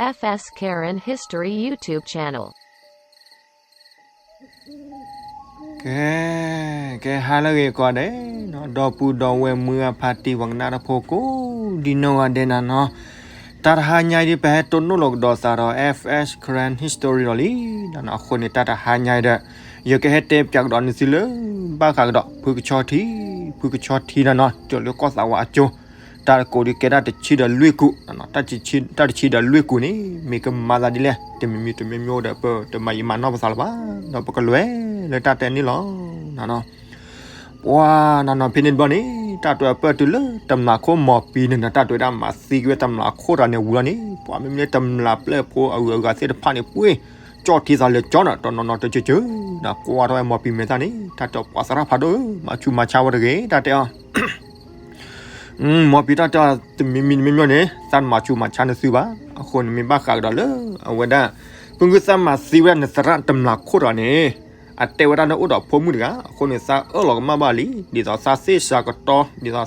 F S Karen History YouTube channel. ကဲ, ကဲဟါလၢအဂ့ၤကိးဂၤဒဲး, ဒီပုၢ်ဒီဝဲၢ်မုၢ်အဖါတံၢ် ပှၤကနၣ်တၢ်ဖိကိးဒ်နီၢ်ဂၤဒဲးနၤနီၤ, တၢ်တဟါညါအံၤဒ် ပဟဲတိၢ်နီၣ်လီၤကဒီးသးဒီး F S Karen History လီၤလံ, အဃိန့ၣ် တၢ်တဟါညါအံၤဒီး ယကဟဲတဲပၠးကဒီးနသုလၢ ဘၣ်ဃးကဒီး ဖုကဆီထံ, ဖုကဆီထံနၤနီၤ တုၤလၢကီၢ်သးဝးအကၠိ, တၢ်တကိးဒ်ကဲတၢ်တဆံဒီးလွံၢ်ကူာ်, တၢ်တဆံဒီးလွံၢ်ကူာ်န့ၣ် မ့ၢ်ကမၤသးဒ်လဲၣ်, တမံၤမံၤတမံၤမံၤဒီး ပတမၤယံာ်မၤနီၢ်ပသးလၢၤဘၣ်, ဒီးပကလဲၤလၢတၢ်တဲန့ၣ်လီၤ. ပှၤနၤနီၤ ဖဲန့ၣ်တဘျီန့ၣ် တၢ်တဲအပၢၢ်တုၤလၢတမျးခိၣ် မီၤပံၤန့ၣ်နီၤ, တၢ်တဲဝဲဒၣ်မၤသံကွံာ်ဝဲတမျးခိၣ်တဂၤန့ၣ်ဝံၤလီၤန့ၣ်, ပှၤမ့မ့ၢ်လၢတမျးပျဲၢ်ဖိအဂုၤအဂၤသ့ၣ်တဖၣ်န့ၣ် ပှ့ၤ ကၠီၣ်ထံသးလၢာ်ကၠီနီၤ, တနီၤနီၤတကၠၢကၠၢ, ဒီးကွၢ်ထီၣ်ဝဲမီၤပံၤမဲာ်သၣ်န့ၣ် တၢ်တဲပှၤသရၣ်ဖးဒိၣ်ဧၢ, မၤဆူးမၤဆါဝဲတဂ့ၤ, တၢ်တဲအီၤ မီၤပံၤ တၢ်တဲအီၤ တမံၤမံၤတမံၤမံၤန့ၣ် သးမၤဆူးမၤဆါနသုဘၣ်, အဃိန့ၣ်မ့ၢ်ဘၣ်ဃးကဒီးလၢ အဝဲဒၣ် ပမ့ၢ်သးမၤသံဝဲဒၣ်နသရၣ်တမျးခိၣ်တဂၤန့ၣ် အတဲဝဲဒၣ်နအိၣ်ဒီးဖိမုၣ်တဂၤ, အဃိန့ၣ်သးအၢၣ်လီၤကမၣ်ဘၣ်လံ, ဒ်သိးသးသ့ၣ်စးကတီၢ် ဒ်သိးသး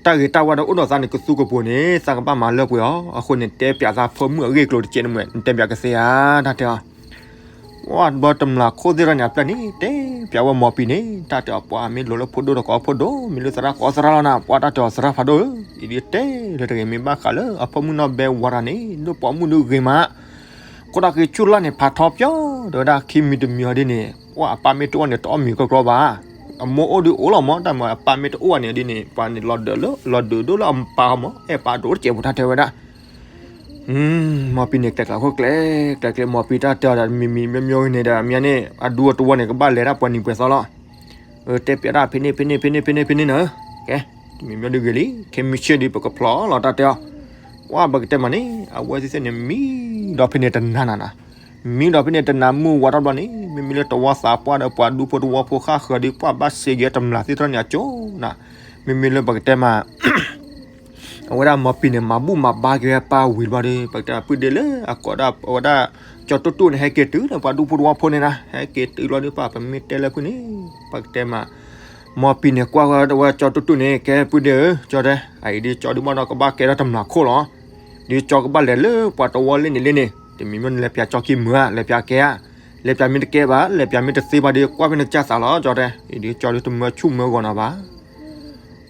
တၢ်ဂ့ၤတၢ်ဝါဒီးအိၣ်ဒီးသးန့ၣ် ကသူကပိၤန့ၣ် သးကဘၣ်မၤလၢပှဲၤအီၤ, အဃိန့ၣ်တဲပၠးသးဖိမုၣ်အဂ့ၢ်အကျိၤတကဲးန့ၣ်မ့ၢ် နတဲပၠးကသ့ဧါ, တၢ်တဲအီၤ ပှၤဘီတမျးခိၣ်သ့ၣ်တဖၣ်န့ၣ် အပျဲၢ်န့ၣ် တဲပၠးဝဲမီၤပံၤန့ၣ် တၢ်တဲအီၤ ပှၤမ့ၢ်လိၤလၢဖိဒိၣ်ဒီးကိးဖိဒိၣ်, မ့ၢ်လၢသရၣ်ကိးသရၣ်လီၤနၤ, ပှၤတၢ်တဲအီၤသရၣ်ဖးဒိၣ်ဧၢ, အံၤဒ်တဲလၢတဂ့ၤ, မ့ၢ်ဘၣ်ဃးလၢအဖိမုၣ်နီၢ်ဘဲဝါတဂၤန့ၣ် ဒိၣ်ပိာ်မုၣ်ဒုးဂ့ၤမး, ခိၣ်တၢ်ဃ့ဆူၣ်လၢ်န့ၣ် ဖးထီပၠီ, တဲဝဲဒၣ်ခံမံၤတမံၤအီၤဒ်န့ၣ် ပှၤအပၢ်မ့ၢ်တအိၣ်န့ၣ် တအီၣ်မ့ၤကီကီဘၣ်, အမိၢ်အိၣ်ဒုးအိၣ်လီၤမး, တၢ်မ့ၢ်အပၢ်မ့ၢ်တအိၣ်န့ၣ်ဒ်န့ၣ် ပှၤန့ၣ်လီၤဒၢးလၢ လီၤဒုးဒိၣ်လၢအပၢ်အီၤမး, အဲၣ်ပၢ်ဒိၣ်တကဲးဖိ တၢ်တဲဝဲဒၣ် မီၤပံၤန့ၣ် ကျဲးကျဲးခိၣ်ကျဲးကျဲးကျဲး, မီၤပံၤတၢ်တဲအီၤဒီး မံၤမံၤမ့ၢ်မ့ၢ်န့ၣ်ဒီး မ့ၢ်န့ၣ် အဒူအတဝီန့ၣ် ကဘၣ်လဲၤဒၣ်ပှဲၤနံၤပှဲၤသီလီၤ, တဲပၠးဒၣ်ဖဲန့ၣ် ဖဲန့ၣ် ဖဲန့ၣ် ဖဲန့ၣ် ဖဲန့ၣ်န့ၣ်, ကဲ, တမံၤမ့ၢ်ဒုးဂ့ၤလံ, ခဲမုၢ်ဆ့ၣ်ဒုး ပကဖျီလီၤ တၢ်တဲအီၤ, ပှၤပကတဲမးန့ၣ် အဝဲသ့ၣ်သ့ၣ်န့ၣ် မံဒီးဖဲန့ၣ်တနၤနၤနၤ, မံဒီးဖဲန့ၣ်တနၤမုၢ်ဝါထီၣ်ဘျီန့ၣ် မ့မ့ၢ်လၢတဝီသးပှၢ်ဒီးပှၤဒူဖိတဝီဖိဃၣ်ဃၢၤဒီး ပှၤဘၣ်စံးက့ၤတမျးသ့ၣ်တဖၣ်န့ၣ် အကၠိနၤ, မ့မ့ၢ်လၢပကတဲမး အဝဲဒၣ်မီၤပံၤန့ၣ် မၤဘူၣ်မၤဘါက့ၤဝဲပၢ်ဝံၤတဘျီဒီး ပကတဲပုၢ်ဒ့လၢအကိးဒၣ် အဝဲဒၣ် ကၠီတူၢ်တူၢ်န့ၣ် ဟဲက့ၤတုၤလၢပှၤဒူဖိတဝီဖိန့ၣ်နၤ, ဟဲက့ၤတုၤလီၤဒုး ပၢ်ပမ့ၢ်တဲလၢဖုန့ၣ် ပကတဲမး, မီၤပံၤန့ၣ် ကွၢ်ဝဲဒၣ်ကၠီတူၢ်တူၢ်န့ၣ် ကဲပုၢ်ဒ့ဧၢ, ကၠီတဲ, အအံၤဒ်ကၠီဒုးဘၣ်ဒီးကဘၣ်ကဲထီၣ်တမျးခိၣ်လီၤ, ဒ်ကၠီကဘၣ်လဲၤလၢပှၤတဝီလၢန့ၣ်လၢန့ၣ်, တမံၤမ့ၢ်နလဲၤပၠးကၠီခံမုာ်ဧါ, လဲၤပၠးကဲဧါ, လဲၤပၠးမ့ၢ်တကဲဘၣ် လဲၤပၠးမ့ၢ်တသ့ဘၣ်ဒီး ကွၢ်ဖဲနကစၢ်သးလီၤ ကၠီတဲ, အံၤဒ်ကၠီဒုးတမၢဆူၣ်မၢဂီၤနၤဘၣ်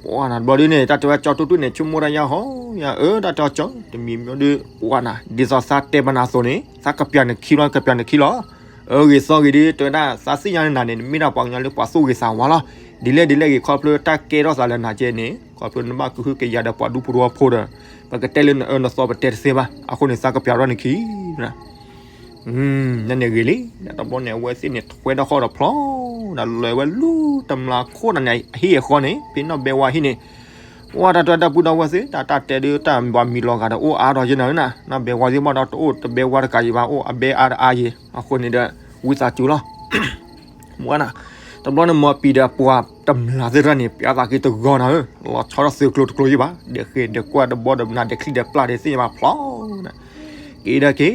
ပှၤနၤတဘျီဒုန့ၣ် တၢ်တဲဝဲကၠီတူၢ်တူၢ်န့ၣ် ဆိကမိၣ်တၢ်ယၢ်ဟီ, ယၤအၢ တၢ်တဲအီၤကၠီ တမံၤမ့ၢ်ဒုး ပှၤနၤ ဒ်သိးသးတဲပနၤအသိးန့ၣ် သးကပၠးနခံလီၤ ကပၠးနခံလီၤ, အၢ ဂ့ၤသီဂ့ၤဒုး တဲဝဲဒၣ် သးသ့ၣ်ညါနၤန့ၣ် နမ့ၢ်ဒၣ်ပှၤကညီလၢပှၤသူၣ်ဂ့ၤသးဝါလီၤ, ဒ်လဲၣ်ဒ်လဲၣ်ဂ့ၤ ခီဖျိတၢ်ကဲထီၣ်သးလၢနၤကဲန့ၣ် ခီဖျိနဘၣ်ကဟုကယာ်ဒီးပှၤဒူဖိတဝီဖိဒီး ပကတဲလၢနအၢနသီပတဲတသ့ဘၣ်, အဃိန့ၣ် သးကပၠးထီၣ်နခံ နန့ၣ်ဂ့ၤလံ, တဘျီန့ၣ် အဝဲသ့ၣ်န့ၣ် ထွဲထီၣ်ဃီဒီးဖျီ, ဒီးလဲၤဝဲလူၤတမျးခိၣ်နၤန့ၣ် အဟံၣ်အဃီန့ၣ် ဖဲနီၢ်ဘဲဝါဟံၣ်န့ၣ်, ဝဲတၢ်တဲတၢ်ပုၢ်ဒီဝဲၢ်သ့ၣ် တၢ်တၢ်တဲဒုး တၢ်ဘၣ်မံၤလီၤဂာ်ဒီး အိၣ်အါထီၣ်ယဲနၤဧၢနၤ, နီၢ်ဘဲဝါသ့ၣ်ဘၣ်ဒီး တအိၣ်တဘဲဝါတကးယံၤဘၣ် အိၣ်အဘဲအါတအါယံၤ, အဃိန့ၣ်ဒီး ဝံသးစူၤလီၤ မ့ၢ်နၤ, တဘျီန့ၣ် မီၤပံၤဒီးပှၤတမျးသ့ၣ်တဖၣ်န့ၣ် ပျးသးက့ၤတဂီၤနၤဧၢ, လီၤဆီဒၣ်သုးကျိၤတကျိၤယံၤဘၣ်, ဒီးဃ့ဒီးကွၢ်ဒီးဘီဒီးနၤဒီးချံဒီးပျၢ်ဒီးသ့ၣ်ညါဘၣ်ဖျီနၤ, က့ၤဒီး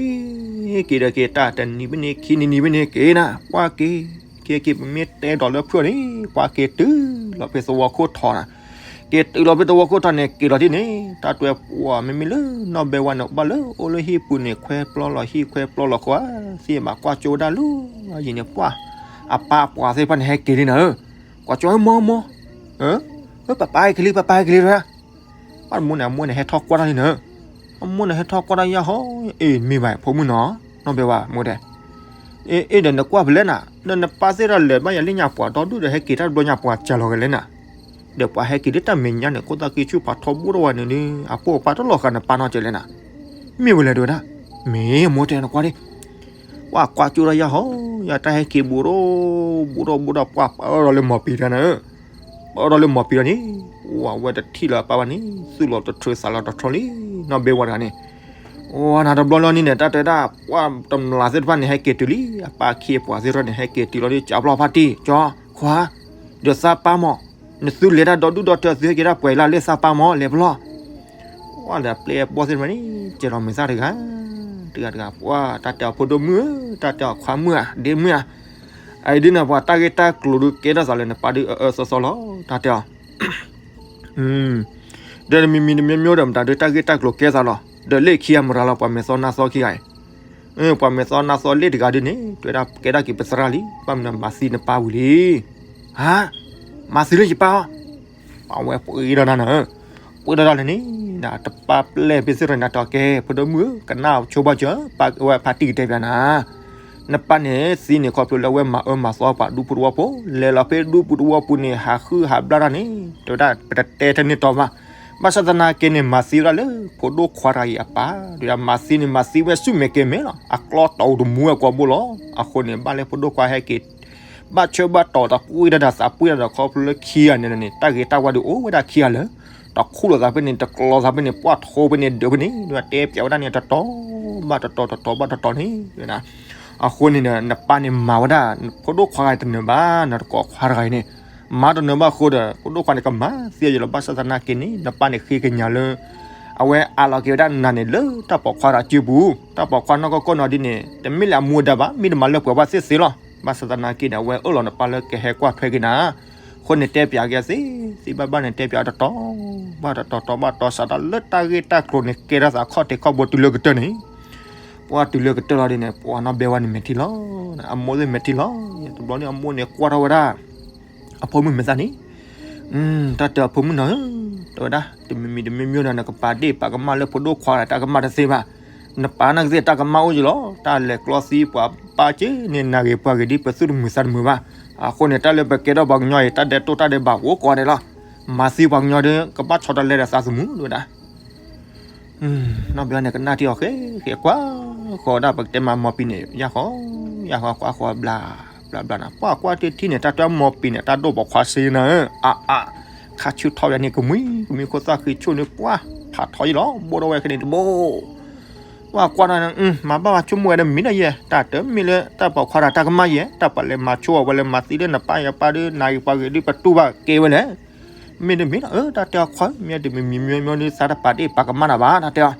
က့ၤ, က့ၤဒီးက့ၤ တၢ်တနံၤဖဲန့ၣ် ခံနံၤနံၤဖဲန့ၣ် က့ၤနၤ, ပှၤက့ၤ, က့ၤက့ၤ ပမ့ၢ်တဲဒီးလၢဖုန့ၣ် ပှၤက့ၤတုၤလီၤဖဲသဝီခိၣ်ထီနၤ, က့ၤတုၤလီၤဖဲသဝီခိၣ်ထီန့ၣ် က့ၤလီၤဒ်န့ၣ် တၢ်တဲပှၤမ့မ့ၢ်လၢနီၢ်ဘဲဝါန့ၣ် ဘၣ်လၢအိၣ်လၢဟံၣ်ပူၤန့ၣ် ခွဲပျီလီၤဟံၣ်ခွဲပျီလီၤဃီ, သ့ၣ်ညါဘၣ်ကွၢ်ကၠိဝဲဒၣ်လၢ အယံၤန့ၣ် ပှၤ အပၢ်အပှၤသ့ၣ်တဖၣ်န့ၣ် ဟဲက့ၤလံနၤဧၢ, ကွၢ်ကၠိဝဲမိၢ်မိၢ်, ပၢ်ပၢ်ဟဲက့ၤလံ ပၢ်ပၢ်ဟဲက့ၤလံ ပၢ်တမိၣ်န့ၣ် အမိၢ်န့ၣ် ဟဲထီၣ်ကွၢ်တၢ်လံနၤ, အမိၢ်န့ၣ်ဟဲထီၣ်ကွၢ်တၢ်ယၢ်ဟီ, အ့ၣ် မ့ၢ်ဘၣ် ဖိမုၣ်နီၤ, နီၢ်ဘဲဝါ မိၢ်တဲ, အ့ၣ် ဒီးနကွၢ်ဖဲလဲၣ်နၤ, ဒီးနပၢ်သ့ၣ်တဖၣ်လဲၤဘၣ်ယၤလၢညါပှၤဒီဒူၣ်ဒီး ဟဲက့ၤတၢ်တဘျီညါပှၤစှၤလီၤက့ၤလဲၣ်နၤ, ဒီးပှၤဟဲက့ၤလၢတၢ်မဲာ်ညါန့ၣ် ခိၣ်သၣ်ဃံဆူၣ်ဖးထီဘိတဝဲန့ၣ်ဒီး အပိၢ်အပၢ်တလီၤဃာ်နပၢ်နီတစဲးလဲၣ်နၤ, မ့ၢ်ဝဲလဲၣ်တဲဝဲဒၣ်, မ့ၢ်မိၢ်တဲနကွၢ်ဒ် ပှၤကွၢ်ကၠိတၢ်ယၢ်ဟီ, ယတၢ်ဟဲက့ၤဘူးဒီး, ဘူးဒီးဘူးဒီး ပှၤပၢဒီးလၢမီၤပံၤတဂၤန့ၣ်, ပၢဒီးလၢမီၤပံၤတဂၤန့ၣ်, ဝဲတထံၣ်လၢအပၢ်ဘၣ်န့ၣ် သူၣ်လီၤတထြၢသးလီၤတထြီလံ, နီၢ်ဘဲဝါတဂၤန့ၣ်, ဝဲနၤတဘျီလီၤန့ၣ်န့ၣ် တၢ်တဲဒၣ် ပှၤတမျးသ့ၣ်တဖၣ်န့ၣ် ဟဲက့ၤတုၤလံ, အပၢ်ခံအပှၤသ့ၣ်တဖၣ်န့ၣ် ဟဲက့ၤတုၤလီၤဒီး ကၠီဖျီဖါတံၢ် ကၠီ, ခွါ, ဒီးသးပၢ်မး, နသုလဲၤတၢ်ဒီဒူၣ်ဒီထၢ သုဟဲက့ၤတၢ်ပှဲၤလၢ်လၢသးပၢ်မး လဲၤဖဲလဲၣ်, ပှၤဒီးပျဲၢ်ဘီၣ်သ့ၣ်တဖၣ်န့ၣ် ကဲလီၤမဲာ်သၣ်တဂၤ, တဂၤတဂၤ ပှၤတၢ်တဲအီၤဖိဒိၣ်မုၣ်ဧၢ, တၢ်တဲအီၤခွါမုၣ်ဧါ, ဒ့မုၣ်ဧါ, အအံၤဒ်န့ၣ် ပှၤတၢ်ဂ့ၢ်တၢ်ကျိၤဒုးကဲထီၣ်သးလၢနပၢ်ဒုးအအၢအၢသီသီလီၤ, တၢ်တဲအီၤ ဒီးတမံၤမံၤတမံၤမံၤဒီး မတၤဒုးတၢ်ဂ့ၢ်တၢ်ကျိၤကဲသးလီၤ, ဒီးလ့ၣ်ခံဂၤမတၤလီၤ ပှၤမဲာ်သီနါသီခံဂၤအံၤ, ပှၤမဲာ်သီနါသီလ့ၣ်တဂၤဒ်န့ၣ် တဲဝဲဒၣ်ကဲဒၣ်က့ၤပသရၣ်လံ, ဘၣ်မနုၤမၤသံနပၢ်ဝံၤလံ. ဟါ, မၤသံလၢယပၢ်အီၤ, အဝဲပှ့ၤဒီးနၤနၤ, ပှ့ၤဒီးဒၣ်လဲာ်န့ၣ်, တပၢ်ပျဲၢ်ဖဲသ့ၣ်ရၢန့ၣ် တဲကဲ ဖိဒိၣ်မုၣ်ဧၢ, ကနၣ်ဆိဘၣ်စၢၤ, ပဝဲဖါတံၢ်ကတဲပၠးနၤ နပၢ်န့ၣ်သံန့ၣ် ခီဖျိလၢအဝဲမၤအၢမၤသီပှၤဒူပူၤသဝီဖိ, လဲၤလီၤဖဲဒူပူၤသဝီပူၤန့ၣ် ဟးဟုၣ်ဟးဘျၣ်တၢ်န့ၣ် တဲဝဲဒၣ်ပတတဲထဲန့ၣ်တီဘၣ်. ဘၣ်ဆၣ်သနာ်က့န့ၣ် မၤသံဝဲဒၣ်လၢ ဖိဒိၣ်ခွါတဂၤအံၤအပၢ်, ဒီးမၤသံန့ၣ် မၤသံဝဲဆူၣ်မဲာ်ကဲၤမဲာ်လီၤ, အကျီတီၢ်တမူဝဲကိးဘိလီၤ. အဃိန့ၣ် ဘၣ်လၢဖိဒိၣ်ခွါဟဲက့ၤ ဘၣ်ဆၢဘၣ်တီၢ်တပှ့ၤတၢ်ဒီးသးပှ့ၤတၢ်ဒီး ခီဖျိလၢခံဂၤန့ၣ်န့ၣ် တၢ်ဂ့ၤတၢ်ဝါဒုးအိၣ်ဝဲဒၣ်ခံဂၤလၢ တခူၣ်လိာ်သးဖဲန့ၣ် တကျီသးဖဲန့ၣ် ပှၢ်ထိဖဲန့ၣ်ဒုးဖဲန့ၣ် တဲပၠးဝဲဒၣ်န့ၣ် တတီၤဘၣ်တတီၤ တတီၤဘၣ်တတီၤန့ၣ်, အဃိန့ၣ် နပၢ်န့ၣ်မၤဝဲဒၣ် ဖိဒိၣ်ခွါတနၢၤဘၣ်, နတကိးခွါတဂၤအံၤန့ၣ် မၤတနၢၤဘၣ်အဃိဒီး ဖိဒိၣ်ခွါန့ၣ်ကမၤသံအီၤယလီၤ. ဘၣ်ဆၣ်သနာ်က့န့ၣ် နပၢ်န့ၣ်ဃ့ကညးလၢ အဝဲအးလီၤက့ၤဝဲဒၣ်နၤန့ၣ် လၢတၢ်ပိာ်ခွါတဂၤစုပူၤ, တၢ်ပိာ်ခွါနီၢ်ကီၢ်ကီၢ်နီၢ်ဒ်န့ၣ် တမ့ၢ်လၢအမူအဒါဘၣ်, မ့ၢ်တမၤလၢပှဲၤဘၣ်သ့ၣ်သ့ၣ်လီၤ. ဘၣ်ဆၣ်သနာ်က့န့ၣ် အဝဲအၢၣ်လီၤနပၢ်လၢကဟဲကွၢ်ထွဲက့ၤနၤ အဃိန့ၣ်တဲပၠးက့ၤသ့, သ့ဘၣ်ဘၣ်န့ၣ် တဲပၠးတတီၤဘၣ်တတီၤ တီၤဘၣ်တီၤ စးထီၣ်လၢတၢ်ဂ့ၢ်တၢ်ကျိၤန့ၣ် ကဲထီၣ်သးခီၣ်ထံးခီၣ်ဘိတုၤလၢကတၢၢ်န့ၣ်, ပှၢ်တုၤလၢကတၢၢ်လီၤဒ်န့ၣ် ပှၤနီၢ်ဘဲဝါန့ၣ်မဲာ်ထံလီၤ, အမိၢ်သ့ၣ်မဲာ်ထံလီၤ. တဘျီန့ၣ်အမိၢ်န့ၣ်ကွၢ်ထီၣ်ဝဲဒၣ် အဖိမုၣ်မဲာ်သၣ်န့ၣ်, တၢ်တဲအဖိမုၣ်နီၤဧၢ, တဲဝဲဒၣ် တမံၤမံၤတမံၤမံၤဒီး နကပာ်ဒ့ၣ်ပာ်ကမၣ်လၢဖိဒိၣ်ခွါဒီးတၢ်ကမၣ်တသ့ဘၣ်. နပၢ်နာ်က့သ့ၣ်တၢ်ကမၣ်အိၣ်ယလီၤ, တၢ်လဲၤကျီသံပှၤပၢ်က့န့ၣ် နဂ့ၤပှၤဂ့ၤဒ်ပသုတမုာ်သးတမုာ်ဘၣ်. အဃိန့ၣ် တၢ်လၢပကဲထီၣ်ပှၤကညီအံၤ တၢ်ဒဲးတိၢ်တၢ်ဒဲးဘးအိၣ်ကိးဂၤဒဲးလီၤ. မၤသံပှၤကညီဒီး ကဘၣ်ဆီတလဲဒီးသးသမူ တဲဝဲဒၣ် နီၢ်ဘဲဝါန့ၣ်ကနၣ်ထံအီၤဃဲဃဲ ကွၢ်ဃီၤဒၣ် ပကတဲမၤမိၢ်ပံၤန့ၣ် ယၢ်ဃီ, ယၢ်ဃီကွၢ်ဃီၤဘျး ဘျးဘျးနၤ ပှၢ်ကွၢ်တထံၣ်န့ၣ် တၢ်တဲမိၢ်ပံၤန့ၣ် တၢ်ဒိၣ်ပိာ်ခွါစ့နၤဧၢ, အါအါ, ခါဆူၣ်ထီၣ်ဝဲန့ၣ် ကမှံကမှံခိၣ်သၣ်ဃံဆူၣ်န့ၣ် ပှၢ်ဖးထီယလီၤ ဘိၣ်ထီၣ်ဝဲခဲန့ၣ်တဘိၣ် ပှၢ်ကွၢ်ဒီး မၤဘၣ်ဝဲဆိကမိၣ်ဝဲဒီးမံၤဒီးယဲ, တၢ်တမ့ၢ်လၢတၢ်ပိာ်ခွါတၢ်ကမၣ်ယဲ, တၢ်ပှၤလဲၤမၤဆိအီၤ ပှၤလဲၤမၤသံလၢနပၢ်ယပၢ်ဒီး နဂ့ၤပှၤဂ့ၤဒ်ပတူၢ်ဘၣ်ကဲဝဲလဲၣ် မ့ၢ်တမ့ၢ်လီၤဧၢ, တၢ်တဲအီၤခွါ မ့ၢ်တမံၤမံၤမံၤမံၤဒီး သးတပာ်ဒ့ၣ်ပာ်ကမၣ်နၤဘၣ် တၢ်တဲအီၤ,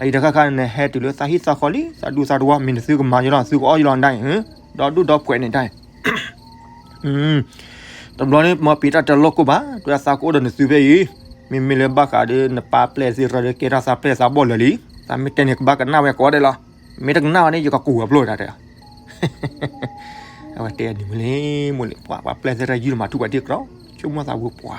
အအံၤတခါခါန့ၣ် ဟဲတုၤလၢသးဟံၣ်သးဃီလံ သးဒူသးတဝီ မ့ၢ်နသုကမၤယလီၤ သုကအီၣ်ယလီၤဒၣ်အံၤ, ဒီဒူၣ်ဒီပှဲၤန့ၣ်ဒၣ်အံၤ တဘျီန့ၣ် မိၢ်ပံၤတၢ်တဲလီၢ်ကိၢ်ဘၣ် တဲသးကအိၣ်ဒီးနသုဖဲအံၤ, မ့မ့ၢ်လၢဘၣ်ဃးဒီးနပၢ်ပျဲၢ်သ့ၣ်ရၢဒီး ကဲထီၣ်သးပျဲၢ်သးဘီၣ်လၢာ်လံ, သးမ့ၢ်တဲန့ၣ် ကဘၣ်ကနၣ်ဝဲကိးဂၤဒဲးလီၤ, မ့ၢ်တကနၣ်ဝဲန့ၣ် ယကကူးဝဲဖျိတၢ်တဲ အဝဲတဲအနံၤမုၢ်လံ မိၢ်လံ ပှၤပှၤပျဲၢ်သ့ၣ်ရၢ ယုၢ်လီၤမၤထူၣ်ပှၤဒ့ၣ်ကြီ ဆိကမိၣ်သးဝဲပှၤ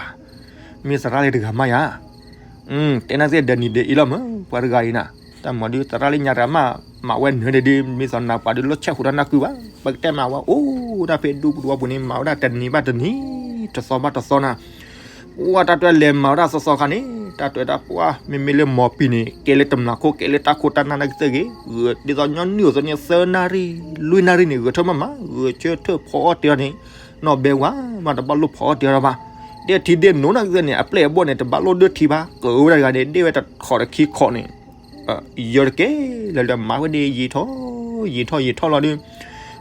မ့ၢ်သရၣ်လၢတဂၤမးယၤ, တဲနာ်သ့ၣ်ဒီးနံၤဒီးအံၤလီၤမး ပှၤတဂၤအံၤနၤ, တၢ်မၤဒုးသရၣ်လၢညါတဂၤမး မၤဝဲနၢၤဒဲးဒုး မ့ၢ်သနာ်ပှၤဒုးလၢဆဲးဟူးတၢ်နၢ်ကုၢ်ဘၣ်, ပကတဲမၤဝဲအိၣ်ဒၣ်ဖဲဒူပူၤတဝီပူၤန့ၣ် မၤဝဲဒၣ်တနံၤဘၣ်တနံၤ တသီဘၣ်တသီနၤ ပှၢ်တၢ်တဲလဲၤမၤဝဲဒၣ်သီသီခါန့ၣ် တၢ်တဲဝဲဒၣ်ပှၢ် မ့မ့ၢ်လၢမိၢ်ပံၤန့ၣ် ကဲလၢတမျာ်ခိၣ် ကဲလၢတၢ်ခိၣ်တၢ်နၢ်နာ်က့သ့ၣ်ဂ့ၤ ဂဲၤဒ်သိးညီနုၢ်အသိးန့ၣ် သၢနၣ်ရံၣ် လွံၢ်နၣ်ရံၣ်န့ၣ် ဂဲၤထၢၣ်မးမး ဂဲၤဆၢထၢၣ်ဖီအီၣ်တ့ၢ်အီၤန့ၣ် နီၢ်ဘဲဝါ မးတဘၣ်လိၣ်ဖီအီၣ်တ့ၢ်အီၤဘၣ်, ဒ့ၣ်ထံဒ့ၣ်နိနာ်က့သ့ၣ်န့ၣ် အပျဲၢ်အဘီၣ်န့ၣ် တဘၣ်လိၣ်ဒၢထံဘၣ် ကဝဲဒၣ်တဂၤန့ၣ် ဒ့ၣ်ဝဲတခီၣ်တခံခီၣ်န့ၣ် ယၢတကဲလၢာ်လၢာ်မၤဝဲဒ်ယံာ်ထီၣ် ယံာ်ထီၣ်ယံာ်ထီၣ်လီၤဒုး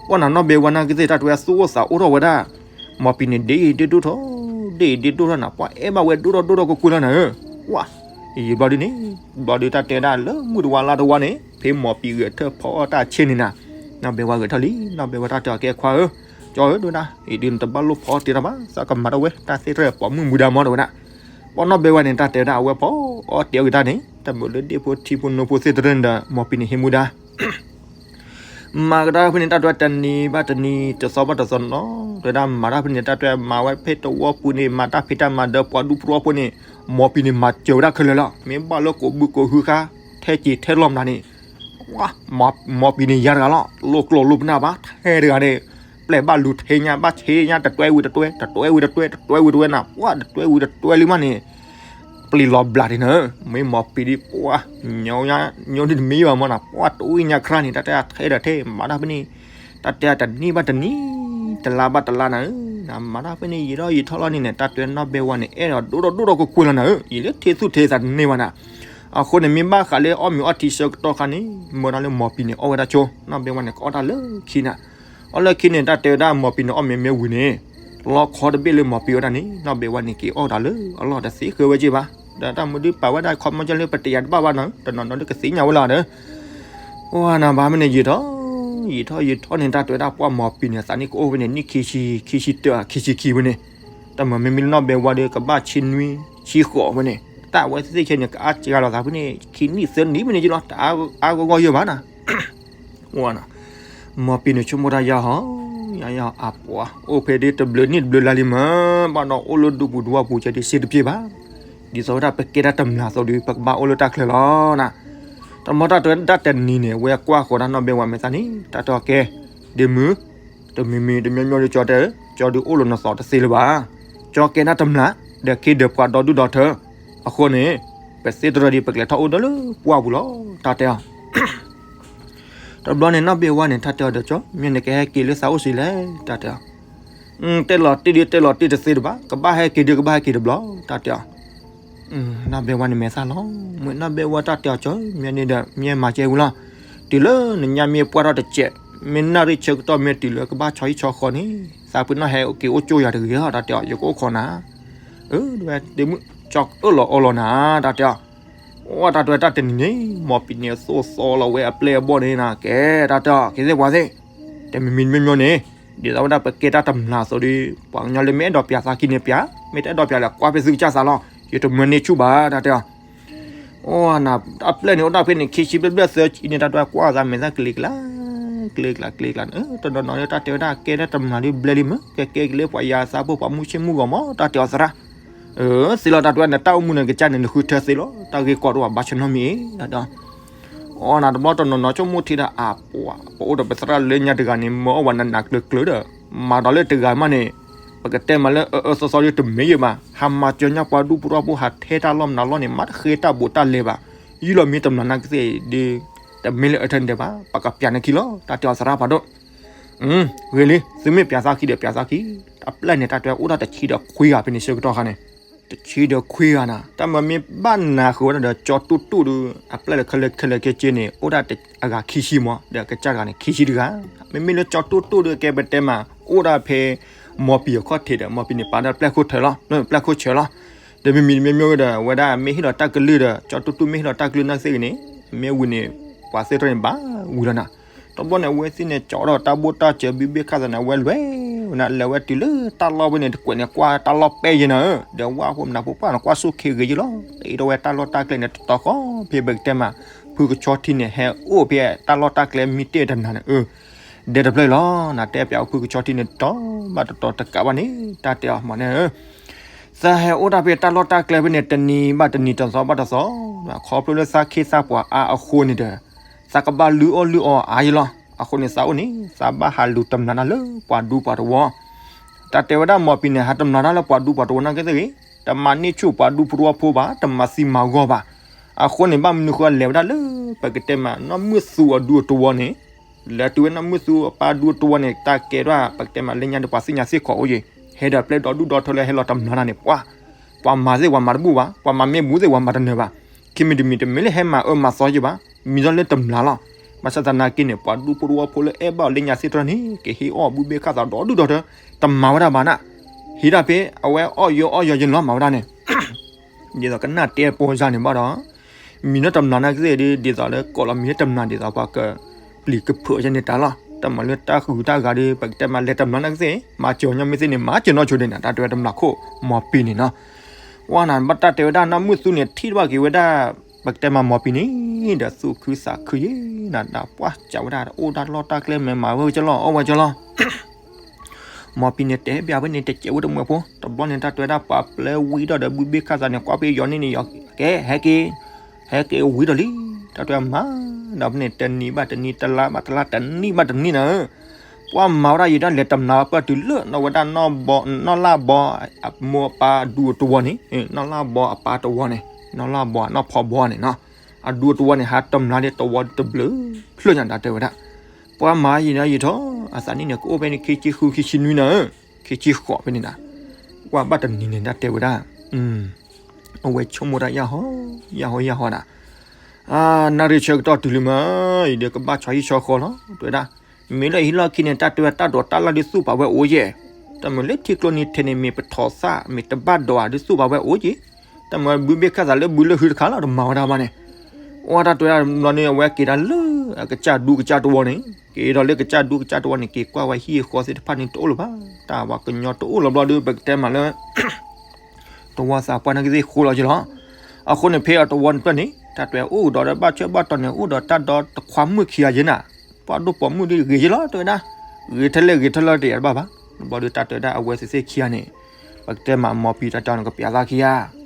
ပှၢ်နၤနီၢ်ဘဲဝါနာ်က့သ့ၣ် တၢ်တဲဝဲသူၣ်အိၣ်သးအိၣ်ထီၣ်ဝဲဒၣ် မိၢ်ပံၤန့ၣ် ဒ့ၣ်အံၤဒ့ၣ်ဒိၣ်ထီၣ် ဒ့ၣ်အံၤဒ့ၣ်ဒိၣ်ထီၣ်နၤ ပှၢ်အဲၣ်ဘၣ်ဝဲဒိၣ်ထီၣ်ဒိၣ်ထီၣ်ကွ့ၢ်ကွ့ၢ်လီၤနၤဧၢ, ပှၢ် ယံာ်ဘျီဒုးန့ၣ် ဘျီဒုးတၢ်တဲဝဲဒၣ်လၢမုၢ်တဝါလါတဝါန့ၣ် ဖဲမိၢ်ပံၤဂဲၤထၢၣ်ဖီအီၣ်တၢ်ဆ့န့ၣ်နၤ, နီၢ်ဘဲဝါဂဲၤထၢၣ်လံ နီၢ်ဘဲဝါတၢ်တဲအီၤကဲခွါဧၢ, ကၠီဧၢ ဒိၣ်ဒၣ် အံၤဒုးနတဘၣ်လိၣ်ဖီအီၣ်တ့ၢ်တၢ်ဘၣ် သးကမၤထီၣ်ဝဲ တၢ်သ့ၣ်တဖၣ်ပိာ်မုၣ်မူဒါမး တဲဝဲဒၣ်, ပှၢ်နီၢ်ဘဲဝါန့ၣ် တၢ်တဲဝဲဒၣ်အဝဲဖီအီၣ်တ့ၢ်အီၤက့ၤတၢ်န့ၣ် တၢ်မုာ်လၢဒ့ၣ်ဖိထံဖိနိဖိသ့ၣ်တရၢၣ်န့ၣ်ဒီး မိၢ်ပံၤန့ၣ်ဟ့ၣ်မူဒါ မၤကဒါဖဲန့ၣ် တၢ်တဲဝဲတနံၤဘၣ်တနံၤ တသီဘၣ်တသီနီၤ တဲဝဲဒၣ်မၤတၢ်ဖဲန့ၣ် တၢ်တဲဝဲမၤဝဲဖဲတဝီပူၤန့ၣ် မၤတၢ်ဖံးတၢ်မၤဒီးပှၤဒူပူၤတဝီဖိန့ၣ် မိၢ်ပံၤန့ၣ်မၤစၢၤဝဲဒၣ်ခဲလၢာ်လီၤ မ့ၢ်ဘၣ်လၢကိးဘုကိးဟုခါ ထဲစံးထဲလီၤမနုၤန့ၣ် မိၢ်ပံၤန့ၣ်ယၤတဂၤလီၤ လိၣ်ကျိၣ်လိၣ်ပနၢ်ဘၣ် ထဲတဂၤန့ၣ် ပျဲၢ်ဘၣ်လူၤထဲညါ ဘၣ်ဆ့ညါ တတွဲဝံၤတတွဲ တတွဲဝံၤတတွဲ တတွဲဝံၤတတွဲနၤ ပှၢ်တတွဲဝံၤတတွဲလံမးန့ၣ် ပျံၤလီၤဘျးဒ်န့ၣ် မ့ၢ်မိၢ်ပံၤဒ်ပှၢ် ညိဒ်တမံဘၣ်မးနၤ ပှၢ်တဝံၣ်ညါခရၣ်န့ၣ် တၢ်တဲထဲဒီးထဲ မၤတၢ်ဖဲန့ၣ် တၢ်တဲတနံၤဘၣ်တနံၤ တလါဘၣ်တလါနၤဧၢ မၤတၢ်ဖဲန့ၣ် ယံာ်ထီၣ်ယံာ်ထီၣ်လီၤန့ၣ်န့ၣ် တၢ်တဲနီၢ်ဘဲဝါန့ၣ် အဲၣ်ဒိးဒိၣ်ထီၣ်ဒိၣ်ထီၣ်ကွ့ၢ်ကွ့ၢ်လီၤနၤဧၢ ယံာ်လၢထဲသူၣ်ထဲသးတန့ၢ်ဘၣ်နၤ အဃိန့ၣ် မ့ၢ်ဘၣ်ဃးလၢအီၣ်မ့ၤအီထံဆၢကတီၢ်ခါန့ၣ် မၢဒၣ်လၢမိၢ်ပံၤန့ၣ် အီၣ်ဝဲဒၣ်ဆိ နီၢ်ဘဲဝါန့ၣ် ကအီၣ်တၢ်လၢခံနၤ အီၣ်လၢခံန့ၣ် တၢ်တဲဝဲဒၣ်မိၢ်ပံၤန့ၣ် အီၣ်မ့ၤမ့ၢ်ဝံၤန့ၣ် လီခီတဘ့ၣ်လၢမိၢ်ပံၤဝဲဒၣ်န့ၣ် နီၢ်ဘဲဝါန့ၣ် က့ၤအီၣ်ဝဲဒၣ်လၢအလီၢ်တသ့ဃၢဝဲက့ၤဘၣ် ဒီးတၢ်မူဒုးပာ်ဝဲဒၣ်ခီမီကၢလၢပတယၤတဘၣ်ဘၣ်နီၤ တနီၤနီၤဒုးကသ့ၣ်ညါဝဲလီၤဒီး ပှၢ်နၤဘၣ်မ့ၢ်န့ၣ် ယံာ်ထီၣ် ယံာ်ထီၣ်ယံာ်ထီၣ်န့ၣ် တၢ်တဲဝဲဒၣ်ပှၢ်မိၢ်ပံၤန့ၣ် သးနံၣ်ကအိၣ်ဝဲန့ၣ် နံၣ်ခံဆံ ခံဆံတၢ ခံဆံခံဝဲန့ၣ် တၢ်မၤမ့မ့ၢ်လၢနီၢ်ဘဲဝါဒီး ကဘၣ်ဆံနွံ ဆံဃိးဝဲန့ၣ် သးဝဲသ့ၣ်ခဲန့ၣ် ကအါစှၤလီၤသးဖဲန့ၣ် ခံနံၣ်သၢနံၣ်မ့ၢ်န့ၣ်ယလီၤ တအါဂီၢ်ဂီၢ်ယဲၢ်ဘၣ်နၤ. ဝဲနီၤ, မ်ပံၤန့ၣ်ဆိကမိၣ်တၢ်ယါဟီ, ယါယါအပှၤ အိၣ်ဖဲဒ်တဘျုးနံၣ်တဘျုးလါလံမ့ၢ် ဘၣ်ဒီးအိၣ်လၢဒူပူၤဒူဝါပူၤကဲဒ်စ့တပျ့ၤဘၣ်. ဒ်သိးဝဲဒၣ်ပကဲတၢ်တမျၢ်အသိးဒီး ပကဘၣ်အိၣ်လၢတၢ်ချၢလီၤနၤ. တမီတၢ်တဝဲဒၣ်တနံၤန့ၣ် ဝဲကွၢ်ဃီၤတၢ်နီၢ်ဘဲဝါမဲာ်သၣ်န့ၣ် တၢ်တဲအီၤကဲ, ဒ့မုၢ်, တမံၤမံၤတမံၤမံၤဒီးကၠီတဲ, ကၠီဒုးအိၣ်လီၤနသီတသ့လၢၤဘၣ်. ကၠီကဲတၢ်တမျၢ်, ဒီးခ့ဒီးပှၤဒီဒူၣ်ဒီထၢ, အဃိန့ၣ် ပသ့တရီဒံး ပကလဲၤထီၣ်အိၣ်ဒီးလၢပှၢ်ပူၤလီၤ တၢ်တဲအီၤ. တဘျီန့ၣ်နီၢ်ဘ့ၣ်ဝါန့ၣ် တၢ်တဲအီၤဒီးကၠီ မ့ၢ်နကဟဲက့ၤလၢသးအိၣ်စံးလဲၣ် တၢ်တဲအီၤ. တဲလီၤတ့ၢ်ဒုးတဲလီၤတ့ၢ်တသ့တဘၣ် ကဘၣ်ဟဲက့ၤဒုးကဘၣ်ဟဲက့ၤတဘျီ တၢ်တဲအီၤ. နီၢ်ဘ့ၣ်ဝါန့ၣ်မဲာ်သၣ်လီၤ, မ့ၢ်နီၢ်ဘ့ၣ်ဝါတၢ်တဲအီၤကၠီ မ့ၢ်န့ၣ်ဒီး မ့ၢ်မၤကဲဝံၤလီၤ. တုၤလၢနညါမ့ၢ်ပှၢ်ထီၣ်တစဲး, မ့ၢ်နၣ်ရံၣ်ဆၢကတီၢ်မ့ၢ်တုၤလၢကဘၣ်ဆီဟံၣ်ဆီဃီန့ၣ် သးပ့ၤနီၣ်ဟဲက့ၤအိၣ်ကၠိယၤတဂ့ၤလီၤ တၢ်တဲအီၤ ယကအိၣ်ခိးနၤ. အၢ ဒဝဲဒ့မုၢ် ကၠီကအၢၣ်လီၤအီလီၤနၤ တၢ်တဲအီၤ. အိၣ်တၢ်တဝဲတၢ်တနံၤန့ၣ် မ်ပံၤန့ၣ်သိၣ်သီလီၤဝဲအပျဲၢ်အဘီၣ်န့ၣ်နၤ ကဲတၢ်တဲအီၤ က့ၤသ့ၣ်ပှၤသ့ၣ်, တမံၤမံၤတမံၤမံၤန့ၣ် ဒ်သိးဝဲဒၣ်ပကဲတၢ်တမျၢ်အသိးဒီး ပှၤကညီလၢမ့ၢ်အဲၣ်ဒိးပျးသးခံန့ၣ်ပျး, မ့ၢ်တအဲၣ်ဒိးပျးလဲၣ် ကွၢ်ဖဲသုကစၢ်သးလီၤ, ယတမၢန့ၢ်ဆူၣ်ဘၣ် တၢ်တဲအီၤ. အိၣ်နၤ အပျဲၢ်န့ၣ်အိၣ်ဒၣ်ဖဲန့ၣ် ခံဆံဘျဲၣ်ဘျဲၣ်သၢဆံန့ၣ် တၢ်တဝဲကွၢ်အသးမဲာ်သၣ်ကျ့ကျါ ကျ့ကျါကျ့ကျါန့ၣ် တနီၤနီၤလၢတၢ်တဲဝဲဒၣ်ကဲတၢ်တမျၢ်ဒ်ဘျဲလံမ့ၢ် ကဲကဲက့ၤလၢပှၤယၤသးဖိပှၤမုၢ်ဆ့ၣ်မုၢ်ဂီၤမး တၢ်တဲအီၤသရၣ်. သ့လီၤတၢ်တဝဲန့ၣ် တၢ်အိၣ်မူန့ၣ်ကစၢ်န့ၣ် နဃုထၢသ့လီၤ တၢ်ဂ့ၢ်ကီတအိၣ်ဘၣ် ဘၣ်ဆၢနီတမံၤအံၤ တၢ်တဲအီၤ. အိၣ်နၤတဘျီတနီၤနီၤဆိကမိၣ်ထံဒီး အပှၤ ပအိၣ်ဒီးပသရၣ်လၢညါတဂၤန့ၣ် မၢအီၣ်ဝဲနးနးကျၢၤကျၢၤဒီး မၤဒီးလၢတဂၤမးန့ၣ် ပကတဲမးလၢအအၢသီသီဒ်တမ့ၢ်ယဲၢ်ဘၣ် ဟးမၤစၢၤညါပှၤဒူပူၤဒီဖိ ဟးထဲတၢ်လီၢ်မနုၤလီၢ်န့ၣ် မၤတဃ့တၢ်ဘူးတၢ်လဲဘၣ်. ယုၢ်လီၤမ့ၢ်တမျၢ်နာ်ကသ့ၣ်ဒ် တမ့ၢ်လၢအထၢန့ၣ်ဒဲးဘၣ် ပကပျးန့ၢ်ခံလီၤ တၢ်တဲအီၤသရၣ်ဖးဒိၣ်. ဂ့ၤလံ သုမ့ၢ်ပျးသးခံဒီးပျးသးခံ, အပျဲၢ်န့ၣ် တၢ်တဝဲအိၣ်ဒၣ်တဆံဒီးခွံဂၤဖဲန့ၣ်ဆၢကတီၢ်ခါန့ၣ်, တဆံဒီးခွံဂၤနၤ တၢ်မၤမ့ၢ်ဘၣ်နၤဃုာ်ဝဲဒၣ်ဒီး ကၠီတူၢ်တူၢ်ဒီး အပျဲၢ်လၢခဲလၢာ်ခဲလၢာ်ကဲက့န့ၣ် အိၣ်ဒၣ်အဂၤခံဆံမး ဒီးကစၢ်တဂၤန့ၣ် ခံဆံတဂၤ, မ့မ့ၢ်လၢကၠီတူၢ်တူၢ်ဒီးကဲပတဲမး အိၣ်ဒၣ်ဖဲ မီၤပံၤအခီၣ်ထံးဒီး မီၤပံၤန့ၣ် ပာ်ဒီးပျဲၢ်ခိၣ်ထၢလီၤ ပျဲၢ်ခိၣ်ဆၢလီၤ. ဒီးမ့မ့ၢ်မ့မ့ၢ်ဝဲဒီး အဝဲဒၣ်မ့ၢ်ဟ့ၣ်လီၤတၢ်ကလုၢ်ဒီး ကၠီတူၢ်တူၢ်မ့ၢ်ဟ့ၣ်လီၤတၢ်ကလုၢ်နာ်ကသ့ၣ်ဂ့ၤန့ၣ် မ့ၢ်ဝံၤန့ၣ် ပှၤသ့ၣ်တဖၣ်န့ၣ်ဘၣ်ဝံၤလီၤနၤ. တဘျီန့ၣ် အဝဲသ့ၣ်န့ၣ် ကၠီဒီးတၢ်ဘိၣ်တၢ်စၢၤဘုဘ့ၣ်ခၣ်သးန့ၣ် အဝဲလဲၤဝဲနၤ လဲၤဝဲတုၤလၢတၢ်လီၢ်ဖဲန့ၣ် တကွဲးန့ၣ် ကွၢ်တၢ်လီၢ်ပဲယဲနၤဧၢ, ဒီးဝၣ်ဖိမနၤဖိပၢ်န့ၣ် ကွၢ်ဆိၣ်ခ့ဂ့ၤယဲလီၤ. တအံၤဒီးဝဲတၢ်လီၢ်တၢ်ကျဲန့ၣ် တတီၤဃီဖဲပကတဲမး ဖုကဆီထံန့ၣ် ဟဲအိၣ်ဖဲတၢ်လီၢ်တၢ်ကျဲမ့ၢ်တ့ၢ်တနၤန့ၣ် အၢ ဒဲတဖျၢၣ်လီၤ နတဲပျးအိၣ်ဖုကဆီထံန့ၣ် တတီၤဘၣ်တတီၤတကးဘၣ်န့ၣ် တၢ်တဲအီၤမးန့ၣ် သးဟဲအိၣ်တၢ်ဖဲတၢ်လီၢ်တၢ်ကျဲဖဲန့ၣ် တနံၤဘၣ်တနံၤ တသီဘၣ်တသီ, ခီဖျိလၢသးခ့သးပှၤအါအဃိန့ၣ်ဒီး သးကဘၣ်လုၢ်အီၣ်လုၢ်အီအါယဲလီၤ. အဃိန့ၣ် သးအိၣ်န့ၣ် သးဘၣ်ဟးလူၤတမျၢ်တၢ်လၢပှၤဒူပှၤတဝီ တၢ်တဲဝဲဒၣ်မီၤပံၤန့ၣ် ဟးတမျၢ်တၢ်လၢပှၤဒူပှၤတဝီနာ်က့သ့ၣ်ဂ့ၤ, တမၤန့ၢ်ဆူၣ်ပှၤဒူပှၤတဝီဖိဘၣ်, တမၤသံမၤဂီၢ်ဘၣ်. အဃိန့ၣ် ဘၣ်မနုၤဃိလဲၤဝဲဒၣ်လၢ ပကတဲမး နီၢ်မုၢ်သူအဒူအတဝီန့ၣ်, လဲၤတုၤဝဲနီၢ်မုၢ်သူအပၢ်ဒူအတဝီန့ၣ် တၢ်ကဲထီၣ် ပကတဲမးလၢညါဒီးပှၤသ့ၣ်ညါသ့ၣ်ခီအိၣ်ယဲၢ်, ဟဲဒီးပျဲၢ်ဒီဒူၣ်ဒီထၢလၢဟဲလီၤတမျၢ်တၢ်န့ၣ် ပှၤ ပှၤမၤသ့ၣ်ပှၤမၤတဘူၣ်ဘၣ်, ပှၤမၤမ့ၢ်ဘူးသ့ၣ်ပှၤမၤတနၢၤဘၣ်. ခံမံၤတမံၤတမ့ၢ်လၢဟဲမၤအၢမၤသီယဲၢ်ဘၣ်, မံၤဒီးလၢတမျၢ်လီၤ. ဘၣ်ဆၣ်သနာ်က့န့ၣ် ပှၤဒူဖိတဝီဖိလၢအဲၣ်ဘၣ်အီၤလၢညါသ့ၣ်တဖၣ်န့ၣ် ကဟ့ၣ်အီၣ်ဘုဘ့ၣ်ခၣ်သးဒီဒူၣ်ဒီထၢ, တမၤဝဲဒၣ်ဘၣ်နၤ, ဟ့ၣ်ဒၣ်ဖဲအဝဲအီၣ်ယၢအီၣ်ယီယဲၢ်လီၤမၤဝဲဒၣ်န့ၣ် ဒ်သိးကနၣ်တဲပိာ်စၢ်န့ၣ်ဘၣ်ဒီး မံၤလၢတမျၢ်နာ်ကသ့ၣ်ဒ် ဒ်သိးလၢကိးလီၤမံၤလၢတမျၢ်ဒ်သိးပှၤကပျံၤကဖုးအီၤယဲၢ်န့ၣ်တၢ်လီၤ. တမၤလၢတၢ်ဃုတၢ်ဂၤဒီး ပကတဲမးလဲၤတမျၢ်နာ်ကသ့ၣ် မၤစၢၤညီမ့ၢ်သ့ၣ်န့ၣ် မၤစၢၤနီၢ်ဆိဒဲးနၤ တၢ်တဲဝဲတမျၢ်ခိၣ် မီၤပံၤန့ၣ်နီၤ. ဝဲနၤ ဘၣ်တၢ်တဲဝဲဒၣ်နီၢ်မုၢ်သူန့ၣ် ထံၣ်ဘၣ်က့ၤဝဲဒၣ် ပကတဲမးမီၤပံၤန့ၣ် ဒီးသူၣ်ခုသးခုယဲၢ်နၤ နပှၢ်စံးဝဲဒၣ် အိၣ်တၢ်လီၢ်တၢ်ကျဲမ့ၢ်မၤဝဲကလီၢ် အီၣ်ဝဲကလီၢ် မီၤပံၤန့ၣ် တဲဘၣ်ဝဲန့ၣ် တစဲးဝဲတမှဲၤဖိ တဘျီန့ၣ် တၢ်တဲဝဲဒၣ်ပှၤပျဲဝံၤဒီး ဒီးဘုဘ့ၣ်ခၣ်သးန့ၣ် ကွၢ်ဖဲယီၤန့ၣ်န့ၣ် ယီၤကဲ ဟဲက့ၤ ဟဲက့ၤဝံၤဒီးလံ. တၢ်တဲဝဲမၤ ဒီးဖဲန့ၣ် တနံၤဘၣ်တနံၤ တလါဘၣ်တလါ တနံၣ်ဘၣ်တနံၣ်နၤဧၢ, ပှၤမၤဝဲဒၣ်ယံၤဒၣ်လဲၤတမျၢ်ပၢၢ်တုၤလၢ နီၢ်ဝဲဒၣ် နီၢ်လၢ်ဘီ အမိၢ်အပၢ်အဒူအတဝီန့ၣ် နီၢ်လၢ်ဘီအပၢ်တဝီန့ၣ် နီၢ်လၢ်ဘီ နီၢ်ဖီဘီန့ၣ်နီၤ အဒူတဝီန့ၣ် ဟးတမျၢ်ဒီးတဝီတဘျုးဖျၢၣ်ညါ တၢ်တဲဝဲဒၣ်. ပှၤမၤယံာ်ဒီးယံာ်ထီၣ် အသးနံၣ်န့ၣ် ကအိၣ်ဖဲန့ၣ် ခံဆံဃု ခံဆံနွံနၤဧၢ, ခံဆံဃိးဖဲန့ၣ်နၤ, ကွၢ်ဘၣ်တနံၤန့ၣ် တၢ်တဲဝဲဒၣ် အဝဲဆိကမိၣ်တၢ်ယၢ်ဟီ ယၢ်ဟီ ယၢ်ဟီနၤ, နၣ်ရံၣ်ဆၢကတီၢ်တုၤလံမး အံၤဒီးကဘၣ်ဆီဟံၣ်ဆီဃီလီၤ တဲဝဲဒၣ်. မ့ၢ်လၢဟံၣ်လီၢ်ခံန့ၣ် တၢ်တဲဝဲတၢ်ဒိးတၢ်လၢ်ဒုးသူၣ်ပာ်ဝဲအိၣ်ယဲၢ်, တၢ်မ့ၢ်လၢထံကျိနံၤထဲန့ၣ် မ့ၢ်ပထီၣ်သၣ် မ့ၢ်တဘၣ်ဒိးဧါ ဒုးသူၣ်ပာ်ဝဲအိၣ်က့ၤ, တၢ်မ့ၢ်ဘုဘ့ၣ်ခၣ်သးလၢဘုလၢဟုတခါလီၤ တမၤဝဲဒၣ်ဘၣ်န့ၣ်. အိၣ်တၢ်တဲဝဲဒၣ်တဘျီန့ၣ် အဝဲက့ၤတၢ်လၢအကစၢ်ဒူကစၢ်တဝီန့ၣ်, က့ၤဒီးလၢကစၢ်ဒူကစၢ်တဝီန့ၣ် က့ၤကွၢ်ဝဲဟံၣ်အဃီသ့ၣ်တဖၣ်န့ၣ် တအိၣ်လၢၤဘၣ်, တၢ်ပှၤကညီတအိၣ်လၢၤဘျီဒီး ပကတဲမးလၢ တဝီသးပှၢ်နာ်ကသ့ၣ်ဃိလီၤက့ၤလီၤ. အဃိန့ၣ် ဖဲအတဝီတဖျၢၣ်န့ၣ် တၢ်တဲအိၣ်ဒီးတၢ်ဘၣ်ဆၢဘၣ်တီၤန့ၣ် အိၣ်ဒီးတၢ်ဒီတခွါမုၣ်ခံဂၤယဲနၤ, ပှၤဒိၣ်ပိာ်မုၣ်ဒ်ဂ့ၤယဲလီၤ တဲဝဲဒၣ်, ဂ့ၤထဲလဲၣ်ဂ့ၤထဲလဲၣ်တယၤတဘၣ်ဘၣ်, ဘီဒုးတၢ်တဲဒၣ်အဝဲသ့ၣ်သ့ၣ်ခံဂၤန့ၣ်, ပကတဲမး မီၤပံၤတၢ်တဲအီၤန့ၣ် ကပျးသးခံဂၤ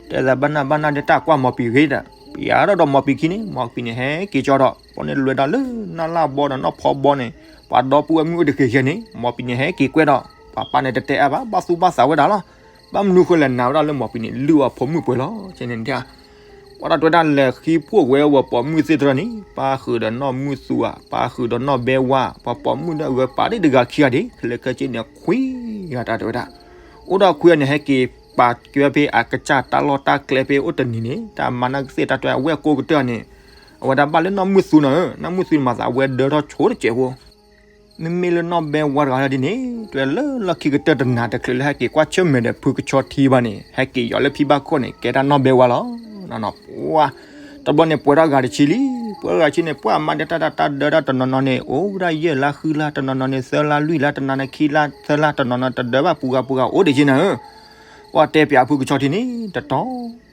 တဲသးဘၣ်နၢ်ဘၣ်နၢ်ဒီးတၢ်ကွၢ်မီၤပံၤဂ့ၤဒီး ပျးထီၣ်ဒီးမီၤပံၤခံန့ၣ် မီၤပံၤန့ၣ်ဟဲက့ၤကၠီဒီး ပှၤန့ၣ်လဲၤဒီးလၢနီၢ်လၢ်ဘီဒီးနီၢ်ဖီဘီန့ၣ်, ပှၤဒီပုၢ်ဝဲၢ်မုၣ်အိၣ်တဂ့ၤဂ့ၤန့ၣ် မီၤပံၤန့ၣ်ဟဲက့ၤကွဲဒီး ပှၤပၢ်န့ၣ်တတဲအါဘၣ် ဘၣ်သူၣ်ဘၣ်သးဝဲဒၣ်လီၤ. ဘၣ်မနုၤဃိလဲၣ် နာ်ဝဲဒၣ်လၢမီၤပံၤန့ၣ် လုၢ်အီၤဖိမုၣ်ပှဲၤလီၤ ကဲန့ၣ်ဒၣ် ပှၤတၢ်တဲဝဲဒၣ်လဲၤဃံဖှိၣ်ဝဲဝဲပိာ်မုၣ်သ့ၣ်တဖၣ်န့ၣ် ပၢ်ဃုာ်ဒီးနီၢ်မုၢ်သူဧါ, ပၢ်ဃုာ်ဒီးနီၢ်ဘဲဝါ, ပှၤပိာ်မုၣ်ဒၣ်အဂၤပာ်ဒၣ်တဂၤခံဂၤဒၣ် ခဲလၢာ်ခဲဆ့န့ၣ် ခွံဂၤတၢ်တဲဝဲဒၣ်, အိၣ်ဒီးခွံဂၤန့ၣ် ဟဲက့ၤပာ်ကဲဖဲအကစၢ်တၢ်လီၢ်တၢ်ကျဲဖဲအိၣ်တနံၤန့ၣ် တၢ်မၤနၢၤကသ့ၣ်တၢ်တဲဝဲအဝဲၢ်ကိးကတၢၢ်န့ၣ်, အဝဲဒၣ်ဘၣ်လၢနီၢ်မုၢ်သူနီၤဧၢ, နီၢ်မုၢ်သူန့ၣ်မၤသးအဝဲဒၢထီၣ်ဆိတစဲးဖိ မ့မ့ၢ်လၢနီၢ်ဘဲဝါတဂၤဒ်န့ၣ် တဲလၢလီၢ်ခံကတၢၢ်တနၤတချုးလၢဟဲက့ၤကွၢ်ဆၢၣ်မဲာ်ဒီးဖုကဆီထံဘၣ်န့ၣ် ဟဲက့ၤယီၤလၢဖံဘၣ်ခိၣ်န့ၣ် ကဲဒၣ်နီၢ်ဘဲဝါလီၤ. ပှၤ တဘျီန့ၣ်ပှဲၤထီၣ်ဂၤတဆံလံ, ပှဲၤထီၣ်ဂၤတဆံန့ၣ် ပှၤမၤဒီးတၢ်တၢ်တၢ်ဒၢတၢ်တနီၤနီၤန့ၣ် အိၣ်ဝဲဒၣ်ယဲၢ်လါဃုလါ တနီၤနီၤန့ၣ် သၢလါလွံၢ်လါ တနီၤန့ၣ်ခံလါသၢလါ တနီၤနီၤတဒၢဘၣ် ပှၤဂၤပှၤဂၤအိၣ်ဒံးက့နၤဧၢ, ပှၤတဲပၠးဖုကဆီထံန့ၣ် တတီၤ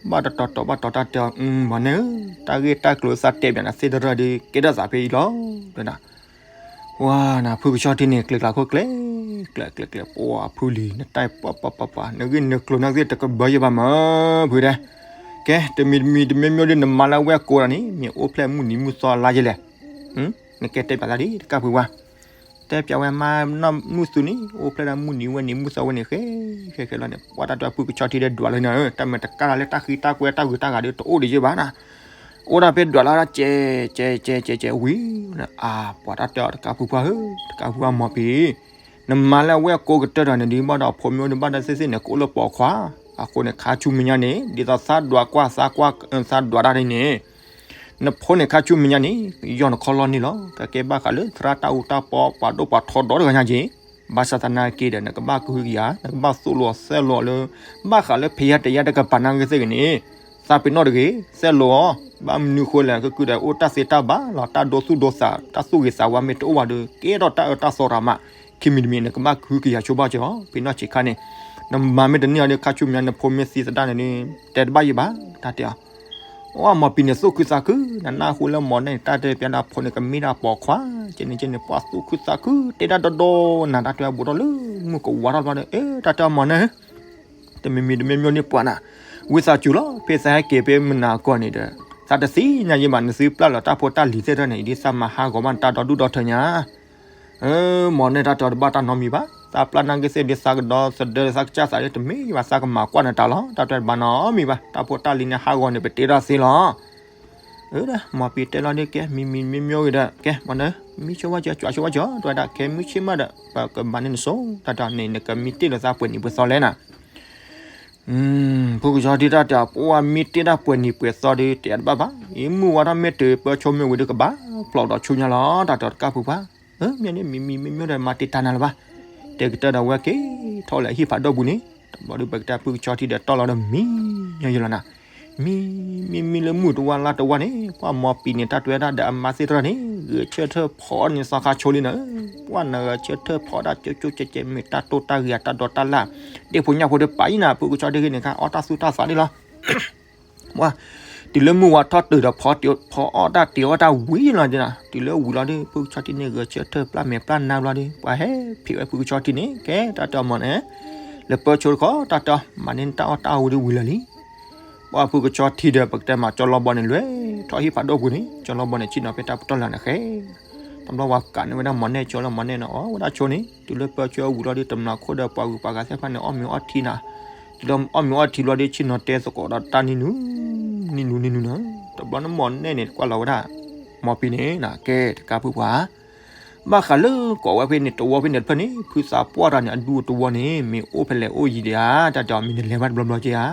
ဘၣ်တတီၤ တီၤဘၣ်တီၤ တၢ်တဲအီၤ မၤနၢၤဧၢ, တၢ်ဂ့ၢ်တၢ်ကျိၤသးတဲပၠးနၤသ့ၣ်တဖၣ်ဒီး ကဲထီၣ်သးဖဲအံၤလီၤ တဲဒၣ် ပှၤနၤ ဖုကဆီထံန့ၣ် ကျဲၤကျါခိၣ်ကျဲၤ, ကျဲၤကျဲၤကျဲၤ ပှၤဖုလံၤ နတၢ်ပှၤပှၤပှၤပှၤ နဂ့ၢ်နကျိၤနဂ့ၢ်တကဘၢယဲၢ်ဘၣ်မး ဖုတဲ, ကဲ တမံၤတမံၤတမံၤမံၤဒီး နမၤလၢဝဲၢ်ကိးဒီးန့ၣ် မ့ၢ်အိၣ်ဖျဲၣ်မုၢ်နံၤမုၢ်သီလါယဲၢ်လဲၣ်, နကဲတဲပၠးသးဒ်တကၢ်ဖုပှၤ, တဲပၠးဝဲမါနီၢ်မုၢ်သူန့ၣ် အိၣ်ဖျဲၣ်ဒၣ်မုၢ်နံၤဝဲၢ်နံၤမုၢ်သီဝဲန့ၣ် ဃဲဃဲဃဲလီၤန့ၣ် ပှၤတၢ်တဲဖုကဆီထံဒီးဒွးလီၤန့ၣ် တၢ်မၤတကၢ်လၢတၢ်ဃံတၢ်ကွဲတၢ်ဂုၤတၢ်ဂၤဒီးတအိၣ်ဒံးယဲၢ်ဘၣ်နၤ အိၣ်ဒၣ်ဖဲဒွးလီၤဒၣ် ကဲး ကဲး ကဲး ကဲး ကဲး ဝံၤ, အါ ပှၤတၢ်တဲအီၤ တကးဖုပှၢ်ဧၢ, တကးဖုပှၢ်မီၤပံၤ, နမၤလၢအဝဲၢ်ကိးကတၢၢ်ဒီးန့ၣ် ဒ်ဘၣ်ဒီးဖိမ့ၢ်အိၣ်ဒံးဘၣ်ဒီးသ့ၣ်သ့ၣ်န့ၣ် ကအိၣ်လၢပိာ်ခွါ, အဃိန့ၣ် ခါဆူမဲာ်ညါန့ၣ် ဒ်သိးသးဒွးကွၢ် သးကွၢ် သးဒွးတၢ်န့ၣ် နဖိန့ၣ် ခါဆူမဲာ်ညါန့ၣ် ယီၢ်နခီလီၢ်န့ၣ်လီၤ. ကကဲဘၣ်ဃးလၢသရၣ်တၢ်အူတၢ်ပီ ပှၤဒိၣ်ပှၤထီဒီတဂၤညါက့ၤ, ဘၣ်ဆၣ်သနာ်က့ဒီး နကဘၣ်ကဟုကယာ် နကဘၣ်သိၣ်လိအီၤသဲလိအီၤလၢ ဘၣ်ဃးလၢဖဲယၤတယၤတကပၤနာ်က့သ့ၣ်ဂ့ၤန့ၣ် သးပ့ၤနီၣ်တဂ့ၤ သဲလိအီၤ, ဘၣ်မနုၤဃိလဲၣ် ကကုၢ်ဒီးအိၣ်တၢ်သ့တၢ်ဘၣ်လီၤ တၢ်ဒိသူၣ်ဒိသး တၢ်သူၣ်ဂ့ၤသးဝါမ့ၢ်တအိၣ်ဘၣ်ဒီး ကဲထီၣ်တၢ်အၢတၢ်သီရၤမး, ခံမံၤတမံၤ နကဘၣ်ကဟုကယာ်ဆိဘၣ်က့ၤအီၤ, ပ့ၤနီၣ်ဆံးခါန့ၣ် နမၤမ့ၢ်တန့ၢ်အီၤဒီး ခါဆူမဲာ်ညါ နဖိမ့ၢ်သံသဒၣ်န့ၣ် တဲတဘၣ်ယံၤဘၣ် တၢ်တဲအီၤ အိၣ်မီၤပံၤန့ၣ် သူၣ်ခုသးခု, နနၢ်ဟူလၢမီၤန့ၣ် တၢ်တဲပျးဒၣ်ဖိန့ၣ် ကမ့ၢ်ဒၣ်ပိာ်ခွါ, ကဲန့ၣ်ကဲန့ၣ် ပှၤသူၣ်ခုသးခု တဲဒၣ်ဒီဒီနၤ တၢ်တဲအီၤဘူးထီၣ်လၢမုၢ်ကဝါထီၣ်ဘျီဒီး အဲ တၢ်တဲအီၤမီၤန့ၣ် တမံၤမံၤတမံၤမံၤန့ၣ်ပှၤနၤ, ဝံသးစူၤလီၤ ဖဲသးဟဲက့ၤဖဲမုၢ်နၤကီၢ်န့ၣ်ဒီး သးတသ့ၣ်ညါယံၤဘၣ် နသုပျၢ်လီၤတၢ်ဖိတၢ်လံၤသ့ၣ်တဖၣ်န့ၣ် ဒ်သးမၤဟးဂီၤဘၣ်နတၢ်ဒီဒူၣ်ဒီထၢညါ မီၤန့ၣ် တၢ်တဲအီၤတဘၣ်တၢ်နီတမံၤဘၣ်, သးပျၢ်နာ်က့သ့ၣ်ဒီးသးကဒီသဒၢသးကစၢ်သးဒီးတမ့ၢ်ယံၤဘၣ် သးကမၤကွၢ်နတၢ်လီၤ, တၢ်တဲအီၤတဘၣ်နီတမံၤဘၣ်, တၢ်ဖိတၢ်လံၤန့ၣ် ဟးဂီၤန့ၣ် ပတ့ထီၣ်သ့လီၤ. မီၤပံၤတဲလီၤဒ်ကဲ မံၤမံၤမံၤမံၤဂ့ၤဒီး ကဲ မီၤန့ၣ် မံဆ့ဝဲကၠီ ကၠီဆ့ဝဲကၠီ တဲဝဲဒၣ် ခဲမုၢ်ဆ့ၣ်မးဒီး ပကမၤန့ၢ်နစိၤ တၢ်တဲအီၤန့ၣ် နကမံတ့ၢ်လီၤသးပှဲၤနံၤပှဲၤသီလဲၣ်နၤ ဖုကဆီထံတၢ်တဲအီၤ ပှၤမံတ့ၢ်တၢ်ပှဲၤနံၤပှဲၤသီဒီး တဲတဘၣ်ဘၣ်, အံၤမုၢ်ဝါထီၣ်မ့ၢ်တုၤပၢဆိမ့ၢ်ဝံၤဒီး ကဘၣ်ဖျိးဒီးဆူညါလီၤ တၢ်တဲအီၤတကးဖုပှၢ်, မ့ၢ်န့ၣ် မံၤမံၤမံၤမံၤဒီး မၤတ့ၢ်တၢ်နၤလၢၤဘၣ်, တဲကတၢၢ်ဒီးဝဲက့ၤထီၣ်လၢဟံၣ်ဖးဒိၣ်ပူၤန့ၣ်, တဘျီဒီးပကတဲဖုကဆီထံဒီးတီၢ်လီၤဒီး မံၤညီယလီၤနၤ, မံၤ မံၤ မံၤလၢမုၢ်တဝါလါတဝါန့ၣ် ပှၤမီၤပံၤန့ၣ် တၢ်တဲဝဲဒၣ်ဒီးအမါသ့ၣ်တဖၣ်န့ၣ် ဂဲၤဆၢထၢၣ်ဖီအီၣ်န့ၣ်သီခါဆိလံနၤ, ပှၤနဂဲၤဆၢထၢၣ်ဖီဒၣ်ကၠိကၠိကဲးကဲး မ့ၢ်တၢ်တိၢ်တၢ်ဂ့ၤ တၢ်ဒီတၢ်လၣ်, ဒ့ၣ်ဖိညၣ်ဖိဒီးပာ်အံၤနၤ ဖုကဆီထံဂ့ၤန့ၣ်ခါ အီၣ်တၢ်သူၣ်တၢ်သးဒ်လီၤ ပှၤ တုၤလၢမုၢ်ဝါထီၣ်တုၤဒီး ဖီအီၣ်တၢ်တ့ၤအီၣ်တၢ်ဝံၤလီၤ, တုၤလၢဝံၤလီၤဒီး ဖုကဆီထံန့ၣ် ဂဲၤဆၢထၢၣ်ပျၢ်မဲာ်ပျၢ်နါဘျီဒီး ပှၤဟဲဖံးဝဲဖုကဆီထံန့ၣ် ကဲတၢ်တဲအီၤမီၤန့ၣ် လဲၤပၢဆိတခီ တၢ်တဲအီၤ မၤန့ၢ်နတၢ်အီၣ်တၢ်အီဝံၤဒီးဝံၤလၢာ်လံ ပှၤဖုကဆီထံဒီး ပကတဲမး ကၠီလီဘီန့ၣ် လဲၤထီၣ်ဟံၣ်ဖးဒိၣ်ပူၤန့ၣ် ကၠီလီဘီန့ၣ် ဆ့ၣ်နီၤဖဲတၢ်ပတီၢ်လၢ်န့ၣ်ဃဲ တဘျီဝဲကးန့ၢ်ဝဲဒၣ်မီၤနဲၣ်ကၠီလၢမီၤနဲၣ်န့ၣ် အီၣ်ဝဲဒၣ်ဆိန့ၣ် တုၤလၢပၢဆိအဝံၤလီၤဒီး တမျးခိၣ်ဒီးပှၤဂုၤပှၤဂၤသ့ၣ်တဖၣ်န့ၣ် အီၣ်မ့ၤအီထံနၤ တုၤလၢအီၣ်မ့ၤအီထံဘျီဒီး ဆ့ၣ်နီၤတဲသကိးဒီးတၢ်နံၤနုၤ နံၤနုၤနံၤနုၤနၤ တဘျီန့ၣ်မီၤနဲၣ်န့ၣ် ကွၢ်လီၤဝဲဒၣ် မီၤပံၤန့ၣ် ကဲတကးဖုပှၤ ဘၣ်ဃးလၢကိးဝဲဖဲန့ၣ် တဝီဖဲန့ၣ်တဖျၢၣ်န့ၣ် ဖုသးပှၢ်တၢ်န့ၣ် အဒူတဝီန့ၣ် မ့ၢ်အိၣ်ဖဲလဲၣ်အိၣ်ယံၤဒံးဧါ တၢ်တဲအီၤ မ့ၢ်နလဲၤဘၣ်တဘျီဘျီက့ၤဧါ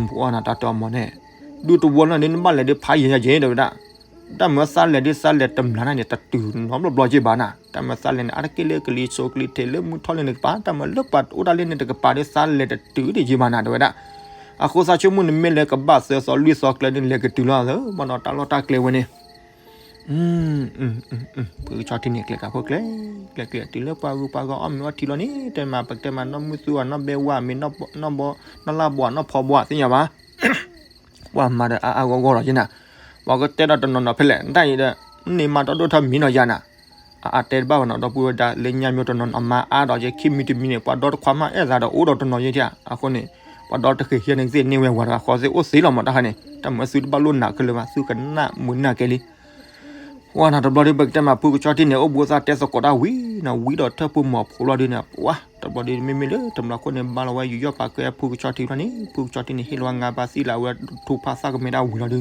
ပှၤနၤတၢ်တဲအီၤမီၤန့ၣ် ဒူတဝီလီၤန့ၣ် နဘၣ်လဲၤဒ်ဖးယံၤညါက့ၤ တဲဝဲဒၣ် တၢ်မၤသးလဲၤဒ်သးလဲၤတမျးနၤန့ၣ် တတုၤနီတဘျီဘျီက့ၤဘၣ်နၤ တၢ်မၤသးလဲၤန့ၣ် အါတက့ၢ်လၢကလံၤစိးကလံၤထံးလၢမုၢ်ထီၣ်လၢန့ၣ်ကပၤ တၢ်မၤလၢပှၤအိၣ်ဒၣ်လၢန့ၣ်တကပၤဒီးသးလဲၤတတုၤဒံးက့ၤဘၣ်နၤ တဲဝဲဒၣ် အဃိသးဆိကမိၣ်န့ၣ် မ့ၢ်လဲၤကဘၣ်သၢသီလွံၢ်သီကျဲန့ၣ် လဲၤကတုၤလီၤသၢ ဘၣ်ဒီးတၢ်လီၢ်တၢ်ကျဲဝဲန့ၣ် ပ ဖုကဆီထံန့ၣ် ကျဲကးဖိကျဲ, ကျဲကျဲတုၤလၢပှၤဂုၤပှၤဂၤအီၣ်မ့ၤအီထံလီၤန့ၣ် တဲမး ပကတဲမး နီၢ်မုၢ်သူအနီၢ်ဘဲဝါ မ့ၢ်နီၢ်ဘီ နီၢ်လၢ်ဘီ နီၢ်ဖီဘီ သ့ၣ်ညါဘၣ် ပှၤမၤဒီးအါအါဂီၢ်ဂီၢ်လီၤက့နၤ, ပှၤကတဲဒီးတနီၤနီၤဖဲလဲၣ် နတၢ်အံၤဒီး မ့ၢ်မၤဒီဒိၣ်ထီၣ်မံနီၤယၤနၤ, အအါတဲတဘၣ်ဘၣ်နီၤ ဒီပုၢ်ဝဲၢ်ဒၣ် လၢညါမ့ၢ်တနီၤနီၤမၤအါဒီး ယခံမံၤတမံၤန့ၣ် ပှၤဒီတခွါမးအဲၣ်သးဒီးအိၣ်ဒီးတနီၤယဲၢ်ထံၣ်, အဃိန့ၣ် ပှၤဒီတဃ့ၢ်ဟံးန့ၣ်သ့ၣ်န့ၢ်ဝဲဝၤတဂၤဃီသ့ၣ်အိၣ်သ့လီၤမးတၢ်ခါန့ၣ် တၢ်မၤသုတဘၣ်လိၣ်နးခဲလၢာ်ဘၣ် သုကနၣ်မုာ်နၢ်ကဲလံ ဝါနၤတဘျီဒီး ပကတဲမး ဖုကဆီထံန့ၣ် အိၣ်ဘှံးသးတဲသကိးတၢ်ဝံၤနၤ ဝံၤဒီးထၢၣ်ဖိမီၤဖိလီၤဒုန့ၣ် ပှၤတဘျီဒီး မ့မ့ၢ်လၢတမျီခိၣ်န့ၣ် ဘါလီၤဝဲယူးယီၣ်ပာ်ကဲဖုကဆီထံလီၤန့ၣ် ဖုကဆီထံန့ၣ် ဟ့ၣ်လီၤဝဲငါးပါးသံလၢအဝဲထူဖးသၣ်ကမဲဒၣ်ဝံၤလီၤဒု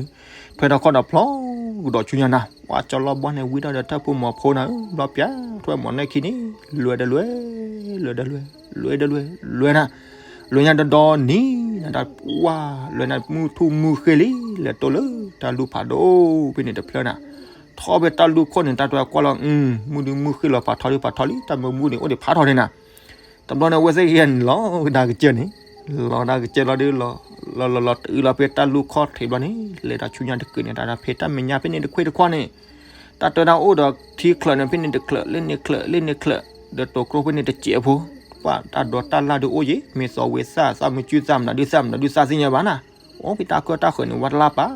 ထွဲထီၣ်ခီၣ်ဒီးဖျီကဒီးဆူညါနၤ ပှၤကၠီလီဘီန့ၣ် ဝံၤဒီးထၢၣ်ဖိမီၤဖိနၤဧၢ ဘျီပျၢ်ထွဲမီၤနဲၣ်ခံန့ၣ် လွဲဒီးလွဲ လွဲဒီးလွဲ လွဲဒီးလွဲ လွဲနၤ လွဲညါဒီဒီနံၤနၤ တၢ်ဝါ လွဲနၤမုၢ်ထူၣ်မုၢ်ဃ့လံ လဲၤတိၢ်လၢတၢ်လူၢ်ဖးဒိၣ်ဖဲန့ၣ်တဖျၢၣ်နၤ ထီၣ်ဖဲတၢ်လူၢ်ခိၣ်န့ၣ် တၢ်တဝဲကွၢ်လီၤ မုၢ်ဒုမုၢ်ဃ့လီၤဖးထီဒုဖးထီလံ တၢ်မုၢ်မုၢ်န့ၣ် အိၣ်ဒံးဖးထီန့ၣ်နၤ တဘျီန့ၣ် အဝဲသ့ၣ်ကဟဲန့ၣ်လီၤကဒါကစၢၢ်န့ၣ် လီၤကဒါကစၢၢ်လီၤဒု လီၤလီၤလီၤတုၤလီၤဖဲတၢ်လူၢ်ခီၣ်ထံးဘျီန့ၣ် လဲၤတၢ်ဆူညါတကုာ်န့ၣ် တၢ်ဖဲတၢ်မဲာ်ညါဖဲန့ၣ်တခွ့တခွါန့ၣ် တၢ်တဲဒၣ်အိၣ်ဒီးထံချၢးန့ၣ် ဖဲန့ၣ်တချၢး လၢန့ၣ်ချၢး လၢန့ၣ်ချၢး ဒီးတိာ်ကျိဖဲန့ၣ်တစဲးဖိ ပှၤတၢ်ဒိးတၢ်လၢ်ဒုအိၣ်ယံၤ မ့ၢ်သီဝ့ၤသၣ် သၣ်မုၢ်ကုသၣ်မနုၤဒုသၣ်မနုၤဒုသၣ်သ့ၣ်ညါဘၣ်နၤ အိၣ်ဖဲတၢ်ကၢၢ်တၢ်ဃၢၤန့ၣ် ဝါတလါပာ်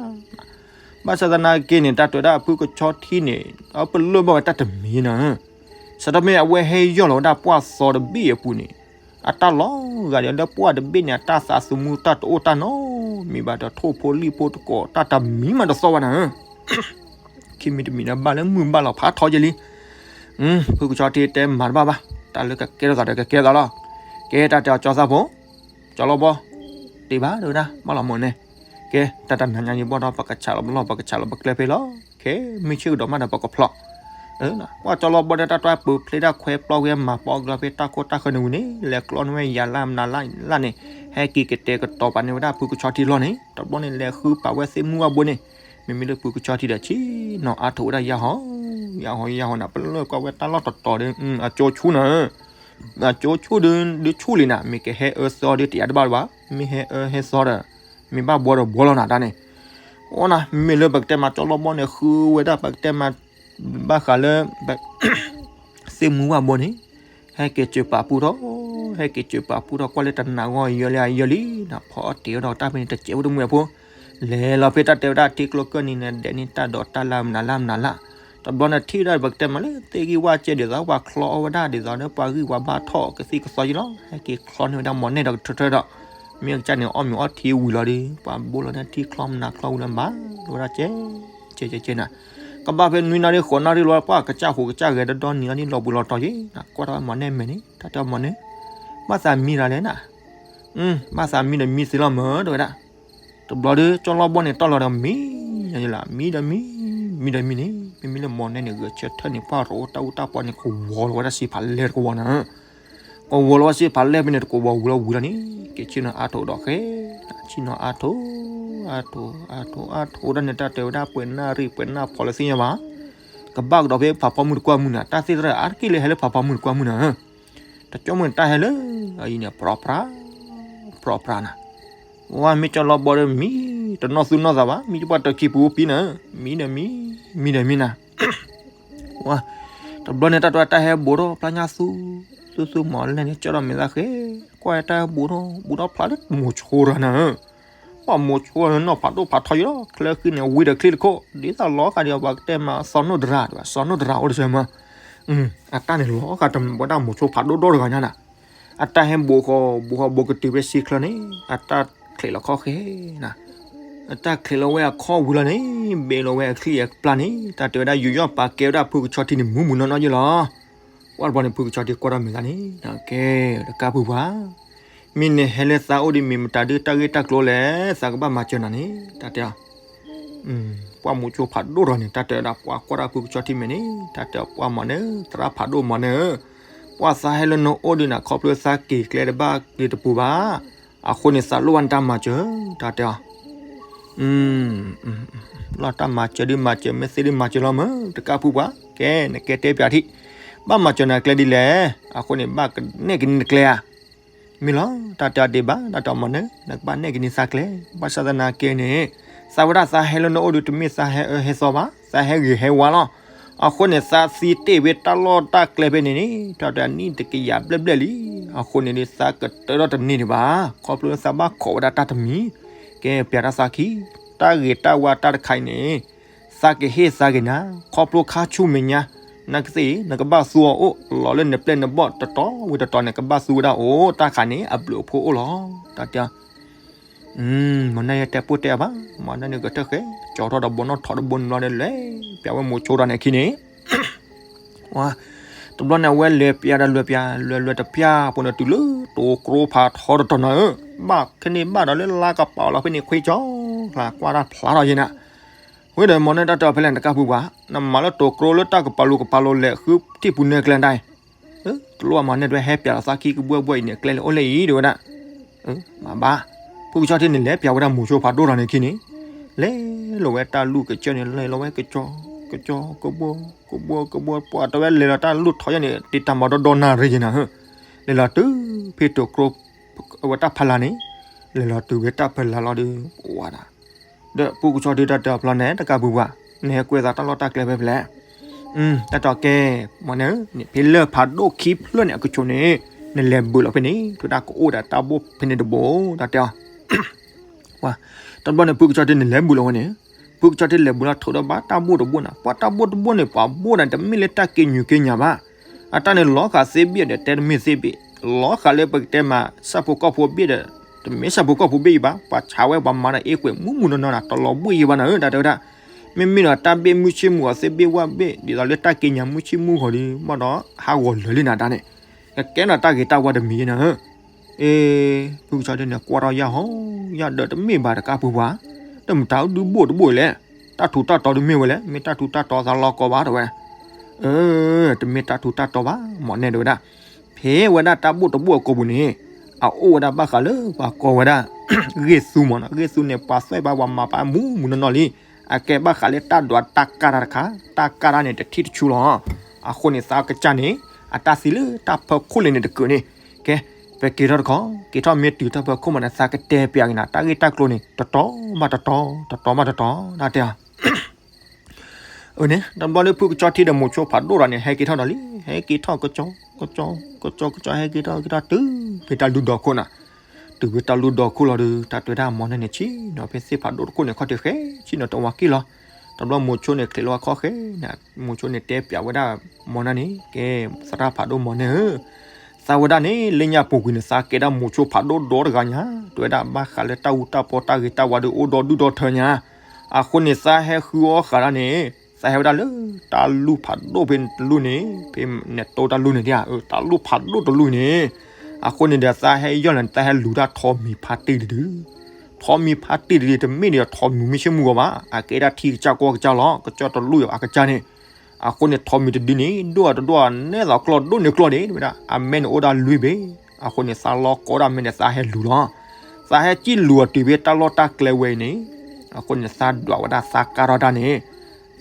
ဘၣ်ဆၣ်သနာ်က့န့ၣ် တၢ်တဲဝဲဒၣ်ဖုကဆီထံန့ၣ် အပလၢၢ်ဘၣ်ဝဲတၢ်တမံၤနၤ စးထီၣ်မ့ၢ်အဝဲဟဲယီၢ်လီၤဝဲဒၣ်ပှၢ်သီတဘ့ၣ်အပူၤန့ၣ် အတၢ်လီၤဂာ်ဒီးလၢပှၢ်တဘ့ၣ်န့ၣ် အတၢ်သးသမူတၢ်တအိၣ်တၢ်နီတမံၤဘၣ်ဒီး ထိၣ်ဖိလံၣ်ဖိတကိး တၢ်တမံၤမးတသီၣ်ဘၣ်နၤဧၢ ခံမံၤတမံၤန့ၣ် ဘၣ်လၢမုၢ်ဘၣ်လီၤဖးထီယဲလံ ဖုကဆီထံတဲမၤတဘၣ်ဘၣ် တၢ်လၢကကဲထီၣ်သးဒီးကကဲထီၣ်သးလီၤ ကဲတၢ်တဲအီၤကၠီသၣ်ဖိ ကၠီလီဘီ တ့ၢ်ဘၣ်တဲဝဲဒၣ် ဘၣ်လီၤမၢ်န့ၣ် ကဲ တၢ်တနၤညါယံၤဘီၣ်ဒီး ပကဆးလီၤပလီၢ် ပကဆးလီၤပကျဲဖဲလီၤ ခဲမုၢ်ဆ့ၣ်ကဒီးမးဒီးပကဖျီ ပှၤကၠီလီဘီန့ၣ် တၢ်တွၢ်ပၢၤဖျ့တၢ်ခွဲပျီဝဲမၤပီကဒီးဖဲတၢ်ခိၣ်တၢ်ဃၢၤန့ၣ်ဝံၤန့ၣ် လဲၤကျီန့ၢ်ဝဲယၤလၢ်မနုၤလၢ်လၢ်န့ၣ် ဟဲက့ၤကတဲာ်ကတီၤပာ်န့ၢ်ဝဲဒၣ်ဖုကဆီထံလီၤန့ၣ် တဘျီန့ၣ် လဲၤဃုပာ်ဝဲသ့ၣ်မုၢ်ဝၣ်ဘိန့ၣ် မ့မ့ၢ်လၢဖုကဆီထံဒီးဆ့ၣ်နီၤအါထိးဝဲဒၣ်ယၢ်ဟီ ယၢ်ဟီယၢ်ဟီန့ၣ် ပလၢၢ်ကွၢ်ဝဲတၢ်လီၢ်တတီၤဒီး အကၠိဆူၣ်နၤ အကၠိဆူၣ်ဒီး ဒုဆူၣ်လံနၤ မ့ၢ်ကဟဲအၢသီဒီးတယာ်တဘၣ်ဘၣ် မ့ၢ်ဟဲအၢဟဲသီဒီး မ့ၢ်ဘၣ်ဘှီဒီးဘှီလီၤနၤတၢ်န့ၣ် အိၣ်နၤ မ့မ့ၢ်လၢပကတဲမးကၠီလီဘီန့ၣ် ဃုဝဲဒၣ်ပကတဲမး ဘၣ်ဃးလၢ သ့ၣ်မုၢ်ဝၣ်ဘိန့ၣ် ဟဲက့ၤစၢၤပာ်ပူထီၣ် ဟဲက့ၤစၢၤပာ်ပူထီၣ် ကွၢ်လၢတနၤဂီၢ်ယၢလံယၢလံနၤ ဖီအီၣ်တ့ၢ်ဝဲဒီးတၢ်ဖဲန့ၣ်တစဲးဖိတမုၢ်အဖိ လဲၤလီၤဖဲတၢ်တဲဝဲဒၣ်ထံကျိကၢၢ်နံၤန့ၣ် ဒဲးန့ၢ်တၢ်ဒိးတၢ်လၢ်မနုၤလၢ်မနုၤလၢ် တဘျီန့ၣ်ထံၣ်ဝဲဒၣ်ပကတဲမးလၢသ့ၣ်ဂံၢ်ဝၣ်စဲးဒ်သိး ပှၤချီအီၣ်ဝဲဒၣ်ဒ်သိးလၢပှၤဂံၢ်ပှၤဘါထီၣ်ကသံၣ်ကသီယံၤလီၤ ဟဲက့ၤချီန့ၢ်ဝဲဒၣ်မီၤနဲၣ်ဒီးကထၢထၢဒီး မ့ၢ်အကစၢ်န့ၣ် အီၣ်မ့ၤအီထံဝံၤလီၤဒီး ပှၤဘိလီၤန့ၢ်ထံချီမနုၤချီဝံၤလီၤ ဘၣ်လီၤဝဲဒၣ်ကဲ ကဲကဲကဲနၤ ကဘၣ်ဖဲနွံနၣ်ရံၣ်ဃိးနၣ်ရံၣ်လီၤ ပှၤကစၢ်ဟူးကစၢ်ဂဲၤဒီဒီနံၤလီၤန့ၣ် လီၤဘှံးလီၤတီၤယံၤ ကွၢ်ထီၣ်ဝဲမီၤနဲၣ်မဲာ်န့ၣ် တၢ်တဲအီၤမီၤနဲၣ် ဘၣ်သးမံတၢ်လဲၣ်နၤ ဘၣ်သးမံဒီးမံသ့လီၤမၢ် တဲဝဲဒၣ် တဘျီဒီး ကၠီလီဘီန့ၣ် တီၢ်လီၤဒီးမံ ယလၢ မံဒီးမံ မံဒီးမံန့ၣ် မ့မ့ၢ်လၢမီၤနဲၣ်န့ၣ် ဂဲၤဆၢထၢၣ်န့ၣ် ပှၤရိတၢ်အူတၢ်ပီန့ၣ် ကဝီၤလီၤဝဲဒၣ်စ့ဖးလဲၢ်တကဝီၤနၤ ကဝီၤလီၤဝဲစ့ဖးလဲၢ်ဖဲန့ၣ် တကဝီၤဝံၤလီၤဝံၤလီၤန့ၣ် က့ၤဆ့ၣ်နီၤအါထိးဒီးဃဲ ဆ့ၣ်နီၤအါထိး အါထိး အါထိး အါထိးဒၣ်န့ၣ် တၢ်တဲဝဲဒၣ်ပှဲၤနၣ်ရံၣ် ပှဲၤနၣ်ဖီလၢသ့ၣ်ညါဘၣ် ကဘၣ်ကဒီးဖဲဖးဖီမုၢ်တကွၢ်မုၢ်နၤ တၢ်သ့ၣ်တရၢ်အါတက့ၢ်လၢဟဲလၢဖးဖီမုၢ်တကွၢ်မုၢ်နၤ တကၠိမုၢ်တၢ်ဟဲလၢ အအံၤန့ၣ် ပြီပြါ ပြီပြါနၤ ဝဲမ့ၢ်ကၠီလီဘီဒီးမံ တနီၢ်သူနီၢ်သးဘၣ် မံတပှၢ်တခံပူၤပံနၤ မံဒီးမံ မံဒီးမံနၤ ဝဲ တဘျီန့ၣ် တၢ်တဝဲတၢ်ဟဲဘိးထီၣ် ပျၢ်ညါသူ သူသူမီၤလဲၣ်န့ၣ် ကၠီဒီးမဲာ်သၣ်ဃဲ ကွၢ်တၢ်ဟဲဘိးထီၣ် ဘိးထီၣ်ဖျါလၢမိၤဆိတဂၤနၤ ပှၤမိၤဆိနီၢ်ဖးဒိၣ်ဖးထီယံၤလီၤ ချၢဃံန့ၣ် ဝံၤဒီးချံတခိၣ် ဒ်သိးလီၤဃာ်ဒီး ပှၤကတဲမး စီၤနိၣ်တရၤ စီၤနိၣ်တရၤအိၣ်တဆၢမး အတၢ်န့ၣ်လီၤဃာ်တဝဲဒၣ်မိၤဆိဖးဒိၣ်ဒိၣ်တဂၤညါနၤ အတၢ်ဟဲဘိးဃီ ဘိးဃီဘိးကတုၤဖဲဆံချၢန့ၣ် အတၢ်ချံးလီၤခီၣ်ဃဲနၤ အတၢ်ချံးလီၤဝဲအခီၣ်ဝံၤလီၤန့ၣ် ဘ့းလီၤဝဲအချံအပျၢ်န့ၣ် တၢ်တဲဝဲဒၣ်ယူးယီၣ်ပာ်ကဲဝဲဒၣ်ဖုကဆီထံန့ၣ် မူးမူးနီၢ်နီၢ်ယံၤလီၤ ကွၢ်တဘျီန့ၣ် ဖုကဆီထံကွၢ်ထီၣ်မဲာ်သးန့ၣ် ကဲ တကးဖုပှၤ မ့ၢ်နဟဲလၢသးအိၣ်ဒီး မ့ၢ်မတၤဒုတၢ်ဂ့ၢ်တၢ်ကျိၤလဲၣ် သးကဘၣ်မၤစၢၤနၤန့ၣ် တၢ်တဲအီၤ ပှၤမိၤဆိဖးဒိၣ်ထီန့ၣ် တၢ်တဲဝဲဒၣ် ပှၤကွၢ်တၢ်ဖုကဆီထံမဲာ်န့ၣ် တၢ်တဲအီၤ ပှၤမၤန့ၣ် သရၣ်ဖးဒိၣ်မၤန့ၣ် ပှၤသးဟဲလၢနအိၣ်ဒုးနၤ ခီဖျိသးက့ၤကျဲတဘၣ်ဒုးတပူၤဘၣ် အဃိန့ၣ် သးလိၣ်ဘၣ်နတၢ်မၤစၢၤ တၢ်တဲအီၤ လီၤတၢ်မၤစၢၤဒုးမၤစၢၤ မ့ၢ်သ့ဒုးမၤစၢၤလီၤမၢ် တကးဖုပှၤ ကဲ နကဲတဲပၠးထံၣ် ဘၣ်မၤစၢၤနၤကျဲဒ်လဲၣ် အဃိန့ၣ် ဘၣ်နဲၣ်က့ၤနကျဲဧါ မ့ၢ်လီၤ တၢ်တဲအီၤဒံးဘၣ် တၢ်တဲအီၤမၤန့ၣ် နကဘၣ်နဲၣ်က့ၤနသးကျဲ ဘၣ်ဆၣ်သနာ်က့န့ၣ် သးဝဲဒၣ်သးဟဲလၢနအိၣ်ဒီး တမ့ၢ်သးဟဲအၢဟဲသီဘၣ်, သးဟဲဂ့ၤဟဲဝါလီၤ. အဃိန့ၣ် သးသံတ့ၢ်ဝဲတၢ်လီၢ်တၢ်ကျဲဖဲန့ၣ်န့ၣ် တၢ်တနံၣ်တကယၤဘျဲၣ်ဘျဲၣ်လံ. အဃိန့ၣ်ဒီး သးကတၢၢ်ထီၣ်တန့ၢ်ဒံးဘၣ်, ခီဖျိသးဘၣ်ခိးဝဲဒၣ်တၢ်တမံၤ, ကဲပျးတၢ်သးခံ, တၢ်ဂ့ၤတၢ်ဝါတၢ်တခါအံၤန့ၣ် သးကဟ့ၣ်သးက့ၤနၤ, ခီဖျိခါဆူမဲာ်ညါ, နကသ့ၣ် နကဘၣ်သူအီၤအိၣ် လီၤလၢနပျဲၢ်နဘီၣ်တတီၤဝံၤတတီၤန့ၣ် ကဘၣ်သူဝဲဒၣ်အိၣ်, တၢ်ခါန့ၣ် အဘျုးအဖှိၣ်အိၣ်လီၤ. တၢ်တဲ မ့ၢ်နၢ်ယဲတဲပိၢ်တဲအဘၣ်, မ့ၢ်နၢ်န့ၣ်ကတၢၢ်ဃဲ, ကၠီထီၣ်ဒီးဘိနီၣ်ထီၣ်တဘိန့ၣ်ဘျီန့ၣ် လဲၤပျးဝဲမိၤဆိဒီးန့ၣ်အခံန့ၣ် တဘျီန့ၣ် အဝဲလဲၤပျးဒီးလဲၤပျး လဲၤလဲၤတပျၢ်ဖိန့ၣ် တုၤလၢတိၤကျိဖးထီတတီၤနၤဧၢ, ဘၣ်ခဲန့ၣ်ဘၣ်ဒီးလၢလါကပာ်အီၤလီၤဖဲန့ၣ် ခွ့ကၠီ ကျါကွၢ်တၢ်ဖျါထီၣ်ယဲနၤ, ဝံၤဒီးမ့ၢ်နၢ်တၢ်တဲအီၤဖဲလဲၣ် နကါပူၤပှၤ, နမၤလၢတိၤကျိလၢတၢ်ကပာ်လိၤကပာ်လိၤလဲၤဃုထံၣ်ပူၤနဲကျဲဒၣ်အံၤ တလိၣ်မၤနဲၣ်တဝဲ ဟဲပျးလီၤသးခံကဘှဲဘှဲအံၤန့ၣ် ကျဲလၢအိၣ်လဲၣ်အံၤ တဲဝဲဒၣ်. မၤဘၣ်, ဖုကဆီထံန့ၣ် လဲၤပျးဝဲဒၣ်မိၤဆိဖးဒိၣ်ထီၣ်န့ၣ်ခံန့ၣ်, လဲၤလီၤဝဲတၢ်လူၢ်ကစၢၢ်န့ၣ် လဲၤလီၤဝဲကကၠီ, ကကၠီ, ကဘှီ, ကဘှီ, ကဘှီ, ပှၤတဲဝဲလဲၤလီၤတၢ်လူၢ်ထီၣ်ယဲန့ၣ် တံတၢ်မၤဒီဒီနၣ်ရံၣ်ယဲနၤဧၢ, လဲၤလီၤတုၤဖဲတိၤကျိ အဝဲတၢ်ဖီလာ်န့ၣ်, လဲၤလီၤတုၤဝဲတၢ်ဖီလာ်လီၤဒီး ဝါဒၣ် ဒီးဖုကဆီထံတၢ်တဲအီၤဖျီန့ၣ် တကါပူၤပှၤ, နဟဲကွဲသးတၢ်လီၢ်တၢ်ကျဲဖဲဖဲလဲၣ်. တၢ်တဲအီၤကဲ, မ့ၢ်နၢ်, ဖဲလၢဖးဒိၣ်ခံဖျၢၣ်န့ၣ်အကဆိးန့ၣ်, နလဲၤဘုးလီၤဖဲန့ၣ် တဲဝဲဒၣ် ကအိၣ်ဒီးတၢ်ဘိၣ်ဖဲန့ၣ်တဘိ, တၢ်တဲအီၤ တဘျီန့ၣ် ဖုကဆီထံန့ၣ် လဲၤဘုးလီၤဝဲန့ၣ်, ဖုကဆီထံလဲၤဘုးလီၤ ထုးဒီးဘၣ်တၢ်ဘိၣ်တဘိၣ်န့ၣ်, ပှၤတၢ်ဘိၣ်တဘိၣ်န့ၣ် ပှၤဘိၣ်န့ၣ် တမ့ၢ်လၢတၢ်က့ၤညူးက့ၤညၣ်ဘၣ်. အတၢ်န့ၣ် လီၤဃာ်သ့ဘ့ၣ်ဒီး တဲတမ့ၢ်သ့ဘ့ၣ်, လီၤဃာ်လၢပကတဲမး ဆၣ်ဖိကီၢ်ဖိဘ့ၣ်ဒီး တမ့ၢ်ဆၣ်ဖိကီၢ်ဖိဘ့ၣ်အံၤဘၣ်, ပှၤဆါဝဲပှၤမၤဒီးအ့ၣ်ကွဲးမူးမူးနီၢ်နီၢ်န့ၣ် တလီၤဘှံးယံၤဘၣ်နၤဧၢ, တၢ်တဲဝဲဒၣ်. မ့မ့ၢ်ဒီးတၢ်ဘ့ၣ်မုၢ်ဆ့ၣ်မုၢ်ဂီၤသ့ဘ့ၣ်ဝၣ်ဘ့ၣ် ဒ်သိးလၢတၢ်က့ၤညါမုၢ်ဆ့ၣ်မုၢ်ဂီၤဒီး ဘၣ်ဒီးဟးဂီၤလၢာ်လံနၤတၢ်န့ၣ်, ကကဲနီၤတၢ်ဂ့ၤတၢ်ဝါတမံၤယဲနၤဧၢ. အ့, ဖုကဆီထံန့ၣ် ကွၢ်ထီၣ်ယၢ်ဟီ, ယၢ်ဒၢးတမ့ၢ်ဘၣ်တကါပူၤပှၤ, တမ့ၢ်တၢ်ဒုးဘိၣ်တဘိၣ်အံၤလဲၣ်, တၢ်ထူးတၢ်တီၤဒုးမ့ၢ်ဝဲလဲၣ်, မ့ၢ်တၢ်ထူးတၢ်တီၤသးလီၤကီဘၣ် တဲဝဲ. အၢ, တမ့ၢ်တၢ်ထူးတၢ်တီၤဘၣ်, မ့ၢ်နၢ်တဲဝဲဒၣ်. ဖဲဝဲဒၣ်တၢ်ဘိၣ်တဘိၣ်အကိာ်ပူၤန့ၣ်, အအိၣ်ဝဲဒၣ်ဘၣ်ဃးလၢပှၤကိးဝဲဒၣ် ဂ့ၢ်သူမ့ၢ်နီၤ, ဂ့ၢ်သူန့ၣ် ပှၤသွဲၣ်ပှၤမၤပှၤမူးမူးနီၢ်နီၢ်လံ. အကဲဘၣ်ဃးလၢတၢ်ဒွးတၢ်ကၢ်တၢ်တခါ, တၢ်ကၢ်တၢ်န့ၣ် တထံၣ်တဆူလီၤ. အဃိန့ၣ် သးကစၢ်န့ၣ် အတၢ်သံလၢတၢ်ဖီခိၣ်လံန့ၣ်တကုာ်န့ၣ်, ကဲ, ပက့ၤထီၣ်တခီ, က့ၤထီၣ်မ့ၢ်တုၤတၢ်ဖီခိၣ်မးန့ၣ် သးကတဲပျးက့ၤနၤ တၢ်ဂ့ၢ်တၢ်ကျိၤန့ၣ် တတီၤဘၣ်တတီၤ, တတီၤဘၣ်တတီၤ, တၢ်တဲအီၤ အန့ၣ် တဘျီလၢဖုကဆီထံဒီးမိၤဆိဖးဒိၣ်ဒီးန့ၣ် ဟဲက့ၤထီၣ်ဒီးလံ, ဟဲက့ၤထီၣ်ကကၠီ, ကကၠီ, ကကၠီ, ကကၠီ, ဟဲက့ၤထီၣ်က့ၤထီၣ်တုၤဖဲတၢ်လူၢ်ဒီခိၣ်နၤ, တုၤဖဲတၢ်လူၢ်ဒီခိၣ်လီၤဒီး တၢ်တဲဝဲဒၣ် မ့ၢ်နၢ်န့ၣ် ဆ့ၣ်နီၤဖဲသ့ၣ်ဖးဒိၣ်တခိၣ်န့ၣ် ခီၣ်ထံးဃဲ, ဆ့ၣ်နီၤတဝါက့ၢ်လီၤ. တဘျီမိၤဆိန့ၣ် ချံးလီၤအခီၣ်ဃဲန့ၣ်, မိၤဆိန့ၣ်တဲပျးဝဲဒၣ် မ့ၢ်နၢ်န့ၣ် ကဲ, သရၣ်ဖးဒိၣ်မ့ၢ်နၢ်ဧၢ, သးဝဲဒၣ်န့ၣ် လၢညါပူၤကွံာ်န့ၣ် သးကဲဒၣ်မိၤဆိဖးဒိၣ်ဒီတဂၤညါ, တဲဝဲဒၣ်ဘၣ်ဃးလၢတၢ်အူတၢ်ပီတၢ်ဂ့ၤတၢ်ဝါဒီး အိၣ်ဒီဒူၣ်ဒီထၢညါ. အဃိန့ၣ် သးဟဲဃုအီၣ်ဃာ်ဒၣ်န့ၣ်, သးဟဲဝဲဒၣ်လၢ တၢ်လူၢ်ဖးဒိၣ်ဖဲတလူၢ်န့ၣ်, ဖဲနဲတိတၢ်လူၢ်န့ၣ်ဒၣ်, တၢ်လူၢ်ဖးဒိၣ်တလူၢ်န့ၣ်, အဃိန့ၣ်ဒီး သးဟဲယီၢ်လီၤန့ၣ် သးဟဲလူၤတၢ်ထိးမံၤဖးတံၢ်တဒု, ထိးမံၤဖးတံၢ်တဒု တမ့ၢ်ဒီးထိးမံၤမုၢ်ဆ့ၣ်မုၢ်ဂီၤဘၣ်, အကဲဒၣ်ထံကစၢ်ကီၢ်ကစၢ်လီၤ, ကစၢၢ်တလူၢ်အကစၢ်န့ၣ်. အဃိန့ၣ် ထိးမံၤတဒုန့ၣ် ဒိၣ်အတဒိၣ်အနဲသိးကျီၢ်ဒိၣ်န့ၢ်ကျီၢ်ဒ့ တဲဝဲဒၣ်, အမဲန့ၣ်အိၣ်ဒၣ်လွံၢ်ဘ့ၣ်. အဃိန့ၣ် သးလီၤကိးဒၣ်မဲန့ၣ် သးဟဲလူၤလီၤ. သးဟဲစံၣ်လူၤအီၤတုၤဖဲတၢ်လီၢ်တၢ်ကျဲဝဲအံၤန့ၣ်, အဃိန့ၣ် သးဒွးဝဲဒၣ်သးကၢ်ထီၣ်တၢ်န့ၣ်,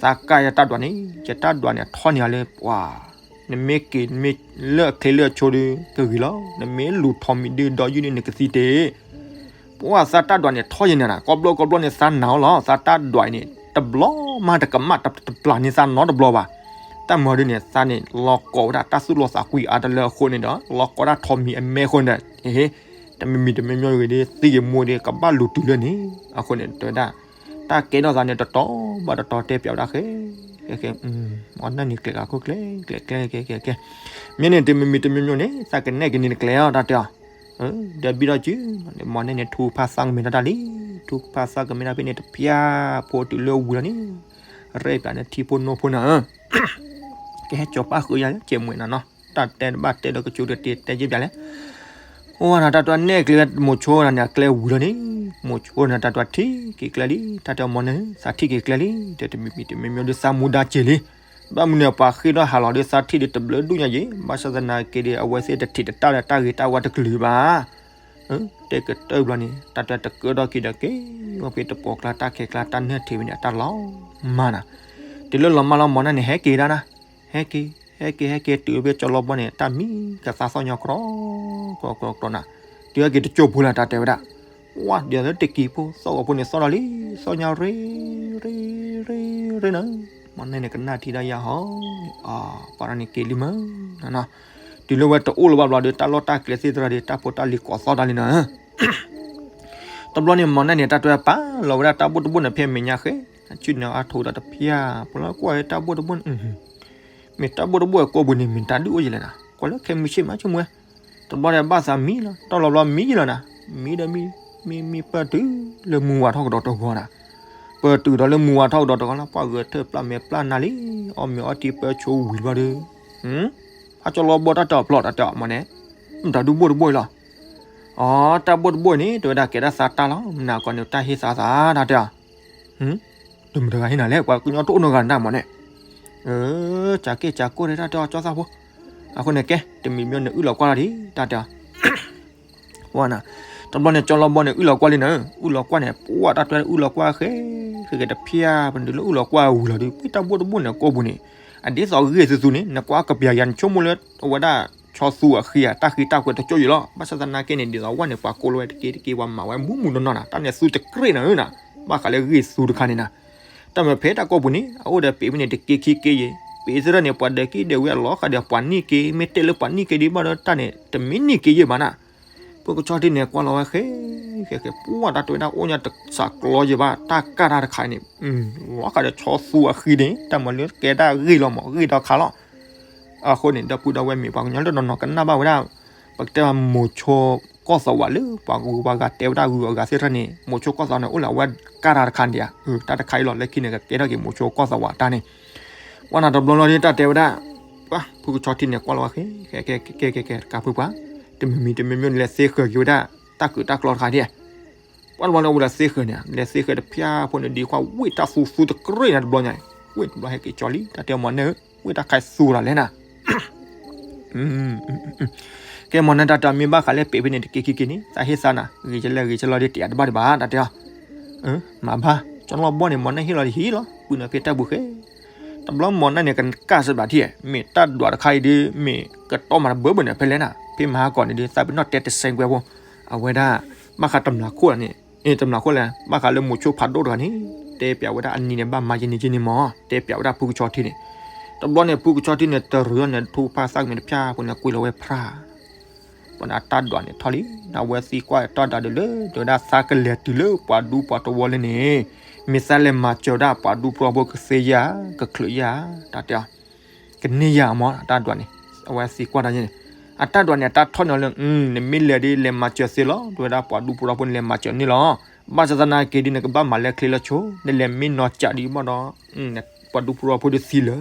သးကၢ်ယတၢ်ဒွးန့ၣ်, ယတၢ်ဒွးန့ၣ် ထီၣ်န့ၢ်အီၤလၢပှၤ, နမ့ၢ်က့ၤ နမ့ၢ်လၢအချ့လၢအဆိဒီး ကဂ့ၤလီၤ, နမ့ၢ်လူၤထိးမံၤဒုဒီးယုၢ်န့ၣ် နကသံတ့ၢ် ပှၤသးတၢ်ဒွးန့ၣ် ထီၣ်ယဲန့ၣ်နၤ, ကိးဘျီကိးဘျီန့ၣ် သးနာ်အီၤလီၤ, သးတၢ်ဒွးအံၤန့ၣ် တဘျီမးတကမၣ်တပျၢ်န့ၢ်သးနီတဘျီဘၣ်. တၢ်မၤဒ်န့ၣ် သးန့ၣ် လီၤကိးဝဲဒၣ်တၢ်သူၣ်လီသးကွံအါတလၢအဃိန့ၣ်ဒီး လီၤကိးဒၣ်ထိးမံၤအမဲအဃိန့ၣ်ဒီး, တမံၤမံၤတမံၤမံၤဂ့ၤဒီး သံဂ့ၤမူဂ့ၤဒီး ကဘၣ်လူၤတုၤလၢန့ၣ်, အဃိန့ၣ် တဲဝဲဒၣ် တၢ်ကဲထီၣ်သးန့ၣ် တတီၤဘၣ်တတီၤတဲပျးဝဲဒၣ်ဃဲ, ဃဲ, အီၤနၢ်န့ၣ်ကျဲၤဂၤခိၣ်ကျဲ, ကျဲ, ကျဲ, ကျဲ, ကျဲ, ကျဲ, မ့ၢ်န့ၣ် တမံၤမံၤတမံၤမံၤန့ၣ် သးကနဲၣ်က့ၤန့ၣ်တကျဲအီၤ တၢ်တဲအီၤ ဒီးဘံထီၣ်စု, မ့ၢ်နၢ်န့ၣ် ထူဖးသးကမ့ၢ်တၢ်တၢ်လံ, ထူဖးသးကမ့ၢ်တၢ်ဖဲန့ၣ် တပျၢ်ဖိတုၤလၢဝံၤလီၤန့ၣ်, ရဲၣ်ပျးန့ၣ်ထံဖိနိဖိနၤဧၢ, ကဟဲကၠီၤပၣ်ဃုာ်ယၤ ကဲမွဲၣ်နၤနီၤ, တၢ်တဲတဘၣ်တဲဒီးကစူၤတတဲတဲက့ၤပျးလဲၣ်. အိၣ်ဝဲနၤတၢ်တၢ်နဲၣ်ကျဲမိၤဆိနၤန့ၣ် အကျဲဝံၤလီၤန့ၣ်, မိၤဆိနၤတၢ်တၢ်ထံၣ်က့ၤကျဲလံ, တၢ်တဲမ့ၢ်နၢ် သးထံၣ်က့ၤကျဲလံ, ဒီးတမံၤမံၤတမံၤမံၤဒီးသးမူဒါက့ၤလံ. ဘၣ်မနုၤန့ၣ် ပှၤဃ့ထီၣ်ဟးလီၤဒီးသးထံၣ်ဒီးတဘျုးဒူၣ်ညါယံၤ, ဘၣ်ဆၣ်သနာ်က့ဒီး အဝဲသ့ၣ်တထံၣ်တတၢ်ဒီးတၢ်ဂ့ၤတၢ်ဝါတကလုာ်ဘၣ်. တဲကတၢၢ်ဘျီန့ၣ် တၢ်တဲတကၢထီၣ်က့ၤဒီးက့ၤဝဲဖဲတပိာ်ကျါတၢ်ခဲကျါတၢ်နၢၣ်ထံးဝဲန့ၣ် အတၢ်လီၤမၢ်နၤ, တုၤလၢလီၤမၢ်လီၤမၢ်နၤန့ၣ် ဟဲက့ၤဒၣ်နၤ, ဟဲက့ၤ ဟဲက့ၤ ဟဲက့ၤ တုၤဖဲကၠီလီၤဘီန့ၣ် တၢ်မံကသးသီၣ်ညီကြီ, ကြီကြီကြီနၤ, တုၤဟဲက့ၤတကၠိၢ်ဖိလၢတၢ်တဲဝဲဒၣ်, ပှၢ်ဒ်သိးလၢတကံၤဖိ သီၣ်ဂီၤဖိန့ၣ်သီၣ်ဒီးလံ, သီၣ်ညါရ့, ရ့, ရ့, ရ့နၤ, မ့ၢ်နဲန့ၣ်ကနၣ်ထံတၢ်ယၤဟီ, အပှၤတၢ်န့ၣ်က့ၤလံမး, တုၤလၢဝဲတအိၣ်လၢၤဘၣ်ဘျီဒီး တၢ်လီၢ်တၢ်ကျဲသ့ၣ်တဖၣ်ဒီး တၢ်ဖိတၢ်လံၤကိးသီၣ်တၢ်လံနၤ. တဘျီန့ၣ် မ့ၢ်နဲန့ၣ် တၢ်တဲပာ်လီၤဝဲဒၣ်တၢ်ဘိၣ်တဘိၣ်န့ၣ် ဖဲမဲာ်ညါဃဲ, အဆ့ၣ်နီၤအါထီၣ်ဝဲဒၣ်တဖျၢၣ်, ပှၤလၢကွၢ်ဝဲတၢ်ဘိၣ်တဘိၣ်န့ၣ်, မ့ၢ်တၢ်ဘိၣ်တဘိၣ်အကိာ်ပူၤန့ၣ် မ့ၢ်တၢ်ဒုးအိၣ်ယဲလဲၣ်နၤ, ကွၢ်လၢခဲမုၢ်ဆ့ၣ်မးဆိကမိၣ်ဝဲ, တဘျီဒီးဘၣ်သးမံလီၤ, တီၢ်လီၤဘျီမံယဲလီၤနၤ, မံဒီးမံ, မံမံပၢၢ်တုၤလၢမူဝါထီၣ်ကဒီးတဂီၤနၤ, ပၢၢ်တုၤဒီးလၢမူဝါထီၣ်ကဒီးတဂီၤလီၤ, ပှၤဂဲၤထၢၣ်ပျၢ်မဲာ်ပျၢ်နါလံ, အီၣ်မ့ၤအီထံပၢၢ်ဆိဝံၤဘျီဒီး, ဖးကၠီလီၤဘီတၢ်တဲအီၤဖျီတၢ်တဲအီၤမ့ၢ်နဲ, မ့ၢ်တၢ်ဒုးဘိၣ်တဘိၣ်အံၤလီၤ. အီ တၢ်ဘိၣ်တဘိၣ်အံၤန့ၣ် တဲဝဲဒၣ်ကဲဒၣ်သးတၢ်လီၤ, မနၤကီးန့ၣ်တၢ်ဟ့ၣ်သးသးတၢ်တဲအီၤ, တမုၢ်တဂၤဟ့ၣ်နၤလဲၣ်, ပှၤကညီတအိၣ်နီတဂၤနၤမ့ၢ်နဲ, ကးက့ၢ်ကးကိၢ်ဒဲးတၢ်တဲအီၤကၠီသၣ်ဖိ, အဃိန့ၣ်ကဲ တမံၤမံၤန့ၣ်အုၣ်လီၤကွၢ်လီၤဒံး တၢ်တဲအီၤ ဝဲနၤ, တဘျီန့ၣ်ကၠီလီၤဘီန့ၣ် အုၣ်လီၤကွၢ်လံနၤ, အုၣ်လီၤကွၢ်န့ၣ် ပှၢ်တၢ်တဲအုၣ်လီၤကွၢ်ဃဲ, ဃဲဃဲတဖျၢၣ် ပနုၤလၢအုၣ်လီၤကွၢ်ဝံၤလီၤဒီး ပှၤတၢ်ဘိၣ်တဘိၣ်န့ၣ်ကိာ်ပူၤန့ၣ်, အဒ်သိးဂ့ၢ်သုသုန့ၣ် နကွၢ်ကပျၢၤယၤ နဆိကမိၣ်လၢအဝဲဒၣ် ဆီသူအဃံဧါ တၢ်ဃံတၢ်ကွဲၤတကၠိၢ်ယံၤလီၤ, ဘၣ်ဆၣ်သနာ်က့န့ၣ် ဒ်သိးဝဲန့ၣ် ပှၤကိးလီၤဝဲတက့ၢ်တက့ၢ် ပှၤမၤဝဲမူးမူးနီၢ်နီၢ်နၤ, တၢ်န့ၣ်သူတကြ့ၢ်နၤဧၢနၤ, ဘၣ်ဃးလၢဂ့ၢ်သုတခါန့ၣ်နၤ, တၢ်မ့ၢ်ဖဲတၢ်ကိာ်ပူၤန့ၣ် အအိၣ်ဒီးပ့ၤဖဲန့ၣ် တက့ၢ်ခံက့ၢ်ယံၤ, ပ့ၤသရၣ်န့ၣ် ပှၤဒၢးက့ၢ်ဒၢးဝံၤအလီၤဃာ်ဒီးပှၤနံၣ်က့ၢ်, မ့ၢ်တဲလၢပှၤနံၣ်က့ၢ်ဒံးဘၣ်ဒီးတၢ်န့ၣ် တမ့ၢ်နံၣ်က့ၢ်ယံၤဘၣ်နၤ, ဖိကဆီထံန့ၣ် ကွၢ်လီၤဝဲဃဲ, ဃဲဃဲ ပှၢ်တၢ်တဲဝဲဒၣ်အိၣ်ညါတစးကျီယံၤဘၣ်, တၢ်ကၢ်တၢ်တခါန့ၣ်, လီၤဃာ်ဒီးဆီသူအဃံန့ၣ် တၢ်မၤလၢကဲဒၣ်ဂ့ၢ်လီၤမး ဂ့ၢ်ဒီးခါလီၤ, အဃိန့ၣ် ဒီပုၢ်ဒီဝဲၢ်မ့ၢ်ပှၤကညီလၢတနီၤနီၤကနၣ်ဘၣ်ဝဲဒၣ်, ပကတဲမိၤဆိကီၢ်သဝးလၢ ပှၤဂုၤပှၤဂၤတဲဝဲဒၣ်ဂုၤအဂၤသ့ၣ်တဖၣ်န့ၣ် မိၤဆိကီၢ်သဝးန့ၣ် အိၣ်လၢအဝဲကၢ်တၢ်တခါန့ၣ်ဧါ, တၢ်တခါအံၤလီၤ လၢခံန့ၣ်ကကဲထီၣ်က့ၤမိၤဆိကီၢ်သဝးတၢ်န့ၣ်, ပှၢ်နၤတဘျီလီၤဒ်တၢ်တဲဝဲဒၣ်, ပှၢ် ဖိကဆီထံန့ၣ် ကွၢ်လီၤဝဲဃဲ, ဃဲဃဲဃဲဃဲ တကးဖုပှၢ်, တမံၤမံၤတမံၤမံၤန့ၣ် လဲၤသ့ဃၢၤက့ၤဝဲဒၣ် တၢ်ကုးတၢ်ကျီတခါဒ်, ပှၢ်တဘျီလီၤဝဲလဲၤသ့ဃၢၤန့ၣ် လဲၤသ့ဃၢၤတဖျၢၣ်ဖိန့ၣ် ဒ်ခွါဝ့ၢ်တၢ်သူသူတကြ့ၢ်နၤတဘျီညါ, ဝ့ၢ်တဘျီဟဲက့ၤကၠီလံ တၢ်တဲမ့ၢ်နဲဧၢ, ဝ့ၢ်တၢ်ခါသူလီၤလဲၣ်နၤ ကဲမ့ၢ်နဲတၢ်တဲမ့ၢ်ဘၣ်ဃးလၢပ့ၤဖဲန့ၣ် တက့ၢ်ခံက့ၢ်န့ၣ် သးဟ့ၣ်သးနၤ ဂ့ၤကလဲၣ်ဂ့ၤကလီၤဒ်တယာ်တဘၣ်ဒံးဘၣ် တၢ်တဲအီၤ, မၤဘၣ် ကၠီလီၤဘီန့ၣ် မ့ၢ်နဲဟ့ၣ်လီၤတဟံၣ်လီၤ ပုၢ်နၤဖဲတၢ်ဘူၣ်ဃဲ, တဘျီမ့ၢ်နဲန့ၣ် ကကၢ်စၢ်ဘၣ်ထံၣ်, မ့ၢ်တၢ်ဒွးတခါအံၤဒ် မ့ၢ်ကတီၢ်မၤတဘၢဘၢန့ၣ် ဖဲလဲၣ်နၤ ဖဲမဟါကီးန့ၣ်ဒ် သးပ့ၤနီၣ်တဲတစဲးကွဲးဖိ, အဝဲဒၣ် ဘၣ်ဃးတမျးခိၣ်န့ၣ်, တမျးခိၣ်လဲၣ် ဘၣ်ဃးလၢမိၤဆိဖးဒိၣ်တဂၤန့ၣ် တဲပျးဝဲဒၣ်အနံၤန့ၣ် ဘၣ်မၤယံာ်န့ၢ်က့န့ၣ်မ့ၢ် တဲပျးဝဲဒၣ်ဖုကဆီထံန့ၣ်, တဘျီန့ၣ် ဖုကဆီထံန့ၣ် တရူးန့ၣ် ထူဖၣ်သၣ်ကမ့ၢ်တဖၣ်ဖိန့ၣ် ကွံာ်လီၤဝဲဖြၢ် ပှၢ်န့ၣ် အတၢ်ဒွးန့ၣ်ထီၣ်လံ, အဝဲသံကွၢ်တၢ်ဒွးဒ်လၢ တဲဝဲဒၣ်သးကလဲၤတုၤလၢပှၤဒူပှၤသဝီလၢန့ၣ်, မ့ၢ်သးလဲၤမၤစၢၤဝဲဒၣ်ပှၤဒူပှၤသဝီဖိကသ့ဧါ, ကချုးဧါ, တၢ်တဲအီၤ, ကန့ၢ်ဧါမ့ၢ် အတၢ်ဒွးန့ၣ်, အဝဲသံကွၢ်တၢ်န့ၣ်, အတၢ်ဒွးန့ၣ် အတၢ်ထီၣ်န့ၢ်အီၤလၢ နမ့ၢ်လဲၤဒီး လဲၤမၤစၢၤသ့လီၤ, တဲဝဲဒၣ်ပှၤဒူပှၤသဝီဖိန့ၣ် လဲၤမၤစၢၤန့ၣ်လီၤ, ဘၣ်ဆၣ်သနာ်က့ဒ် နကဘၣ်မၤလဲၤချ့လၢဆိ, နလဲၤမ့ၢ်နီၢ်ကးဒံးဘၣ်ဒီး ပှၤဒူပှၤသဝီဖိဒ်သံလၢ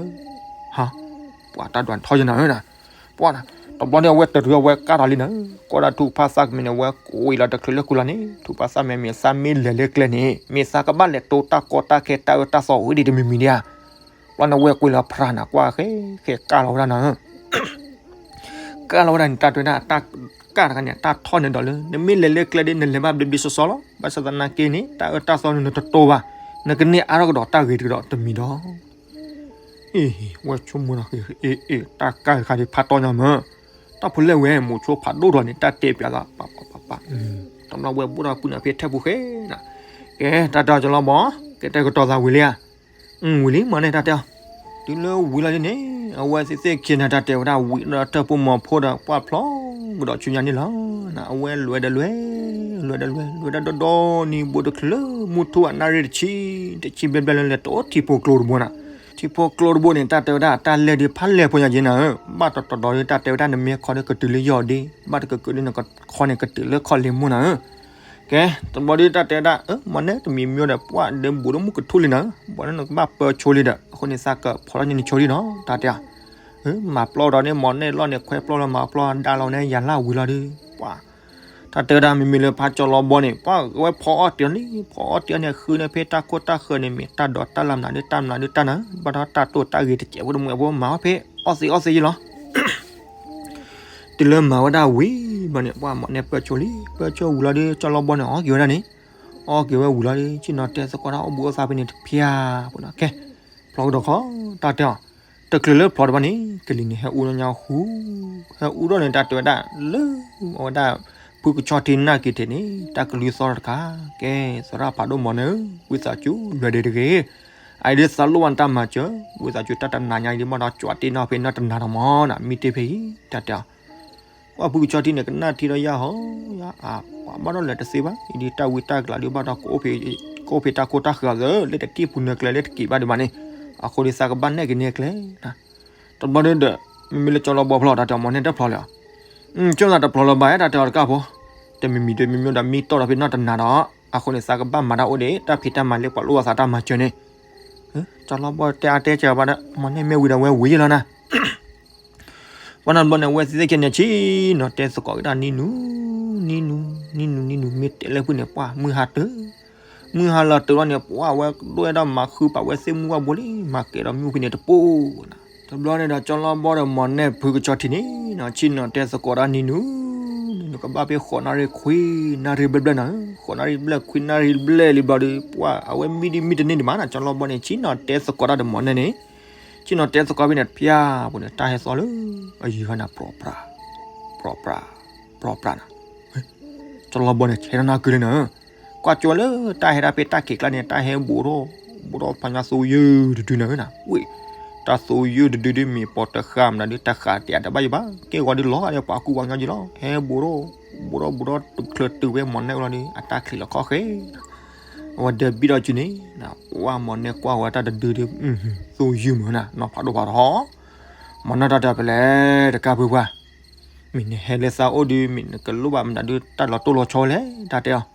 ဟါ, ပှၤတၢ်ဒွးန့ၣ်ထီၣ်ယနၤဧၢ, ပှၢ်, တဘျီန့ၣ် အဝဲတရူးအဝဲကၢ်ထီၣ်လံနၤ, ကွၢ်ဒၣ်ထူဖၣ်သၣ်ကမ့ၢ်န့ၣ် အဝဲကွံာ်လီၤတချုးလၢကွံာ်လီၤန့ၣ်, ထူဖၣ်သၣ်မ့ၢ်မ့ၢ်သးမ့ၢ်လဲၤလၢကျဲန့ၣ် မ့ၢ်သးကဘၣ်လဲၤတိတၢ်ကီတၢ်ခဲတၢ်အၢတၢ်သီအိၣ်ဒံးတမံၤမံၤဒံးဧါ, ဘျီန့ၣ် အဝဲကွံာ်လီၤဖြၢ်နၤ ကွၢ်ဃဲ, ဃဲကၢ်လီၤဝဲဒၣ်နၤ ကၢ်လီၤဝဲဒၣ်န့ၣ် တၢ်တဲဝဲဒၣ် တၢ်ကၢ်တခါန့ၣ် တၢ်ထီၣ်န့ၢ်ဒီးလၢ နမ့ၢ်လဲၤလၢကျဲဒီး နလဲၤဘၣ်ဘျ့ဘျ့ဆှီဆှီလီၤ, ဘၣ်ဆၣ်သနာ်က့န့ၣ် တၢ်အၢတၢ်သီန့ၣ် နတတိဘၣ်, နကန့ၢ်အါထီၣ်ကဒီးတၢ်ဂ့ၤတကဒီးတမံၤဒီး, အ့ ဝဲဆိကမိၣ်ဒီး အ့ အ့ တၢ်ကၢ်တခါဒ်ဖးတီညါမး, တၢ်ဖိလဲၣ်ဝဲ မိၤဆိဖးဒိၣ်ထီၣ်န့ၣ် တၢ်တဲပျးသး ပပပပ, တဘျီဝဲဘိၣ်ထီၣ်ပုၢ်နၤဖဲထဲပူၤဃဲနၤ, ကဲ တၢ်တဲအီၤကလီဘီ, ကဲတဲကတီၤသးဝံၤလံဧါ ဝံၤလံမးန့ၣ် တၢ်တဲအီၤ, တုၤလၢဝံၤလီၤဒ်န့ၣ် အဝဲသ့ၣ်သ့ၣ်ခံန့ၣ် တၢ်တဲဝဲဒၣ်ဝံၤဒီးတၢ်ပိာ်မီၤဖိဒီး ပှၢ်ဖျီကဒီးဆူညါန့ၣ်လီၤ, အဝဲလဲၤဒီးလဲၤ, လဲၤဒီးလဲၤ, လဲၤဝဲဒၣ်ဒီဒီနံၤ ဘူးတချုးလၢမုၢ်ထူၣ်ဘၣ်နၣ်ရံၣ်တဆံ, တဆံဘျဲၣ်ဘျဲၣ်လၢလဲၤတအိၣ်ထံဖိကျိတဘိနၤ, ထံဖိကျိတဘိန့ၣ် တၢ်တဲဝဲဒၣ် တၢ်လဲၤဒ်ဖးလဲၢ်ဖိညါက့နၤဧၢ, ဘၣ်တတီၤတီၤဒ်တၢ်တဲဝဲဒၣ် နမ့ၢ်ခီဒ်ကတုၤလၢယီၢ်ဒ့, ဘၣ်တကကၢဒ်နခီန့ၣ် ကတုၤလၢခီၣ်လ့ၤမိၢ်နၤဧၢ ကဲ, တဘျီဒ်တၢ်တဲဝဲဒၣ် မ့ၢ်နဲတမံၤမ့ၢ်ဒီး ပှၢ်ဒီးဘူးဒီးမုၢ်ကထူၣ်လံနၤ, ဘၣ်ဒီးနကဘၣ်ပၢဆိလံဒီး အဃိန့ၣ် သးကဖီထီၣ်န့ၢ်နဆိဒံးနီၤ တၢ်တဲအီၤ, မၤပျီဒီးန့ၣ် မ့ၢ်နဲလီၤန့ၣ် ခွဲပျီလီၤ မၤပျီဒါလီၤန့ၣ် ယၤလၢဝံၤလီၤဒီး ပှၢ်, တၢ်တဲဝဲဒၣ် မ့မ့ၢ်လၢဖးကၠီလီၤဘီန့ၣ် ပှၢ်ဝဲဖီအီၣ်တ့ၢ်လံ, ဖီအီၣ်တ့ၢ်န့ၣ် ဃုန့ၣ်ဖဲတၢ်ခိၣ်တၢ်ဃၢၤန့ၣ် မ့ၢ်တၢ်ဒိးတၢ်လၢမနုၤဒ်တၢ်မနုၤဒ်တၢ်နၤ, ဘၣ်ဒီးတၢ်တိၢ်တၢ်ဂ့ၤတစဲးဖိတမုာ်ဖိ မၤအီၣ်ဖဲအီၣ်သ့အီၣ်သ့ယ့လီၤ တုၤလၢမၤဝဲဒၣ်ဝံၤဘၣ်န့ၣ် ပှၢ်မ့ၢ်နဲပၢၢ်ဆိလံ, ပၢၢ်ဆိဝံၤလီၤဒီး ကၠီလီၤဘီန့ၣ် အီၣ်က့ၤဝဲဒၣ်န့ၣ်, အီၣ်က့ၤဝဲဝံၤလီၤဒီး ဆ့ၣ်နီၤတဲသကိးတၢ်အိၣ်ဘှံးအိၣ်သါဖဲန့ၣ်တဖျၢၣ်ဖိနီၤ, ကဲ, ဖျီကဒီးခီ တၢ်တဲအီၤ, တချုးလၢဖျီတဘၣ်န့ၣ် ကလံၤန့ၣ် ဟဲအူညါဟူ, ဟဲအူထီၣ်န့ၣ် တၢ်တဲဝဲဒၣ်လၢ အဝဲဒၣ် ဖု ဖုကဆီထံနၢ်က့ၤထံးန့ၣ် တၢ်ကလုၢ်သီၣ်တခါ, ကဲ သရၣ်ဖးဒိၣ်မီၤန့ၣ်ဧၢ, ဝံသးစူၤ လဲၤဒံးတဂ့ၤ, အအံၤဒ်သးလိၣ်ဘၣ်နတၢ်မၤစၢၤ, ဝံသးစူၤ တၢ်တနၤညါအံၤဒ်ဘၣ်ဒီး ကၠီတ့ၢ်နီၣ်ဖဲနီၢ်တနၤဒီးမီၤနၤ, မံတ့ၢ်ဖဲအံၤ တၢ်တဲအီၤ. ပှၤဖုကဆီထံန့ၣ် ကနၣ်ထံဒီးယၢ်ဟီ, ယၢ်အါ, ပှၤဘၣ်ဒီးလဲၤတသ့ဘၣ်, အံၤဒ်တၢ်ဝံတၢ်ကလၤဒ်ဘၣ်ဒီး ကအိၣ်ဖံးတၢ်ခိတၢ်ဃၢၤသၢ, လၢတကံၢ်ပူၤနၢၤကျဲ လၢတက့ၤဘၣ်ဒံးဘၣ်န့ၣ်, အဃိဒ်သးကဘၣ်နဲၣ်က့ၤန့ၢ်ကျဲ တဘျီဒီး မ့မ့ၢ်လၢကၠီလီၤဘီဖျီ တၢ်တဲအီၤ မီၤနဲၣ်တဖျီလၢၤ, ကၠီသးတဖျီလၢၤဘၣ် တၢ်တဲအီၤတကၢ်ဖိ, တမံၤမံၤတမံၤမံၤဒီး မံတီၢ်ဒီးဖဲနီၢ်တနၤဒီး အဃိန့ၣ် သးကဘၣ်မၤတၢ်အိၣ်ဒံး တၢ်ဖံးတၢ်မၤလၢပှၤလိၣ်ဘၣ်သးတၢ်မၤစၢၤန့ၣ်, ကၠီလီၤဘီတဲအါတဲစၢၤဘၣ်ဒီး မီၤနဲၣ်မ့ၢ်ဝံၤဒီးဝဲဝံၤလီၤနၤ ပှၤနီတဘျီန့ၣ် ဝဲသ့ၣ်သ့ၣ်ခဲန့ၣ် ဆ့ၣ်နီၤတဲသကိးက့ၤတၢ်နံၤနူၤ, နံၤနူၤ, နံၤနူၤ, နံၤနူၤ, မ့ၢ်တဲလၢဖုန့ၣ် ပှၤမုၢ်ဟါတၢၢ်, မုၢ်ဟါလီၤတၢၢ်လီၤန့ၣ် ပှၤဝဲဒိၣ်ဒီးမၤဃုပာ်ဝဲသ့ၣ်မုၢ်ဝၣ်ဘိလံ, မၤကဲၤဒီးမုၢ်ဖဲန့ၣ်တပိၢ်နၤ, တဘျီန့ၣ်ဒီး ကၠီလီၤဘီဒီးမီၤနဲၣ်ဖုကဆီထံန့ၣ် ဆ့ၣ်နီၤတဲသကိးတၢ်နံၤနူၤ, နကဘၣ်ဖဲဃိးနၣ်ရံၣ်ခွံနၣ်ရံၣ်ဘျဲၣ်ဘျဲၣ်နၤ, ဃိးနၣ်ရံၣ်ဘျဲၣ်ခွံနၣ်ရံၣ်ဘျဲၣ်လံဘျီဒီး ပှၤအဝဲမံဒံးမံတန့ၢ်ဒံးမးနၤ, ကၠီလီၤဘီန့ၣ် ဆ့ၣ်နီၤတဲသကိးတၢ်ဒီးမီၤနဲၣ်န့ၣ် ဆ့ၣ်နီၤတဲသကိးဖဲန့ၣ် ဖျါပူၤန့ၣ် တၢ်ဟဲသီလၢအယံၤခါန့ၣ် ပြီပြး, ပြီပြး, ပြီပြးနၤ, ကၠီလီၤဘီန့ၣ် ဆဲးနီၤနၤက့ၤလံနၤ, ကွၢ်ကၠီလၢတၢ်ဟဲဒၣ်ဖဲတၢ်ခံးကျါန့ၣ် တၢ်ဟဲဘူးထီၣ်, ဘူးထီၣ်ဖးညါသိယုၢ်တဒုနၤနၤ, ဝ့ၢ်, တၢ်သိယုၢ်တဒုဒ်မ့ၢ်ပိာ်တဃာ်မနုၤဒ် တဃာ်တဲအတဘၣ်ယဘၣ်, ကဲဂီၤဒ်လီၤဂာ်ဒီးပှၤကူပှၤကညီက့ၤလီၤ, ဟဲဘူးထီၣ်, ဘူးထီၣ်ဘူးထီၣ်တုၤချၢတုၤဖဲမီၤနဲၣ်အိၣ်လီၤဒီး အတၢ်ချံးလီၤခီၣ်ဃဲ အဝဲဒၢးဘံၣ်ထီၣ်စုန့ၣ်, ဝဲမီၤနဲၣ်ကွၢ်ဝဲတၢ်တဒုဒ်, သိယုၢ်မုၢ်နၤ နီၢ်ဖးဒိၣ်ဖးထီ, မီၤနဲၣ်တၢ်တဲအီၤဖဲလဲၣ်တကၢ်ဖုပှၤ, မ့ၢ်နဟဲလၢသးအိၣ်ဒုး မ့ၢ်နကလိၣ်ဘၣ်မနုၤဒုး တၢ်လီၤတိၢ်လီၤဆီလဲၣ် တၢ်တဲအီၤ,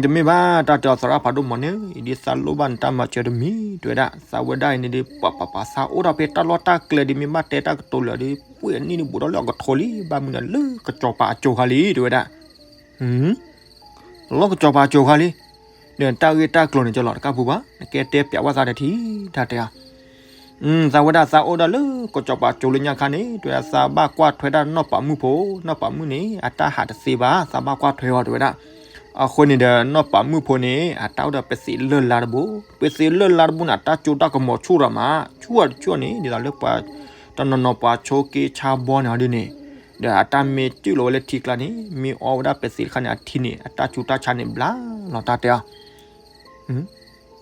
တမ့ၢ်ဘၣ် တၢ်တဲအီၤ သရၣ်ဖးဒိၣ်မီၤန့ၣ်, အံၤဒ်သးလိၣ်ဘၣ်နတၢ်မၤစၢၤတမံၤ တဲဝဲဒၣ်, သးဝဲဒၣ်အံၤန့ၣ်ဒုး ပှၤပှၤပှၤသးအိၣ်ထီၣ်ဖဲတၢ်လီၢ်တၢ်ကျဲဒုး မ့ၢ်ဘၣ်တဲတၢ်ကတိၤလၢာ်ဒုး ပှ့ၤအနံၣ်ဒုးဘူးထီၣ်လၢအကထိလံ, ဘၣ်မနုၤလၢကစီၤပၤအစိၤခါလံ တဲဝဲဒၣ် လီၢ်ကစီၤပၤအစိၤခါလံ, ဒီးတၢ်ဂ့ၢ်တၢ်ကျိၤန့ၣ် ကလီၤတကၢ်ဖုပှၤ နကဲတဲပျးဝဲသးတထံၣ် တၢ်တဲအီၤ, သးဝဲဒၣ်သးအိၣ်ဒၣ်လၢကစီၤပၤအစိၤလၢညါခါန့ၣ် တဲဝဲဒၣ် သးဘၣ်ကွၢ်ထွဲဒၣ်နီၢ်ပၤမုၣ်ဖိ, နီၢ်ပၤမုၣ်န့ၣ် အတၢ်ဟးတသ့ဘၣ် သးဘၣ်ကွၢ်ထွဲအီၤ တဲဝဲဒၣ်, အဃိန့ၣ်ဒီး နီၢ်ပၤမုၣ်ဖိန့ၣ် အတၢ်အိၣ်ဒီးပသံးလၢၢ်လါတဘိ, ပသံးလၢၢ်လါတဘိန့ၣ် အတၢ်ကၠိတၢ်ကမီၤဆူၣ်ရၤမး, ဆူၣ်အတဆူၣ်န့ၣ် ဒ်သိးလၢပှၤ တနီၤနီၤပှၤဆိးက့ဆါဘီန့ၣ်အီၤဒ်န့ၣ်, ဒီးအတၢ်မ့ၢ်စုၣ်လီၤဝဲလၢထံကျါန့ၣ် မ့ၢ်အီဝဲဒၣ်ပသံးတခါန့ၣ် အထံန့ၣ် အတၢ်ဆူးတၢ်ဆါန့ၣ်ဘျါလီၤ တၢ်တဲအီၤ,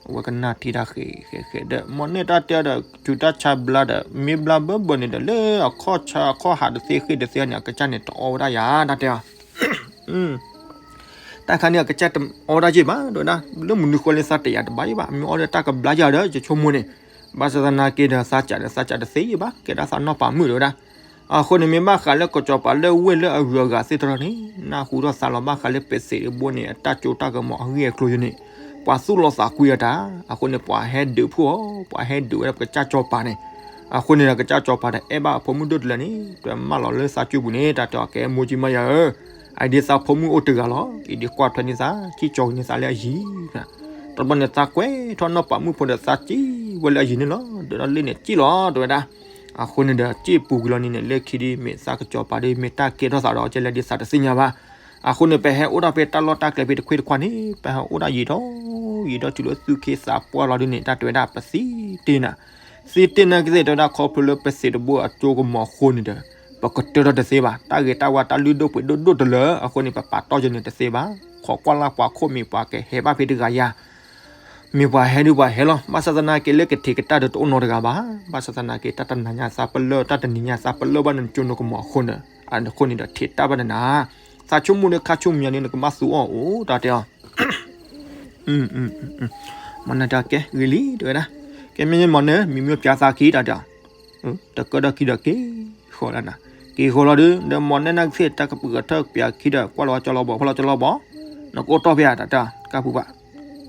အဝဲကနၣ်ထံတၢ်ဃဲးဃဲးဃဲးဒီး မီၤနဲၣ်တၢ်တဲအီၤဒီး ဆူးတၢ်ဆါဘျါဒီး မ့ၢ်ဘျါဘၢဘၢန့ၣ်ဒီး လၢအခီၣ်ဆါအခီၣ်ဟးတသ့ဃ့ၢ်တသ့န့ၣ် အကစၢ်န့ၣ်တအီဝဲဒၣ်ယၤ တၢ်တဲအီၤ တၢ်ခါန့ၣ် အကစၢ်တအီဝဲဒၣ်ယဲၢ်ဘၣ် တဲဝဲဒၣ် လၢမနုၤဃိလၢသးတယာ်တဘၣ်ယဲၢ်ဘၣ် မ့ၢ်အီဒီးတၢ်ကဘျါယၤဒီး ယဆိကမိၣ်န့ၣ် ဘၣ်ဆၣ်သနာ်က့ဒီး သးစံးဒီး သးစံးတသ့ယဲၢ်ဘၣ် ကဲဒၣ်သးနီၢ်ပၤမုၣ် တဲဝဲဒၣ်. အဃိန့ၣ် မ့ၢ်ဘၣ်ဃးလၢကစီၤပၤလၢဝ့ၢ်လၢအဂုၤအဂၤသ့ၣ်တဖၣ်န့ၣ် နၢ်ဟူထီၣ်သးလီၤ ဘၣ်ဃးလၢပသံးတဘိန့ၣ် အတၢ်ကၠိတၢ်ကမီၤအဂ့ၢ်အကျိၤယဲၢ်န့ၣ် ပှၤသူၣ်လီၤသးကွံအတၢ် အဃိန့ၣ် ပှၤဟဲဒုးဖှိၣ်အီၤ ပှၤဟဲဒုးဝဲဒၣ်ပကစၢ်စီၤပၤန့ၣ် အဃိန့ၣ်ဒီး ကစၢ်စီၤပၤဒီးအဲၣ်ဘၣ်အဖိမုၣ်ဒိၣ်တလၢန့ၣ် တွဲမၢလီၤလၢသးကၠိပူၤန့ၣ် တၢ်တဲအီၤ ကဲမိၢ်ကၠံမါယၤဧၢ, အအံၤဒ်သးဖိမုၣ်အိၣ်တဂၤလီၤ အံၤဒ်ကွၢ်ထွဲန့ၢ်သး စံၣ်ကၠီၤက့ၤန့ၢ်သးလၢအယံၤ တဘျီန့ၣ် သးကွဲးထီၣ်နီၢ်ပၤမုၣ်ဖိဒီး သးစံၣ်ဝဲလၢအယံၤန့ၣ်လီၤ. ဒုးဒီးလ့ၣ်န့ၣ် စံၣ်လီၤ တဲဝဲဒၣ်. အဃိန့ၣ်ဒီး စံၣ်ပူၤကွံာ်လီၤန့ၣ်န့ၣ် လၢခံဒ်မ့ၢ်သးကစီၤပၤဒီး မ့ၢ်တၢ်ကဲထီၣ်သးဒီး ကဲလဲၤဒ်သးတသ့ၣ်ညါဘၣ်. အဃိန့ၣ် ပဟဲအိၣ်ဒၣ်ဖဲတၢ်လီၢ်တၢ်ကျဲဖဲတခွ့တခွါန့ၣ် ပဟဲအိၣ်ဒၣ်ယံာ်ထီၣ် ယံာ်ထီၣ်တုၤလၢသူၣ်က့သးပှၢ်လီၤဒ်န့ၣ် တၢ်တဲဝဲဒၣ် ပသံတ့ၢ်နၤ သံတ့ၢ်နၤကသ့ၣ် တဲဝဲဒၣ် ခီဖျိလၢပသံးတဘိအကၠိကမီၤအဃိန့ၣ်ဒီး ပကတၢၢ်ထီၣ်တသ့ဘၣ်. တၢ်ဂ့ၤတၢ်ဝါတၢ်လုၢ်ဒိၣ်ပှ့ၤဒိၣ်ဒိၣ်တလၢ အဃိန့ၣ် ပပာ်တီၢ်ယဲန့ၣ်တသ့ဘၣ်. ခိးကွၢ်လၢ်ပှၤခိၣ်မ့ၢ်ပှၤကဟဲဘၣ်ဖဲတဂၤယၤ မ့ၢ်ပှၤဟဲဒုးပှၤဟဲလီၤ. ဘၣ်ဆၣ်သနာ်က့လၢကထံးကတၢၢ်ဒီးတအိၣ်နီတဂၤဘၣ်. ဘၣ်ဆၣ်သနာ်က့ တၢ်တနၤညါသးပလၢၢ် တၢ်တနံၤညါသးပလၢၢ်ဘၣ်နကၠိနကမီၤအဃိန့ၣ် အဃိန့ၣ်ဒီးထံးတၢ်ဘၣ်နနၤ သးဆိကမိၣ်ဒီးခါဆိကမိၣ်ညါန့ၣ် နကဘၣ်သူအီၤအိၣ် တၢ်တဲအီၤ မနုၤတၢ်ကဲဂ့ၤလံ တဲဝဲဒၣ်. ကဲမ့ၢ်မနုၤ မံၤမံၤပျါသးခံ တၢ်တဲအီၤ တကၢၢ်ဒီးခံဒီးက့ၤဃီၤလီၤနၤ. က့ၤဃီၤလီၤဒုး ဒီးမီၢ်နဲၣ်နၢ်ကသ့ၣ် တၢ်ကပှ့ၤကထၢၣ်ပျးခံဒီး ကွၢ်လီၤဝဲကၠီလီၤဘီ ကွၢ်လီၤကၠီလီၤဘီ နကအိၣ်တီၢ်ဖဲဧါ တၢ်တဲအီၤ တကၢ်ဖုပှၢ်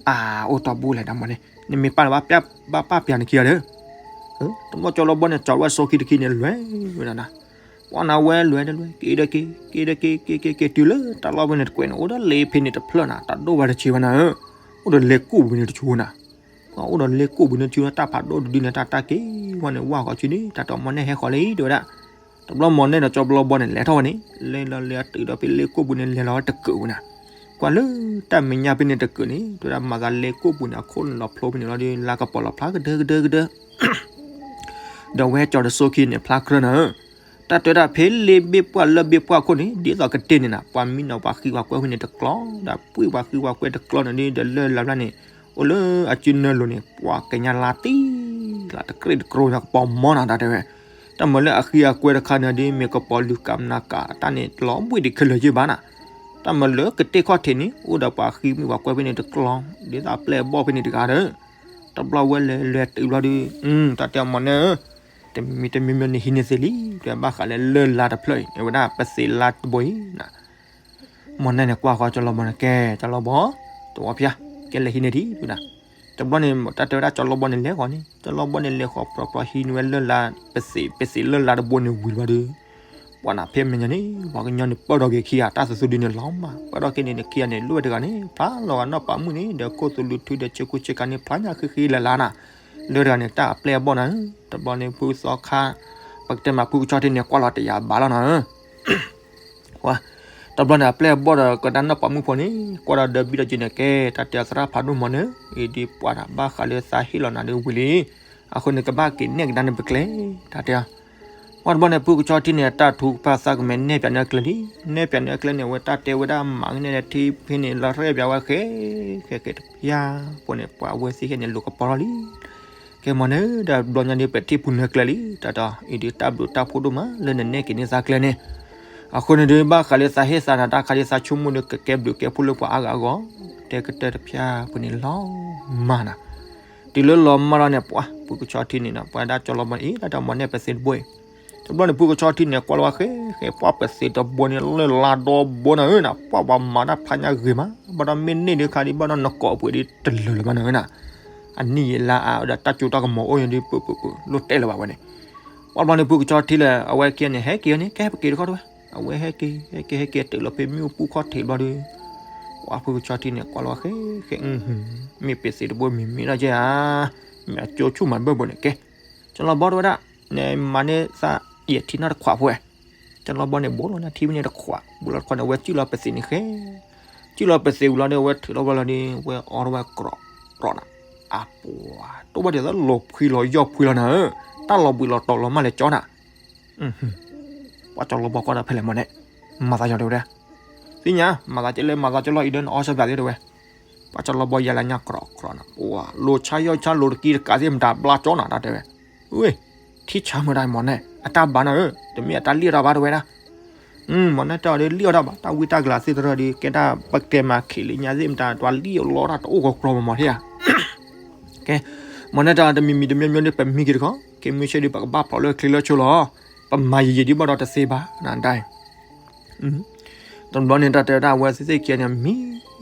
အါ အိၣ်တီၢ်ဘူးလဲၣ် တၢ်မီၢ်န့ၣ် နမ့ၢ်ပာ်လၢၤဘၣ် ဘၣ်ပာ်ပျးနခံဂၤဒီး တဘျီကၠီလီၤဘီန့ၣ် ကၠီဝဲစိခံတခံန့ၣ် လဲၤဝဲဒၣ်နၤ ပှၤနၤဝဲလဲၤတလဲၤ က့ၤဒီးက့ၤ က့ၤဒီးက့ၤ က့ၤက့ၤက့ၤတုၤလၢတၢ်လီၢ်ဖဲန့ၣ်တကွဲးန့ၣ် အိၣ်ဒီးလ့ဖဲန့ၣ်တဖျၢၣ်နၤ တၢ်ဒိၣ်ဝဲတဆံဘၣ်နၤဧၢ, အိၣ်ဒီးလ့ကိၣ်ပူၤန့ၣ်တဆူနၤ, အိၣ်ဒီးလ့ကိၣ်ပူၤန့ၣ်တဆူ တၢ်ဖးဒိၣ်တဒုန့ၣ် တၢ်တၢ်က့ၤဝဲန့ၣ် ဝၢ်ဃီဆူန့ၣ် တၢ်တဲအီၤ မီၢ်နဲၣ်ဟဲဃီၤလံ တဲဝဲဒၣ်. တဘျီမီၢ်နဲၣ်ဒီးကၠီဘျီဘီန့ၣ် လဲၤထီၣ်ဝဲန့ၣ် လဲၤလီၤလဲၤတုၤဒီးဖဲလ့ကိၣ်ပူၤန့ၣ် လဲၤလီၤဝဲတကုးဝဲနၤ, ကွၢ်လၢတၢ်မဲာ်ညါဖဲန့ၣ်တကုးန့ၣ် တဲဝဲဒၣ်မၤသးလ့ကိၣ်ပူၤန့ၣ် အခိၣ်လီၤဖျိဖဲန့ၣ်လီၤဒီး လါကပီၤလီၤဖျါကဒၢကဒၢကဒၢ ဒီးဝဲကၠီတစိခံန့ၣ် ဖျါကြၢးနၤဧၢ, ဖ တၢ်တဲဝဲဒၣ်ဖဲလ့ဘ့ၣ်ပှၢ်လၢဘ့ၣ်ပှၢ်ခိၣ်န့ၣ် ဒ်သိးကတ့ၢ်န့ၣ်နၤ ပှၤမံနီၤပှၤဃံပှၤကွဲဝဲန့ၣ်တကျီ ဒီးပှ့ၢ်ပှၤဃံပှၤကွဲတကျီန့ၣ်ဒီး လၢလၢ်ဘျါန့ၣ် အိၣ်လၢအစုနၢလိၤန့ၣ် ပှၤကညါလါတံၢ်လၢတကြ့ၢ်တကြိၤညါကပီၤမီနၤ တၢ်တဲဝဲ တၢ်မၤလၢအဃံအကွဲတခါန့ၣ်ဒီး မ့ၢ်ကပီၤလုၢ်ကမနၤကၤတၢ်န့ၣ် တလီၤဘှ့ၣ်ဒံးခဲလၢာ်ယ့ၢ်ဘၣ်နၤ တၢ်မၤလၢကတ့ၢ်ခီၣ်ထံးန့ၣ် အိၣ်ဒီးပှၤဃံမ့ၢ်ပှၤကွဲဖဲန့ၣ်တကျီ ဒ်သိးအပျဲၢ်အဘီၣ်ဖဲန့ၣ်တဂၤဒီး တဘျီဝဲလဲၤလဲၤတုၤဘျီဒီး တၢ်တဲအမီၤနဲၣ်ဧၢ တမံၤမံၤတမံၤမံၤန့ၣ်ဟံးန့ၢ်သ့လံ တဲဘၣ်ဃးလၢလၢၢ်လါတဖျၢၣ်အံၤ အဝဲဒၣ်ပသ့းလါတဘိအံၤနၤ မီၤနဲၣ်န့ၣ်ကွၢ်ဃီကၠီလီၤဘီန့ၣ် ကဲ ကၠီလီၤဘီ တဝီဖၠါ ကဲလဲၤဟံးန့ၢ်ဒံးဒၣ် တဘျီန့ၣ် တၢ်တဲဝဲဒၣ်ကၠီလီၤဘီန့ၣ်လဲၤဃီန့ၣ် ကၠီလီၤဘီန့ၣ်လဲၤဃီပြီပြီဟံးန့ၢ်ဝဲလၢၢ်လါ ပသ့း ပသ့းလၢၢ်လါတဘိန့ၣ်ဝံၤဘျီဒီး ပှၤနၤဖဲမဲာ်ညါန့ၣ် ပှၤကညီန့ၣ်ပၢၢ်ထီၣ်က့ၤခံဂၤ တၢ်သးသူဒုန့ၣ်လီၤမး ပၢၢ်ထီၣ်က့ၤန့ၣ်တခံဂၤန့ၣ် လိၣ်ဝဲတဂၤန့ၣ် ဖျါလီၤဂာ်နီၢ်ပာ်မုၣ်န့ၣ် ဒီးခိၣ်သူလံၤထုဒီးဆ့ကူဆ့ကၤန့ၣ် ဖျါညါဃံဃံလၤလၤနၤ လၢတဂၤန့ၣ် တၢ်အပျဲၢ်အဘီၣ်နၤ တဘျီန့ၣ် ဖုသီခါ ပကတဲမးဖုကဆီထံန့ၣ် ကွၢ်လီၤတယာ်ဘၣ်လီၤနၤဧၢ တဘျီန့ၣ် အပျဲၢ်အဘီၣ်ဒီးကဒါနီၢ်ပာ်မုၣ်ဖိန့ၣ် ကွၢ်ဒီးဒၢဘံဒီးက့ၤန့ၣ် ကဲ တၢ်တဲအသရၣ်ဖးဒိၣ်မီၤနဲၣ် အံၤဒ်ပှၤနၤ ဘၣ်ဃးလၢသးဟ့ၣ်လီၤနၤဒီးဝံၤလံ အဃိန့ၣ် ကဘၣ်က့ၤနဲၣ်ကဒါန့ၣ်ပကျဲ တၢ်တဲ ပှၤတဘျီန့ၣ် ဖုကဆီထံန့ၣ် တၢ်ထုကဖၣ်သးကမဲာ်နဲၣ်ပၠးန့ၢ်အကျဲလံ နဲၣ်ပၠးန့ၢ်အကျဲန့ၣ် အဝဲတၢ်တဲဝဲဒၣ်မၤကနဲၣ်ဒီးထံဖဲန့ၣ် လီၤရဲၣ်ပၠးဝဲဃဲ ဃဲဃဲတဖၠါ ပှၤန့ၣ် ပှၤအဝဲသ့ၣ်ခဲန့ၣ် လိာ်ကပီၤထီၣ်လံ ကဲမီၤနဲၣ် ဒီးဘျီညါဒီး ပထံၣ်ပူၤနၢၤကျဲလံ တၢ်တဲ အံၤဒ်တၢ်ဘျုးတၢ်ဖှိၣ်ဒိၣ်မး လၢနနဲၣ်က့ၤန့ၢ်သးကျဲန့ၣ် အဃိန့ၣ်ဒီး ဘၣ်ဃးလၢသးဟ့ၣ်သးနၤ တၢ်ခါဒ်သးဆိကမိၣ်ဒီး ကကဲဘျုးကဲဖှိၣ်လၢပှၤအါဂၤအဂီၢ် တဲကတၢၢ်တဖၠါ ပှၤန့ၣ်လီၤမၢ်နၤ တုၤလၢလီၤမၢ်လီၤန့ၣ် ပှၤ ဖုကဆီထံန့ၣ် ပှၤဒၣ်ကၠီလီၤဘီန့ၣ် အံၤ တၢ်တဲမီၤနဲၣ်ပသ့းတဘိအံၤ တဘျီန့ၣ် ဖုကဆီထံန့ၣ် ကွၢ်လီၤဝဲဃဲဃဲ ပှၤပသ့းတဘိန့ၣ် လၢလါဒီဘိနၤဧၢနၤ ပှၤပှၤမၤတၢ်ဖးညါဂ့ၤမး ဘၣ်ဒီးမ့ၢ်န့ၢ်ဒုးခါဒ် ဘၣ်ဒီးနကိးပှ့ၤဒ်တလၢာ်လၢၤဘၣ်နၤဧၢနၤ အနံၣ်ယံာ်လါအါဒီးတၢ်ကၠိတၢ်ကမီၤအိၣ်ညါဒ် ပပပလိၣ်တဲလၢၤဘၣ်ဝဲန့ၣ် ပှၤဘျီန့ၣ် ဖုကဆီထံလၢ အဝဲကဲန့ၣ် ဟဲက့ၤန့ၣ် ကဲပက့ၤတခီတဝဲ အဝဲဟဲက့ၤ ဟဲက့ၤ ဟဲက့ၤတုၤလီၤဖဲမ့ၣ်အူပူၤခီၣ်ထံးဘျီဒီး ပှၤဖုကဆီထံန့ၣ် ကွၢ်လီၤဝဲဃဲဃဲ မ့ၢ်ပသ့းတဘိမံၤမံၤဒီးကဲဧါ မ့ၢ်အကၠိဆူၣ်မးဘၢၣ်ဘိန့ၣ်ကဲ ကၠီလီၤဘီတဲဝဲဒၣ် နမၤန့ၢ်သးယဲၢ်ထံနီၢ်တခွးဖိဝဲ ကၠီလီၤဘီန့ၣ် ဘိလီၤန့ၢ်ထံဖဲန့ၣ်တခွး ဘိလီၤတခွးန့ၣ် အဝဲစံၣ်လီၤပသ့းန့ၣ်ဃဲ စံၣ်လီၤပသ့းဝံၤလီၤဒီး အဝဲထုးလီၤဝဲလီၤဒီး အဝဲအီထီၣ်ဝဲကြီကြီနၤ အပှၤ တိၢ်ဘၣ်ဒ်သိးလီၤဖှံလီၤယီၢ်ဖှံလီၤနၤဧၢ တၢ်လီၤဘှံးလီၤတီၤလီၤမၢ်လဲၤကၠီနၤ ပှၤကၠီလီၤဘီကွၢ်ဒီးဖဲလဲၣ်မီၤန့ၣ် မၤသးယီၤတဲဝဲဒၣ် သ့ၣ်ညါ မၤသးကဲလၢမၤသးကဲလီၤအံၤဒီးနအီၣ်ဆၢပၠးသ့တဲဝဲ ပှၤကၠီလီၤဘီယၤလၢညါကြီကြီနၤ ပှၤ လိၤဆါယီၢ်ဆါလိၤတကံတကးသ့ၣ်မတၤဘျါကၠီနၤတၢ်တဲဝဲ ဝ့ၢ် ထံၣ်ဆါမတၤမီၤန့ၣ် အတၢ်ဘၣ်နၤဧၢ တမ့ၢ်အတၢ်လံၣ်အီၣ်တၢ်ဘၣ်တဲဝဲဒၣ် မီၤန့ၣ်တၢ်အီၤဒီးလံၣ်အီၣ်တၢ်ဘၣ် တၢ်ဝံတၢ်ကလၤသ့ၣ်တရၢဒီး ကဲဒၣ်ပကတဲမၤခံးလၢညါသ့ၣ်မတၤ တွၤလံၣ်အီၣ်လီတၢ်တအိၣ်ကီကျီမီၤမီၤထံၣ်ဧါ ကဲ မီၤန့ၣ်တၢ်တမံၤမံၤတမံၤမံၤဒီး ပမံက့ၤတခီ ကဲမုၢ်ဆ့ၣ်ဒီး ပကဘၣ်ဖျိးလၢချ့လၢဆိလီၤ ပမၤယံာ်ယံာ်ဒ်ဘၣ်ဒီးတသ့ဘၣ် နဒၣ် တဘျီန့ၣ် တၢ်တဲဝဲဒၣ်အဝဲသ့ၣ်သ့ၣ်ခံဂၤန့ၣ် မံ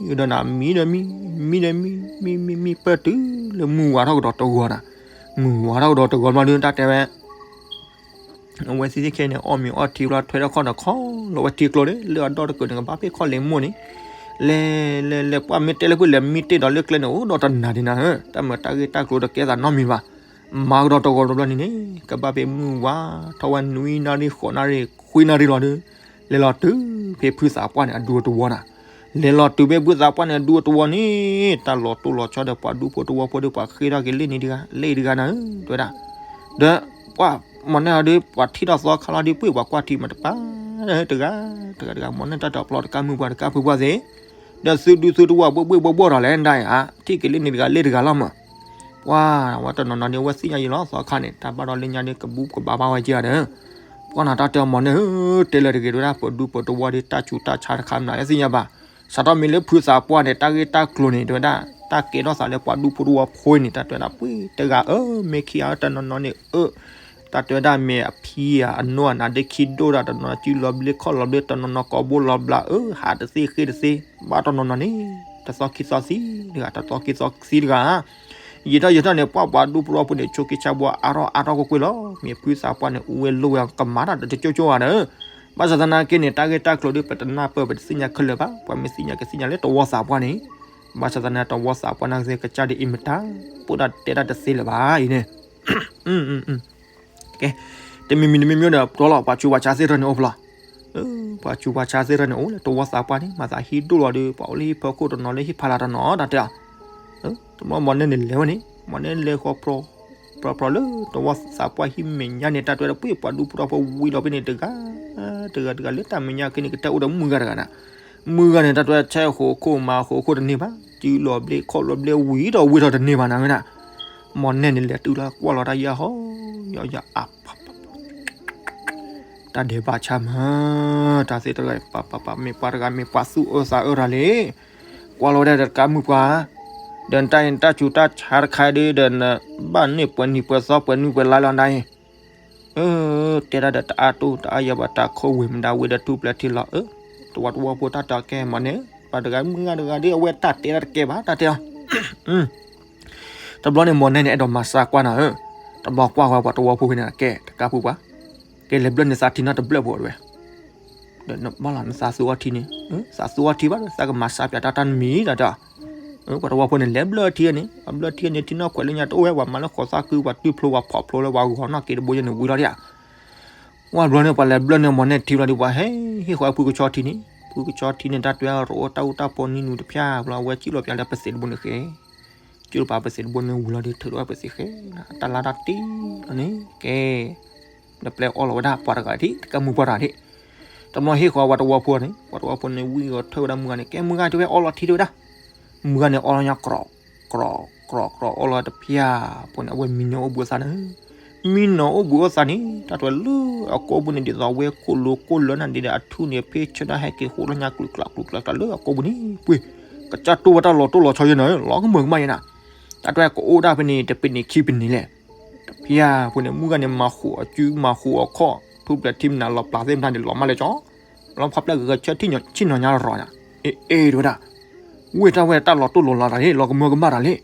ဒီးနၤ မံဒီးမံ မံဒီးမံ မံမံမံ ပၢၢ်တုၤလၢမုၢ်ဝါထီၣ်ကဒီးတဂီၤနၤ မုၢ်ဝါထီၣ်ကဒီးတဂီၤဘျီဒီး တၢ်တဲဝဲ အဝဲသ့ၣ်သ့ၣ်ခံဂၤန့ၣ် အီၣ်မ့ၤအီထံဘျီ ထွဲထီၣ်ခီၣ်ဒီးခီလီၤဝဲထံကျိဒီး လၢအဒီတကၢၢ်န့ၣ် ကဘၣ်ဖဲခီၣ်လ့မိၢ်န့ၣ် လဲၤလဲၤလဲၤ ပှၤမ့ၢ်တဲလၢဖုလဲၤမံတ့ၢ်ဒီးလၢကျဲန့ၣ် အိၣ်ဒီးတနၤဒံးနၤဧၢ တၢ်မၤတၢ်ဂ့ၢ်တၢ်ကျိၤဒီးကဲသးနီတမံၤဘၣ် မၤကဒီးတဂီၤတဘျီန့ၣ်န့ၣ် ကဘၣ်ဖဲမုၢ်ဝါထီၣ်ဝဲ နွံနၣ်ရံၣ် ဃိးနၣ်ရံၣ် ခွံနၣ်ရံၣ်လီၤဒီး လဲၤလီၤတုၤဖဲဖုသးပှၢ်န့ၣ် အဒူအတဝီနၤ လဲၤလီၤတုၤဖဲဖုသးပှၢ်န့ၣ် အဒူအတဝီန့ၣ် တၢ်လီၤတိၢ်လီၤဆီဒီး ပှၤဒူဖိတဝီဖိဒီး ပှၤဃ့ထီၣ်က့ၤလ့ၣ်န့ၣ်တဂၤ လ့ၣ်တဂၤနၤဧၢ တဲဝဲဒၣ် ဒီး ပှၤမီၤန့ၣ်အီၤဒီး ပှၤထံၣ်ထီၣ်သီခါလီၤဒီး ပှ့ၢ်ပှၤကွၢ်ထံမတပၤ တဂၤ တဂၤတဂၤ မီၤန့ၣ်တၢ်တပျီတကါမုၢ်ပှၤတကါဖုပှၢ်သ့ၣ် ဒီးသုဒူသုတဝီ ဘှ့ၣ်ဘှ့ၣ်ဘှီၣ်ဘှီၣ်ဒီးလဲၣ်ဒၣ်ဧါ ထံၣ်က့ၤလ့ၣ်န့ၣ်တဂၤလ့ၣ်တဂၤလီၤမး ပှၤ အဝဲတနီၤနီၤန့ၣ် အဝဲသ့ၣ်ညါယံာ်လီၤ သီခါန့ၣ် တၢ်ဘၣ်ဒီးလၢညါဒီး ကဘူးကဘၣ်ဘၣ်ဝဲက့ၤဧါဒီး ပှၤနၤတၢ်တဲအီၤမီၤန့ၣ်ဧၢ တဲလၢတဂ့ၤ တဲဝဲဒၣ် ပဒူပတဝီဒီး တၢ်ဆူးတၢ်ဆါတခါမနုၤလဲၣ်သ့ၣ်ညါဘၣ် စးထီၣ်မ့ၢ်လၢဖုသးပှၢ်န့ၣ် တၢ်ဂ့ၢ်တၢ်ကျိၤန့ၣ် တဲဝဲဒၣ် တၢ်ကဲထီၣ်သးလၢပှၤဒူဖိတဝီဖိအံၤန့ၣ် တၢ်တဲဝဲဒၣ်ပှ့ၢ်တဂၤဧၢ မ့ၢ်ခံဂၤဧၢ တနီၤနီၤန့ၣ်အၢ တၢ်တဲဝဲဒၣ်မ့ၢ်အဖံဧါ အနိၣ်အနါဒ့ခံဒိၣ်တၢ် တနီၤစုလီၤဘျ့ခီၣ်လီၤဘျ့ တနီၤနီၤကိးဘိလီၤဘျးအၢ ဟးတသ့ဃ့တသ့ ဘၣ်တနီၤနီၤန့ၣ် တသီခံသီသံတဂၤ တသီခံသီသံတဂၤ ယံာ်ထီၣ်ယံာ်ထီၣ်န့ၣ် ပှၤပှၤဒူဖိတဝီဖိန့ၣ် ဆိးက့ဆါဘှီအါထီၣ်အါထီၣ်ကွ့ၢ်ကွ့ၢ်လီၤ. မ့ၢ်ဖုသးပှၢ်န့ၣ် အူဝဲလိၣ်ဝဲ ကမၤတၢ်တကၠိကၠိဧါဒီး ဘၣ်ဆၣ်သနာ်က့န့ၣ် တၢ်ဂ့ၢ်တၢ်ကျိၤဒီး ပတနၢ်ပၢၢ် ပတသ့ၣ်ညါခဲလၢာ်ဘၣ်. ပှၤမ့ၢ်သ့ၣ်ညါကသ့ၣ်ညါလၢတဝီသးပှၢ်န့ၣ် ဘၣ်ဆၣ်သနာ်က့ တဝီသးပှၢ်နာ်က့ ကစၢ်ဒၣ်အံၤမတၤ ပိၣ်တၢ်တဲတၢ်တသ့လၢၤဘၣ်အံၤန့ၣ် ကဲ တမံၤမံၤတမံၤမံၤဒီး ပတီၢ်လီၤ ပှၤဆူးပှၤဆါသ့ၣ်တဖၣ်န့ၣ်အိၣ်ဖျါ ပှၤဆူးပှၤဆါသ့ၣ်တဖၣ်န့ၣ်အိၣ်လၢတဝီသးပှၢ်န့ၣ် မၤသးဟံၣ်ဒိၣ်လီၤဒီး ပှၤအိၣ်လၢဟံၣ်ဖီခိၣ်တနီၤ လၢဟံၣ်ဖီလာ်တနီၤ တၢ်တဲအီၤ တဘျီမီၤနဲၣ်န့ၣ်လဲၤဝဲန့ၣ် မီၤနဲၣ်လဲၤဃီၤပြီ ဖျီဖျီလၢတဝီသးပှၢ်ဟံၣ်မဲာ်ညါန့ၣ် တၢ်တဲဝဲဒၣ် ပှ့ၤပှၤဒူဖိတဝီဖိဝံၤဒီးဖဲန့ၣ်တဂၤ တဂၤတဂၤလၢတၢ်မဲာ်ညါက့န့ၣ် ကတဲအိၣ်ဒီးမုၢ်ဂၤတဂၤနၤ, မုၢ်ဂၤန့ၣ် တၢ်တဲဝဲဒၣ် ဆဲးဃိးခိၣ်မၤဃိးခိၣ်တန့ၢ်ဘၣ်, စုလီၤဘျ့ခီၣ်လီၤဘျ့ဝံၤဒီးဝံၤထီၣ်တန့ၢ်ဘၣ်နၤဝဲဒၣ်, မီၢ်နဲၣ်န့ၣ် လဲၤတုၤလၢကွၢ်လီၤတၢ်ယၢ်ဟီ ယၢ်ယၢ်အါ တၢ်ဒဲးဘးဆါမး, တၢ်သ့ၣ်တဖၣ် ပပပ မ့ၢ်ပှၤတဂၤ မ့ၢ်ပှၤသူၣ်အၢသးအၢတၢ်လံ, ကွၢ်လီၤဝဲဒၣ်တကးမုၢ်ပှၤ, ဒီးနတၢ်အံၤနတၢ်ဆူးတၢ်ဆါတခါဒီး ဒီးနဘၣ်န့ၢ်ပှဲၤနံၤပှဲၤသီ ပှဲၤနွံပှဲၤလါလီၤနၤအံၤ, အၢ တဲဒၣ်ဒီးတအါတိၢ်တအါယၤဘၣ် တၢ်ခိၣ်ဝ့ၢ်မတၤဝ့ၢ်ဒီးထူၣ်ပျဲၤထံလီၤ, အၢ တဝီတဝီဖိတၢ်တဲကဲမီၢ်နဲၣ်, ပှၤတဂၤမုၢ်ဂၤတဂၤဒီး အဝဲတၢ်တဲဒၣ်တကဲဘၣ် တၢ်တဲအီၤ တဘျီန့ၣ် မီၢ်နဲၣ်န့ၣ် အဲၣ်ဒိးမၤစၢ်ကွၢ်နၤဧၢ, တဘျီကွၢ်ဝဲပှၤတဝီဖိဖဲန့ၣ် ကဲ တကးဖုပှၤ, ကဲလဲၤဘျၢၣ်န့ၢ်သးထံနီတဘျၢၣ်ဖိဝဲ, ဒီးနဘၣ်လီၤနသးသူအီထံန့ၣ်, သးသူအီထံဘၣ်ဒီး သးကမၤစၢ်ပၠးတၢ်တၢ်တမံၤတၢ်တဲ, ပှၤတဝီဖိန့ၣ် လဲၤဘျၢၣ်ထံန့ၣ်, ပှၤဘျၢၣ်ထံန့ၣ် ထံနီၣ်ခွဲးလၢညါတအိၣ်ဝဲ ပှၤမၤလၢဃိးသၣ်ခု ပှၤတုၢ်ဖျိ ပှၤဖီၣ်ဖျိလၢပှၤဂီၤနီၣ်က့တဘိယဲန့ၣ်ဝံၤလီၤဒၣ် ဝံၤဘျီန့ၣ် ပှၤလဲၤဘျၢၣ်န့ၢ်မီၢ်နဲၣ်ထံဘျီဒီး ပှၤဟဲဟ့ၣ်ဃီဖုကဆီထံန့ၣ်, ဖုကဆီထံန့ၣ် တၢ်တဲအီၤ တအိၣ်တၢ်အူတၢ်ပီနံၤနူၤတဖၠၣ်ဘျီ အဝဲစံၣ်လီၤပၠးလၢပသံးတဘိန့ၣ်ဃဲ, စံၣ်လီၤပှၤပသံးတဘိန့ၣ်ဝံၤလီၤဒီး ထုးထီၣ်ဝဲပသံးဃဲ, တၢ်လါတၢ်တ့ၢ်လီၤန့ၣ် ကဲ နပျဲအီၣ်လီၤဝဲဒၣ်ပှၤတဂၤထံ တကးမုၢ်ပှၤတဂၤထံ, တဘျီဟ့ၣ်ဃီပှၤတဝီဖိန့ၣ် ပှၤတဝီဖိန့ၣ် ဝံၣ်ဂီၤထၢၣ်ဝဲဒၣ်မုၢ်ဂၤန့ၣ် ကဲမုၢ်ဂၤတဲဝဲအီၣ်လီၤထံတဲဝဲဒၣ်, မုၢ်ဂၤန့ၣ်အီၣ်လီၤညါ ကြီးကြီးကြီး အီၣ်လီၤတဖၠၣ်ဖိန့ၣ် အဝဲမံနီၤအိၣ်ဘှံးအသးန့ၣ်, မံနီၤအိၣ်ဘှံးအိၣ်သးန့ၣ် တၢ်တဲလၢအကိာ်ပူၤန့ၣ် ဒ်သိးဝဲကိၣ်လိၤကိၣ်လၢနၤဒ်ဒီး အထူၣ်န့ၣ် ဖ့ၣ်ဆၢတၢ်ဟဲက့ၤဃိလၢညါ ကျူးကျးကျူးကျးကျးလၢအကိာ်ပူၤန့ၣ် ပှ့ၤ ကစၢ်တိၢ်ဝဲတၢ်လီၤတိၢ်လီၤဆီယဲနၤ လီၤကမၢကမၣ်ယဲနၤ, တၢ်တဲကအိၣ်ဒၣ်ဖဲန့ၣ် တပ့ၤန့ၣ်ခံပ့ၤန့ၣ်လဲၣ်, တဖၠၣ်ဖိန့ၣ် မုၢ်ဂၤန့ၣ် မၤဃိးအစုမၤဃိးအခီၣ် ထူၣ်ဖျဲးထံမနုၤလီၤပျၢ်သ့ၣ်မတၤန့ၣ် လီၤမၢ်လၢကၠီ, လီၤဖးဖျဲၣ်ဂဲၤဂဲၤဆၢထံၣ်နီၤညါရီၤညါ, အ့ၣ်အ့ၣ်တဲဝဲဒၣ်, ဝ့ၢ်တၢ်ဝဲတၢ်လီၤတိၢ်လီၤလီၤတၢ်လံ လီၤကမၢကမၣ်တၢ်လံ,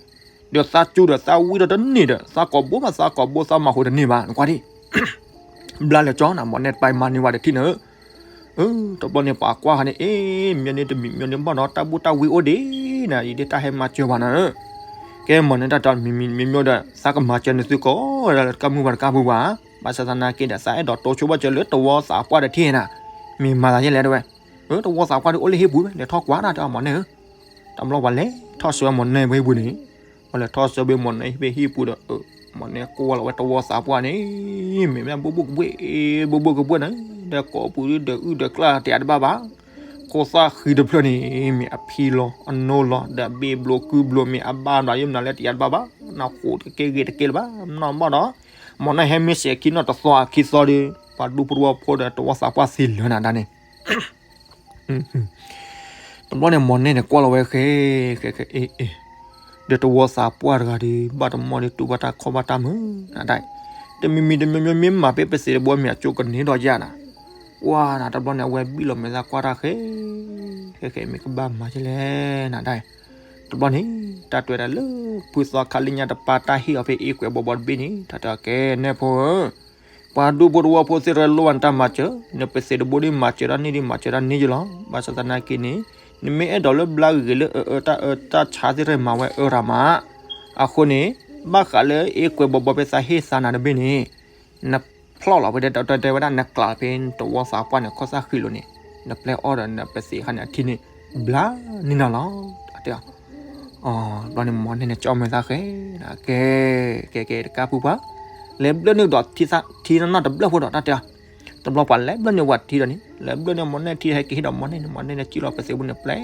ဒီးသးစူၤဒီးသးဝံဒီးတန့ၢ်ဒီး သးကိာ်ဘိမး သးကိာ်ဘိသးမၤဃိးတန့ၢ်ဘၣ် နကွၢ်ဒံး ဘျါလၢကၠီနၤ မီၢ်နဲၣ်တပာ်မၤန့ၢ်ဝဲတထံၣ်နၤဧၢ, တဘျီန့ၣ် ပှၤကွၢ်ဃီန့ၣ် အ့ မ့ၢ်န့ၣ်တမံၤမ့ၢ်န့ၣ်ဘၣ်ဒီး တၢ်ဘူၣ်တၢ်ဝံအိၣ်ဒံးနၤ ယဒ်တၢ်ဟဲမၤစၢၤပှၤနၤဧၢ, ကဲမီၢ်န့ၣ်တၢ်တဲမံၤမံၤမ့ၢ်မ့ၢ်ဒီး သးကမၤစၢၤနသုကိးဂၤဒဲးလၢတကးမုၢ်ပှၤတကးပူၤပှၤ, ဘၣ်ဆၣ်သနာ်က့ဒီး သးအဲၣ်ဒိးတိဆိဘၣ်စၢၤလၢတဝီသးပှၢ်တထံၣ်နၤ, မ့ၢ်မၤသးယဲလဲၣ်တဲဝဲ, တဝီသးပှၢ်ဒ်အိၣ်လၢဟံၣ်ပူၤဝဲ လဲၤထီၣ်ကွၢ်နၤတဲအီၤမီၢ်နဲၣ်ဧၢ, တဘျီပှၤလဲၤထီၣ်ဆှၢဝဲမီၢ်နဲၣ်ဖဲဟံၣ်ပူၤန့ၣ် ပှၤလဲၤထီၣ်ဆှၢဖဲမီၢ်နဲၣ်ဖဲဟံၣ်ပူၤဒီး မီၢ်နဲၣ်ကိးဝဲလီၤဝဲတဝီသးပှၢ်န့ၣ် မ့ၢ်မ့ၢ်ဘိၣ်ဘိၣ်ကဘှ့ၣ် ဘိၣ်ဘိၣ်ကဘှ့ၣ်န့ၣ် ဒီးကိးပူၤဒီးအုၣ်ဒီးကျၢ်တယးတဘၣ်ဘၣ်, ခိၣ်သၣ်ဃံတဖျၢၣ်န့ၣ် မ့ၢ်အဖံလီၤအနိလီၤ ဒီးဘ့ၣ်ဘျိကုဘျိ မ့ၢ်အဘၣ်ဘျီယဲမနုၤလၢတယးတဘၣ်ဘၣ်, နဃိးတကဲဂ့ၤတကဲလၢၤဘၣ် နီၢ်ဘၣ်ဒီး မီၢ်နဲၣ်ဟဲမ့ၢ်စဲးခံနီၢ်တသီအခံသီဒီး ပှၤဒူဖိတဝီဖိဒီးတဝီသးပှၢ်သ့လၢနၤဒၣ်န့ၣ် တဘျီန့ၣ် မီၢ်နဲၣ်န့ၣ် ကွၢ်လီၤဝဲဃဲ ဃဲဃဲအ့ၣ်အ့ၣ်, ဒီးတဝီသးပှၢ်တဂၤဒီး ဘၣ်တမီၢ်ဒီး တူၢ်ဘၣ်တၢ်ခီၣ်ဘၣ်တၢ်မုာ်နၤဒၣ်, တမံၤမံၤတမံၤမံၤ မ့ၢ်မၤဖဲပသံးတဘိ မ့ၢ်အကၠိကန့ၢ်ဒီးယၤနၤ, ကွၢ်နၤ တဘျီန့ၣ် အဝဲဘံၣ်လီၤမဲာ်သၣ်ကွၢ်တၢ်ဃဲ ဃဲဃဲ မ့ၢ်ကဘၣ်မၤဒ်လဲၣ်နၤဒၣ်, တဘျီန့ၣ် တၢ်တဲဝဲဒၣ်လၢ ဖုသီခါလၢညါတပၤ တၢ်ဟ့ၣ်အီၤဖဲအ့ၣ်ကွဲးဘီဘီတဘ့ၣ်န့ၣ် တၢ်တဲအီၤကဲ နဲၣ်ဖိဧၢ ပှၤဒူဖိတဝီဖိသ့ၣ်တဖၣ်လိၣ်ဘၣ်နတၢ်မၤစၢၤ, နပသံးတဘိဒ်မၤစၢၤတၢ်န့ၣ်ဒ်မၤစၢၤတၢ်န့ၣ်ယလီၤ. ဘၣ်ဆၣ်သနာ်က့န့ၣ် နမ့ၢ်အဲၣ်ဒိးလၢဘျါဂ့ၤဂ့ၤလၢအအၢတၢ်အၢတၢ်ဆါသ့ၣ်တဖၣ်မၤဝဲအၢရၤမး, အဃိန့ၣ် ဘၣ်ဃးလၢအ့ၣ်ကွဲးဘီဘီဖဲသးဟ့ၣ်သးနၤတဘ့ၣ်န့ၣ် နဖျီၣ်လီၤဖဲတဲတဲဝဲဒၣ် နကျးဖဲတဝီသးပှၢ်န့ၣ် ခီၣ်သၣ်ဃံလိၤန့ၣ် နပျဲအီၣ်ဒီးနပသံးခါန့ၣ် အထံန့ၣ် ဘျါန့ၢ်နၤလီၤ. တၢ်တဲအီၤ ဘျီန့ၣ် မီၢ်နဲၣ်န့ၣ် ကၠီမဲာ်သၣ်ဃဲ ကဲ ကဲ ကဲ တကးဖုပှၤ လဲၤဘျၢၣ်န့ၢ်ကဒီးထံနီၢ်နီၢ်တဘျၢၣ်ဖိဒီး တၢ်တဲအီၤ တဘျီပှၤလဲၤဘျၢၣ်န့ၢ်ဝဲထံဒီးန့ၣ် လဲၤဘျၢၣ်န့ၢ်မီၢ်နဲၣ်ထံ ဟဲက့ၤဟ့ၣ်ဒီးမီၢ်နဲၣ်န့ၣ် မီၢ်နဲၣ်န့ၣ် စံၣ်လီၤပသံးဖိန့ၣ်ပျဲ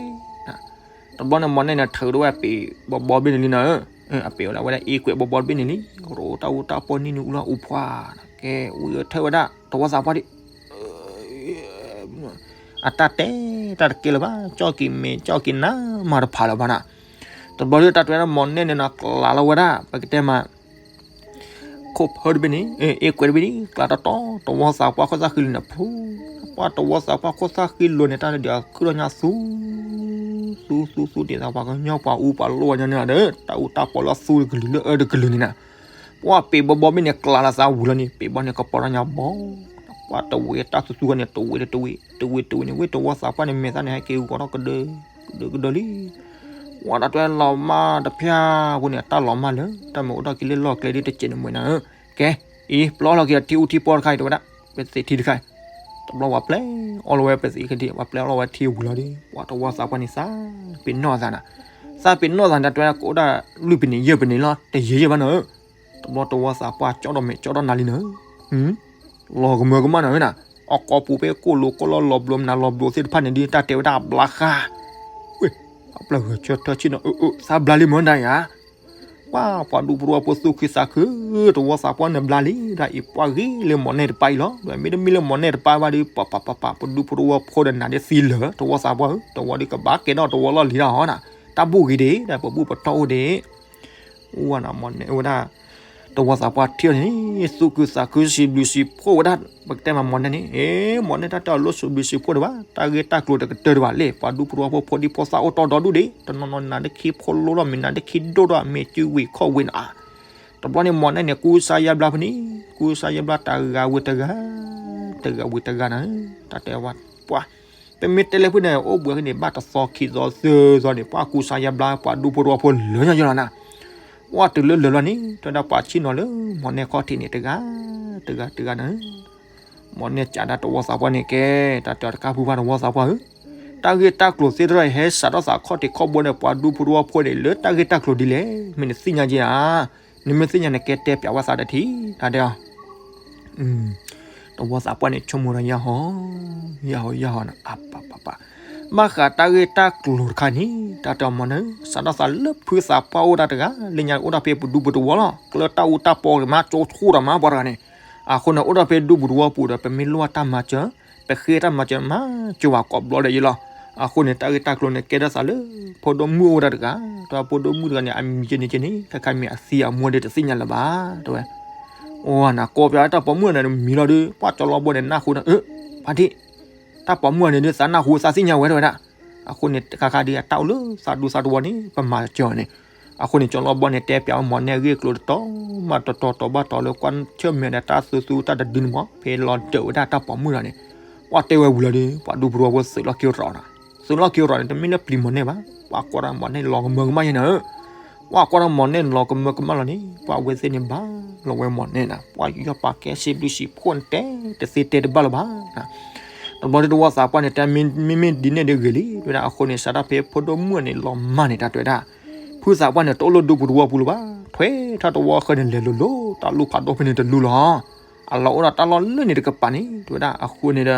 တဘျီန့ၣ် မီၢ်နဲၣ်န့ၣ် ထုးဒိၣ်ဝဲပ့းဘီဘီဘ့ၣ်န့ၣ်လံနၤဧၢ, အပ့းဝဲဒၣ်အ့ၣ်ကွဲးဘီဘီတဘ့ၣ်န့ၣ်လံ, ရိတၢ်အူတၢ်ပီနံၤနံၤအူလီၤအူဖှါ, ကဲ ဝံအထၢၣ်ဝဲဒၣ် တဝီသးပှၢ်ဒံး အတၢ်တဲတၢ်တကဲလၢၤဘၣ်, ကၠီၣ်က့ၤမဲာ် ကၠီၣ်က့ၤနါ မၤတဖးလၢၤဘၣ်နၤ, တဘျီဒ်တၢ်တဲဝဲဒၣ် မီၢ်နဲၣ်န့ၣ်နၤ ကျးလီၤဝဲဒၣ် ပကတဲမး ခိၣ်ဖၢတဘ့ၣ်န့ၣ် အ့ၣ်ကွဲးတဘ့ၣ်န့ၣ် ကျးတီတီ တဝီသးပှၢ်ခီၣ်သၣ်ဃံလၤန့ၣ် ဖူ ပှၤတဝီသးပှၢ်ခီၣ်သၣ်ဃံလၤန့ၣ် တၢ်ဒုးအကုၢ်ထီၣ်ညါသူ သူသူသူ ဒ်သိးပှၤကညီပှၤအူပှၤလိၢ်ဝဲညီန့ၣ်ဒီး တၢ်အူတၢ်ပီလၢသူတကလုာ်လၢအၢတကလုာ်န့ၣ်နၤ, ပှၤပ့းဘီဘီဘ့ၣ်န့ၣ် ကျးလီၤသးဝံၤလီၤန့ၣ် ပ့းဘီန့ၣ် ကပီၤထီၣ်ညါဘီ ပှၤတဝဲတၢ်သူသူဂၤန့ၣ် တဝဲတဝဲ တဝဲတဝဲန့ၣ် ဝ့ၢ်တဝီသးပှၢ်န့ၣ် မဲာ်သၣ်န့ၣ် ဟဲက့ၤဂီၤထီၣ်ကဒၢ ကဒၢကဒၢလံ ပှၤတၢ်တဲလီၤမၢ်တဖၠၣ်ဖိန့ၣ် တၢ်လီၤမၢ်လၢ တၢ်မ့ၢ်အိၣ်ထီၣ်က့ၤလၢလီၢ်ကျဲဒ်တစဲးန့ၣ်မ့ၢ်နၤဧၢ, ကဲ အံၤ ပျီလီၤက့ၤထံအူထံပီတခါအံၤ တဲဝဲဒၣ် ပသံးထံတခါအံၤ, တဘျီပှၤပျဲအီၣ်လီၤဝဲပသံးခါဒံး ပှၤပျဲအီၣ်လီၤဝဲထံဝံၤလီၤဒီး ပှၤတဝီသးပှၢ်န့ၣ် သးပ့ၤနီၣ်သးနၤ, သးပ့ၤနီၣ်သးန့ၣ် တၢ်တဲဝဲဒၣ် ကအိၣ်ဒၣ်လွံၢ်ပနံးယဲၢ်ပနံးလီၤ တယံာ်ယဲၢ်ဘၣ်နၤဧၢ, တဘျီတဝီသးပှၢ်ကၠီဒီးမဲာ်ကၠီဒီးနၤလံနၤ, လီၤကမၢကမၣ်နၤဝဲနၤ, အကိာ်ပူၤဖဲကိၣ်လိၤကိၣ်လီၢ်လီၤဘျိမနုၤလီၤဘျိသ့ၣ်တဖၣ်န့ၣ်ဒုး တၢ်တဲဝဲဒၣ်အဘျါဃာ်, ဝဲၢ်, အပျဲၢ်ဂဲၤဆၢထၢၣ်ဆ့ၣ်နီၤ အၢ အၢ သးဘျါလံမၢနၤဧါ, ပှၤ ပှၤဒူဖိတဝီဖိသူၣ်ခုသးခု, တဝီသးပှၢ်န့ၣ်ဘျါလံ, ဒ်အံၤပှၤဂ့ၤလၢမီၢ်နဲၣ်တပၤအံၤလီၤ, မ့တမ့ၢ်လၢမီၢ်နဲၣ်တပၤဘၣ်ဒီး ပပပပ ပဒူဖိတဝီဖိဒီးနၤဒ်သံလၢာ် တဝီသးပှၢ်ဧၢ, တဝီဒီးကဘၣ်ကဲထီၣ်တဝီလီၢ်လံၤဒၣ်ဟီနၤ, တၢ်ဘူၣ်ဂ့ၤဒၣ် ဒီးပဘူၣ်ပတီၢ်အိၣ်ဒၣ် အိၣ်ဝဲဒၣ်မီၢ်နဲၣ်ဝဲဒၣ်, တဝီသးပှၢ်ထံၣ်န့ၣ် သူၣ်ခုသးခုစံးဘျုးစံးဖှိၣ်ဝဲဒၣ်, ပကတဲမးမီၢ်နဲၣ်န့ၣ်, အ့ မီၢ်နဲၣ်တၢ်တဲအီၤလိၣ်စံးဘျုးစံးဖှိၣ်ဒံးဘၣ်, တၢ်ဂ့ၢ်တၢ်ကျိၤတကတၢၢ်ဒံးဘၣ်လံ, ပှၤဒူဖိတဝီဖိဖိဒံဖိသၣ်အိၣ်တီဒီဒူၣ်ဒံး, တနီၤနီၤနၤဒၣ်ခံဖိလိၣ်ထီၣ် မ့ၢ်နၤဒၣ်ခံဒိၣ်ထီၣ် မ့ၢ်စုဝံၤခီၣ်ဝံၤနၤ, တဘျီန့ၣ်မီၢ်နဲၣ်န့ၣ် ကူစါယါဘျါဖဲန့ၣ်, ကူစါယါဘျါတဂၤဝံၤတဂၤ, တဂၤဝံၤတဂၤနၤ, တၢ်တဲဝဲပှၤ ပမ့ၢ်တဲလၢဖုန့ၣ် အိၣ်ဘှံးကန့ၣ် ဘၣ်တသီခံသီသၢသီန့ၣ် ပှၤကူစါယါဘျါ ပှၤဒူဖိတဝီဖိလၢညါယလီၤနၤ, ပှၤတုၤလၢလၢာ်လီၤန့ၣ် တဲဝဲဒၣ်ပှၤဆ့ၣ်နီၤလၢ မီၢ်နဲၣ်ခီၣ်ထံးန့ၣ် တဂၤ, တဂၤတဂၤနၤ, မီၢ်နဲၣ်ကးဒၣ်တဝီသးပှၢ်န့ၣ်ကဲ, တၢ်တဲတကးဖုပှၢ်တဝီသးပှၢ်ဧၢ, တၢ်ဂ့ၢ်တၢ်ကျိၤသ့တဖၣ်အံၤ ဟဲစးထီၣ်သးခီၣ်ထံးခီၣ်ဘိန့ၣ် ပှၤဒူဖိတဝီဖိန့ၣ် လၢတၢ်ဂ့ၢ်တၢ်ကျိၤဒ်လဲၣ်, မ့ၢ်နသ့ၣ်ညါက့ၤဧါ, နမ့ၢ်သ့ၣ်ညါန့ၣ် ကဲတဲပျးဝဲသးတထံၣ် တၢ်တဲအီၤ တဝီသးပှၢ်န့ၣ် ဆိကမိၣ်ဒီးယါဟီ, ယါဟီယါဟီနၤ, အပပပ, ဘၣ်ဃးတၢ်ဂ့ၢ်တၢ်ကျိၤတခါန့ၣ် တၢ်တဲအီၤမီၢ်နဲၣ် စးထီၣ်သးလၢဖုသးပှၢ်အိၣ်ဒၣ်တဂၤ လၢညါအိၣ်ဒၣ်ဖဲပဒူပတဝီလီၤ, ကျၢတၢ်အူတၢ်ပီဂ့ၤမး ကၠိထူၣ်ဒီးမးပှၤတဂၤန့ၣ်, အဃိန့ၣ် အိၣ်ဒၣ်ဖဲဒူပတဝီပူၤဒီး ပမ့ၢ်လိၣ်တၢ်မၤစၢၤ, ပဃ့တၢ်မၤစၢၤမၤစၢၤဝဲကိးဘျီဒီးယလီၤ, အဃိန့ၣ် တၢ်ဂ့ၢ်တၢ်ကျိၤန့ၣ် ကဲထီၣ်သးလၢ ဖိဒိၣ်မုၣ်အိၣ်ဝဲဒၣ်တဂၤ, ဒီးဖိဒိၣ်မုၣ်တဂၤန့ၣ် အမံၤကဲန့ၣ်ကဲန့ၣ် ခဲခါမ့ၢ်အသံအမူဒ်တသ့ၣ်ညါလၢၤဘၣ်, တဲဝဲ အိၣ်နၤ ကိးပျးတၢ်ပိာ်မုၣ်န့ၣ် မံၤလီၤဒီး ပှၤကၠီလီၤဘီန့ၣ် နၢ်ဟူဒီး အၢ ဖါတံၢ်, တၢ်ပိာ်မုၣ်န့ၣ်ဒုး သးနၢ်ဟူသးသ့ၣ်ညါဝဲ တဲဝဲဒၣ်, အဃိန့ၣ် တခါခါဒုး အတၢ်အိၣ်လၢသးဒူသးတဝီန့ၣ် ပမၤစၢၤန့ၣ်, အဃိန့ၣ် ကၠီလီၤဘီန့ၣ် တဲပျးဝဲမီၢ်နဲၣ်အဂ့ၢ်အကျိၤတတီၤမး တတီၤတီၤဘၣ်တီၤလၢကွၢ်ဆၢၣ်မဲာ်ဒီးတၢ်သူသူတၢ်တဒုန့ၣ်မး ဖဲလီၤဒၢးဝဲဒၣ်တၢ်ပိာ်မုၣ်ဒီးန့ၣ်, ပှၤတဲဝဲဝံၤလီၤဒီး ပှၤဒူဖိတဝီဖိသုးလီၢ်က့ၤရီၤနၤ, သုးလီၢ်က့ၤရီၤန့ၣ် တမ့ၢ်လၢပျံၤမီၢ်နဲၣ်ဘၣ်, ပှၤကွၢ်ဒီးမီၢ်နဲၣ်လီၤကမၢကမၣ်ယဲနၤဧၢ ပှၤကွၢ်ဒီးမီၢ်နဲၣ်လီၤကမၢကမၣ်လီၤန့ၣ် ပှၤဝဲသ့ၣ်န့ၣ်ဘၣ်လီၤဝဲမီၢ်နဲၣ်နၤ, ပှၤယီၢ်ပာ်ကဲစံးဘျုးစံးဖှိၣ်န့ၣ် တဲတသ့တဲတဘၣ်လၢၤဘၣ်. တဘျီဒုးတဝီသးပှၢ်န့ၣ် တဲမ့မ့ၢ်ဒ်န့ၣ်ဒ်ဂ့ၤလံ တဲဝဲဒၣ်, အဃိန့ၣ် စးထီၣ်ဖဲဖိဒိၣ်မုၣ်န့ၣ်လီၤမၢ်န့ၣ် တၢ်တဲဝဲဒၣ်, ဖုသးပှၢ်န့ၣ် တအိၣ်လၢဒူပူၤတဝီပူၤလၢၤဘၣ်, ထွဲထီၣ်တဝီဃၢၤန့ၣ် လဲၤလိၤလိၤ တၢ်လူၢ်ဖးဒိၣ်ဖဲန့ၣ်တလူလီၤ. အလီၢ်အိၣ်ဒီးတၢ်လီၢ်လၢန့ၣ်တကပၤန့ၣ် တဲဝဲဒၣ်, အဃိန့ၣ်ဒီး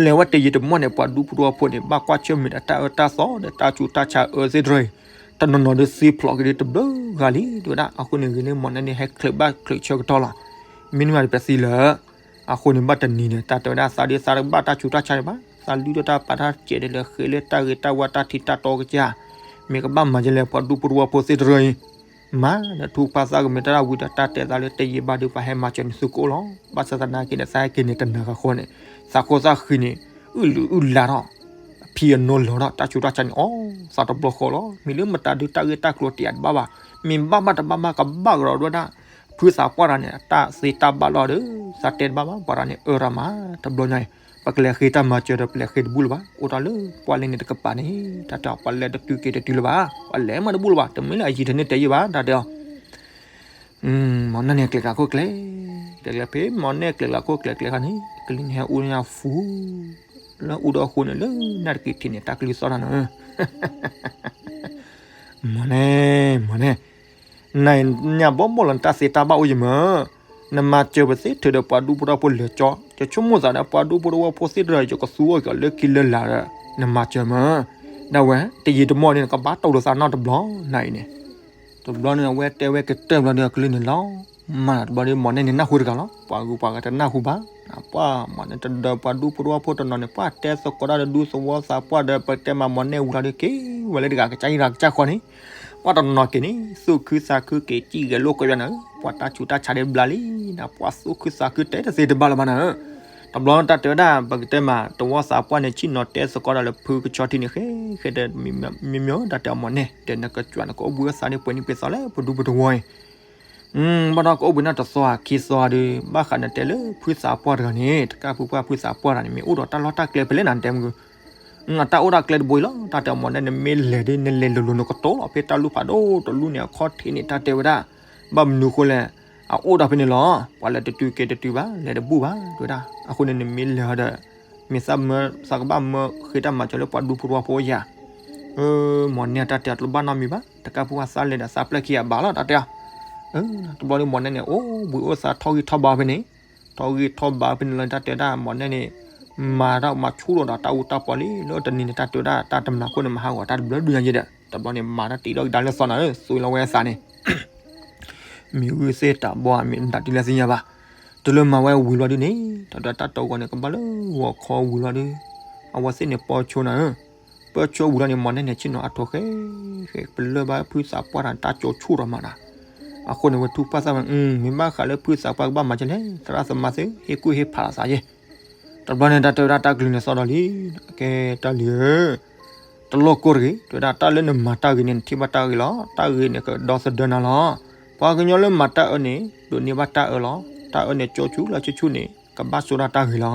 လဲၤဝဲတယံာ်တမီၢ်န့ၣ် ပှၤဒူဖိတဝီဖိန့ၣ် ဘၣ်ကွၢ်ဆၢၣ်မဲာ်ဒီးတၢ်အၢတၢ်သီဒီးတၢ်ဆူးတၢ်ဆါအၢသ့ၣ်တဖၣ်အံၤ, တနီၤနီၤဒီးသံဖျိးက့ၤဒီးတဘျုးဂၤလံ တဲဝဲဒၣ်, အဃိန့ၣ် ဂ့ၤလၢမီၢ်နဲၣ်န့ၣ် ဟဲချုးဘၣ်ချုးဆၢကတီၢ်လီၤ. မ့တမ့ၢ်တပသံလၢၤ, အဃိန့ၣ် ဘၣ်တနံၤန့ၣ် တၢ်တဲဝဲဒၣ် သးဒုးသးတဘၣ်တၢ်ဆူးတၢ်ဆါန့ၣ်ဘၣ်, သးလုၢ်ထီၣ်တၢ်ပာ်တၢ်စဲးဒီးလဲၤဃ့လၢတၢ်ဂ့ၤတၢ်ဝါတၢ်ထံတၢ်တီကစၢ်, မ့ၢ်ကဘၣ်မၤဒ်လဲၣ် ပှၤဒူဖိတဝီဖိသ့ၣ်တဖၣ်အံၤ မၤဒီးထူဖးသးကမ့ၢ်တၢ်ဝံၤဒီး တၢ်တဲသးလၢတယံာ်ဘၣ်ဒီး ပှၤဟဲမၤစၢၤန့ၣ်သုကအိၣ်လီၤ. ဘၣ်ဆၣ်သနာ်က့န့ၣ် သးဟဲက့ၤန့ၣ်တနၤဃီဃီန့ၣ် သးခိၣ်သးဃံန့ၣ် အုၣ်လုာ်အုၣ်လါထီၣ်, အဖံအနိလီၤထီၣ် တၢ်ဆူးတၢ်ဆါန့ၣ် အိၣ်သးတဘျီဃီလီၤ. မ့ၢ်လၢမတၤဒုးတၢ်ဂ့ၢ်တၢ်ကျိၤတယာ်တဘၣ်ဘၣ်, မ့ၢ်ဘၣ်ဘၣ်တဘၣ်ဘၣ်ကဘၣ်ကဒီးဒၣ် ဖုသးပှၢ်တဂၤန့ၣ် အတၢ်သ့တၢ်ဘၣ်လီၤဒီး သးတဲတဘၣ်ဘၣ် ပှၤတဂၤန့ၣ် အၢရၤမး တဘျီညါအံၤ ပကလဲၤဃ့တၢ်မၤစၢၤဒီး ပလဲၤဃ့တဘူၣ်လၢၤဘၣ်, အိၣ်တၢ်လၢပှၢ်လၢန့ၣ်တကပၤန့ၣ် တၢ်တဲအီၤ ပှၤလဲၤတတုၤက့ၤတတုၤလၢၤဘၣ်, ပှၤလဲၤမးတဘူၣ်လၢၤဘၣ်, တမ့ၢ်လၢအယံၤတန့ၢ်တဲယံၤဘၣ် တၢ်တဲအီၤ မီၢ်နဲၣ်န့ၣ် ကျဲၤကျါခိၣ်ကျဲၤ, ကျဲၤကျါဖဲမီၢ်နဲၣ်ကျဲၤကျါခိၣ်ကျဲၤကျဲၤခါန့ၣ် ကလံၤန့ၣ်ဟဲအူညါဖူ လၢအူဒီးအဃိန့ၣ် လၢနၢ်တက့ၤထံးန့ၣ် တၢ်ကလုၢ်သီၣ်တၢ်န့ၣ် မီၢ်နဲၣ် မီၢ်နဲၣ်, နညါဘီဘီလီၤ နတၢ်သ့တၢ်ဘၣ်အိၣ်ယမၢ, နမၤစၢၤပသ့ထုးဒီးပှၤဒူဖိတဝီဖိလဲၤကၠီ, ယဆိကမိၣ်သးဒီးပှၤဒူဖိတဝီဖိသ့ၣ်တဖၣ် ယကသူအီၤကီးလၢခံလၢလာ်ဒီး နမၤစၢၤမၢ, ဒ်ဝဲ တယံာ်တမီၢ်န့ၣ် နကဘၣ်တိၢ်လိာ်သးနီတဘျီနၤအံၤန့ၣ်, တဘျီန့ၣ် အဝဲတဲဝဲကတၢၢ်ဘျီဒီးအကလုၢ်န့ၣ်လီၤ. မၤတဘျီဒီး မီၢ်နဲၣ်န့ၣ်နၢ်ဟူတဂၤလီၤ. ပှၤဂုၤပှၤဂၤတနၢ်ဟူဘၣ်. ပှၤမီၢ်နဲၣ်တဒၢးပှၤဒူဖိတဝီဖိတနီၤန့ၣ် ပှၤတဲသကိးတၢ်ဒီးဒူသဝီသးပှၢ်ဒီး ပတဲမးမီၢ်နဲၣ်ဝံၤလီၤဒီးက့ၤဝဲလၢတဂၤကစၢ်ယံၤတဂၤကစၢ်ဃီန့ၣ်, ပှၤတနီၤက့ၤန့ၣ် သူၣ်ခုသးခုက့ၤစံၣ်ဂဲၤလိာ်ကွဲးယါနၤဧၢ, ပှၤတၢ်ဆူးတၢ်ဆါဒ်ဘျါလံနၤ, ပှၤသူၣ်ခုသးခုတဲတသ့တဘၣ်လၢၤဘၣ်နၤဧၢ. တဘျီတၢ်တဲဝဲဒၣ် ပကတဲမး တဝီသးပှၢ်န့ၣ် ဆ့ၣ်နီၤတဲသကိးတၢ်လၢဖုကဆီထံန့ၣ် ဃဲဃဲဒီး မ့မ့ၢ်တၢ်တဲအီၤမီၢ်နဲၣ် ဒီးနကကွၢ်နကအိၣ်ဘှံးအသးန့ၣ် ပှဲၤနံၣ်ပှဲၤသီလၢပဒူပတဝီအံၤ ဘၣ်ဒီးကအိၣ်ဘှံးနၢ်တသီဧါခံသီဧါဒီး ဘၣ်ဃးနတဲလၢဖုသးပှၢ်တဂၤန့ၣ် တကၢ်ဖုပှၢ်ဖုသးပှၢ်တဂၤန့ၣ် မ့ၢ်အိၣ်ဒီးတၢ်လီၢ်တၢ်ကျဲဖဲလဲၣ်နၤတဲမုၢ်, အတၢ်အိၣ်တၢ်ကျဲတဘိအံၤလီၤ. တၢ်တဲအီၤမီၢ်နဲၣ် နမ့ၢ်လဲၤဒီး နလဲၤလိၤလိၤနကတိၤလီၤ ဖဲတၢ်လူၢ်ဖးဒိၣ်တလူၢ်န့ၣ် အခီၣ်ထံးန့ၣ် တၢ်တဲဝဲဒၣ် ဘၣ်မနုၤဃိလဲၣ်, အအိၣ်ဒီးဖဲန့ၣ်လီၤ. ပှၤလဲၤတတုၤက့ၤတတုၤဘၣ် လဲၤတဘူၣ်ဘၣ် တဲဝဲဒၣ်. အဃိန့ၣ် နမ့ၢ်လဲၤဒီး မ့ၢ်သးမၢ သးကဘၣ်မၢဃ့တၢ်မၤစၢၤလၢပှၤဒူဖိတဝီဖိယၤ. မီၢ်နဲၣ်တၢ်တဲအီၤတဘၣ်နီတမံၤဘၣ်, တကၢ်ဖုပှၢ်သးလဲၤဒီးသးပျဲၢ်ခံဂၤဘၣ်လီၤ တၢ်တဲအီၤ. တဘျီဒီး မိၢ်နဲၣ်န့ၣ် အိၣ်ဘှံးအိၣ်သါ ထီၣ်ဂံၢ်ထီၣ်ဘါဖဲန့ၣ်, ထီၣ်ဂံၢ်ထီၣ်ဘါဖဲန့ၣ်လီၤ တၢ်တဲဒၣ် မိၢ်နဲၣ်န့ၣ် မၤတၢ်မၤဆူၣ်ထီၣ်ဒီးတၢ်အူတၢ်ပီလံ လၢတနံၤန့ၣ် တၢ်တဲဒၣ် တၢ်တမျးခိၣ်န့ၣ် မၤဟးဂီၤတၢ်တဘျုးဒုညါယဲဒီး တဘျီန့ၣ် မၤတၢ်တံၤဒီးကဒါလၢသီနၤဧၢ သွံလီၤဝဲအသးန့ၣ် မ့ၢ်ဂုၢ်သ့ၣ်တၢ်ဘီ မ့ၢ်နတၢ်တံၤလၢသ့ၣ်ညါဘၣ်. တုၤလၢမၤဝဲဝံၤလီၤဒုန့ၣ် တၢ်တဲတၢ်တီဂီၤန့ၣ် ကဘၣ်လၢဂီၤခီဝံၤလီၤဒု အဝဲသ့ၣ်န့ၣ် ပၢဆှၢနၤဧၢ, ပၢဆှၢဝံၤလီၤန့ၣ် မိၢ်နဲၣ်န့ၣ် ဆ့ၣ်နီၤအါထီၣ်ဃဲ ဃဲ ပလၢၢ်ဘၣ်ဖုသးပှၢ်တၢ် တၢ်ကၠိဆူၣ်ထီၣ်မးနၤ, အဃိန့ၣ် ဝဲထူၣ်ပှၢ်သၣ်ဝဲ မ့ၢ်ဘၣ်ဃးလၢဖုသးပှၢ်ကဘၣ်မၤကလဲၣ် သရၣ်သမါသ့ၣ် ဟ့ၣ်ကူၣ်ဟ့ၣ်ဖးလီၤသးယဲ တဘျီန့ၣ် တၢ်တဲဝဲဒၣ်တၢ်ကလုၢ်န့ၣ်သီဒီးလံ, ကဲတၢ်လံၤဧၢ, တလိၣ်ကိၢ်တဂ့ၤ, တဲဝဲဒၣ်တၢ်လၢနမၤတၢ်ဂ့ၤန့ၣ် နထံၣ်ဘၣ်တၢ်ဂ့ၤလီၤ, တၢ်ဂ့ၤန့ၣ် ကဒီသဒၢနၤလီၤ. ပှၤကညီလၢမၤတၢ်အၢန့ၣ် ဒိးန့ၢ်ဘၣ်တၢ်အၢလီၤ, တၢ်အၢန့ၣ် ကၠိဆူၣ်လၢဆူၣ်ဆူၣ်န့ၣ် ကဘၣ်စိတၢ်တၢ်ဂ့ၤလီၤ.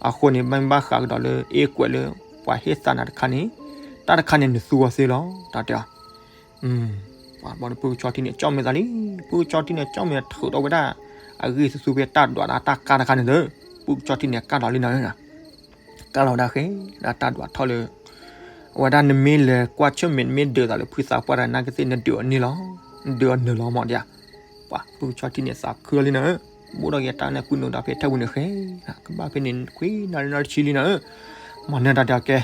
အဃိန့ၣ် ဘၣ်မ့ၢ်ဘၣ်ဃးကဒီးလၢအ့ၣ်ကွဲးလၢ ပှၤဟ့ၣ်သးနၤတခါန့ၣ်, တၢ်တခါန့ၣ် နသူအီၤသ့လီၤ တၢ်တဲအီၤ ပှၤဘီန့ၣ် ပုၢ်ကဆီထံန့ၣ် ကၠီၣ်မဲာ်သးလံ, ပုၢ်ကဆီထံန့ၣ် ကၠီၣ်မဲာ်ထုးထီၣ်ဝဲဒၣ် အဂံၢ်ဆူၣ်ဆူၣ်ဖဲတၢ်ဒွးတၢ်ကါတခါန့ၣ်သၢ, ပုၢ်ကဆီထံန့ၣ် ကၢ်လီၤလံနၤဧၢ, ကၢ်လီၤဝဲဒၣ်ဃဲ ဒၣ်တၢ်ဒွးထီၣ်လၢ အဝဲဒၣ်နမ့ၢ်လဲၤကွၢ်ဆၢၣ်မဲာ် နမ့ၢ်ဒုးသးလၢဖုသးပှၢ်တၢ်နာ်ကသ့ၣ် နဒုးအီၤန့ၢ်လီၤ, နဒုးအီၤနၢၤလီၤမးဒ်, ပှၤပုၢ်ကဆီထံန့ၣ် သးခုလီၤလံနၤဧၢ, ဘူးဒီးက့ၤတၢ်န့ၣ် ကွံနုာ်ဒီးဖဲထၢၣ်ပူၤန့ၣ်ဃဲ, ကဘၣ်ဖဲန့ၣ် ခွံနၣ်ရံၣ်နၣ်ရံၣ်ဆံလံနၤဧၢ, မၤနဲၣ်တၢ်တဲအီၤကဲ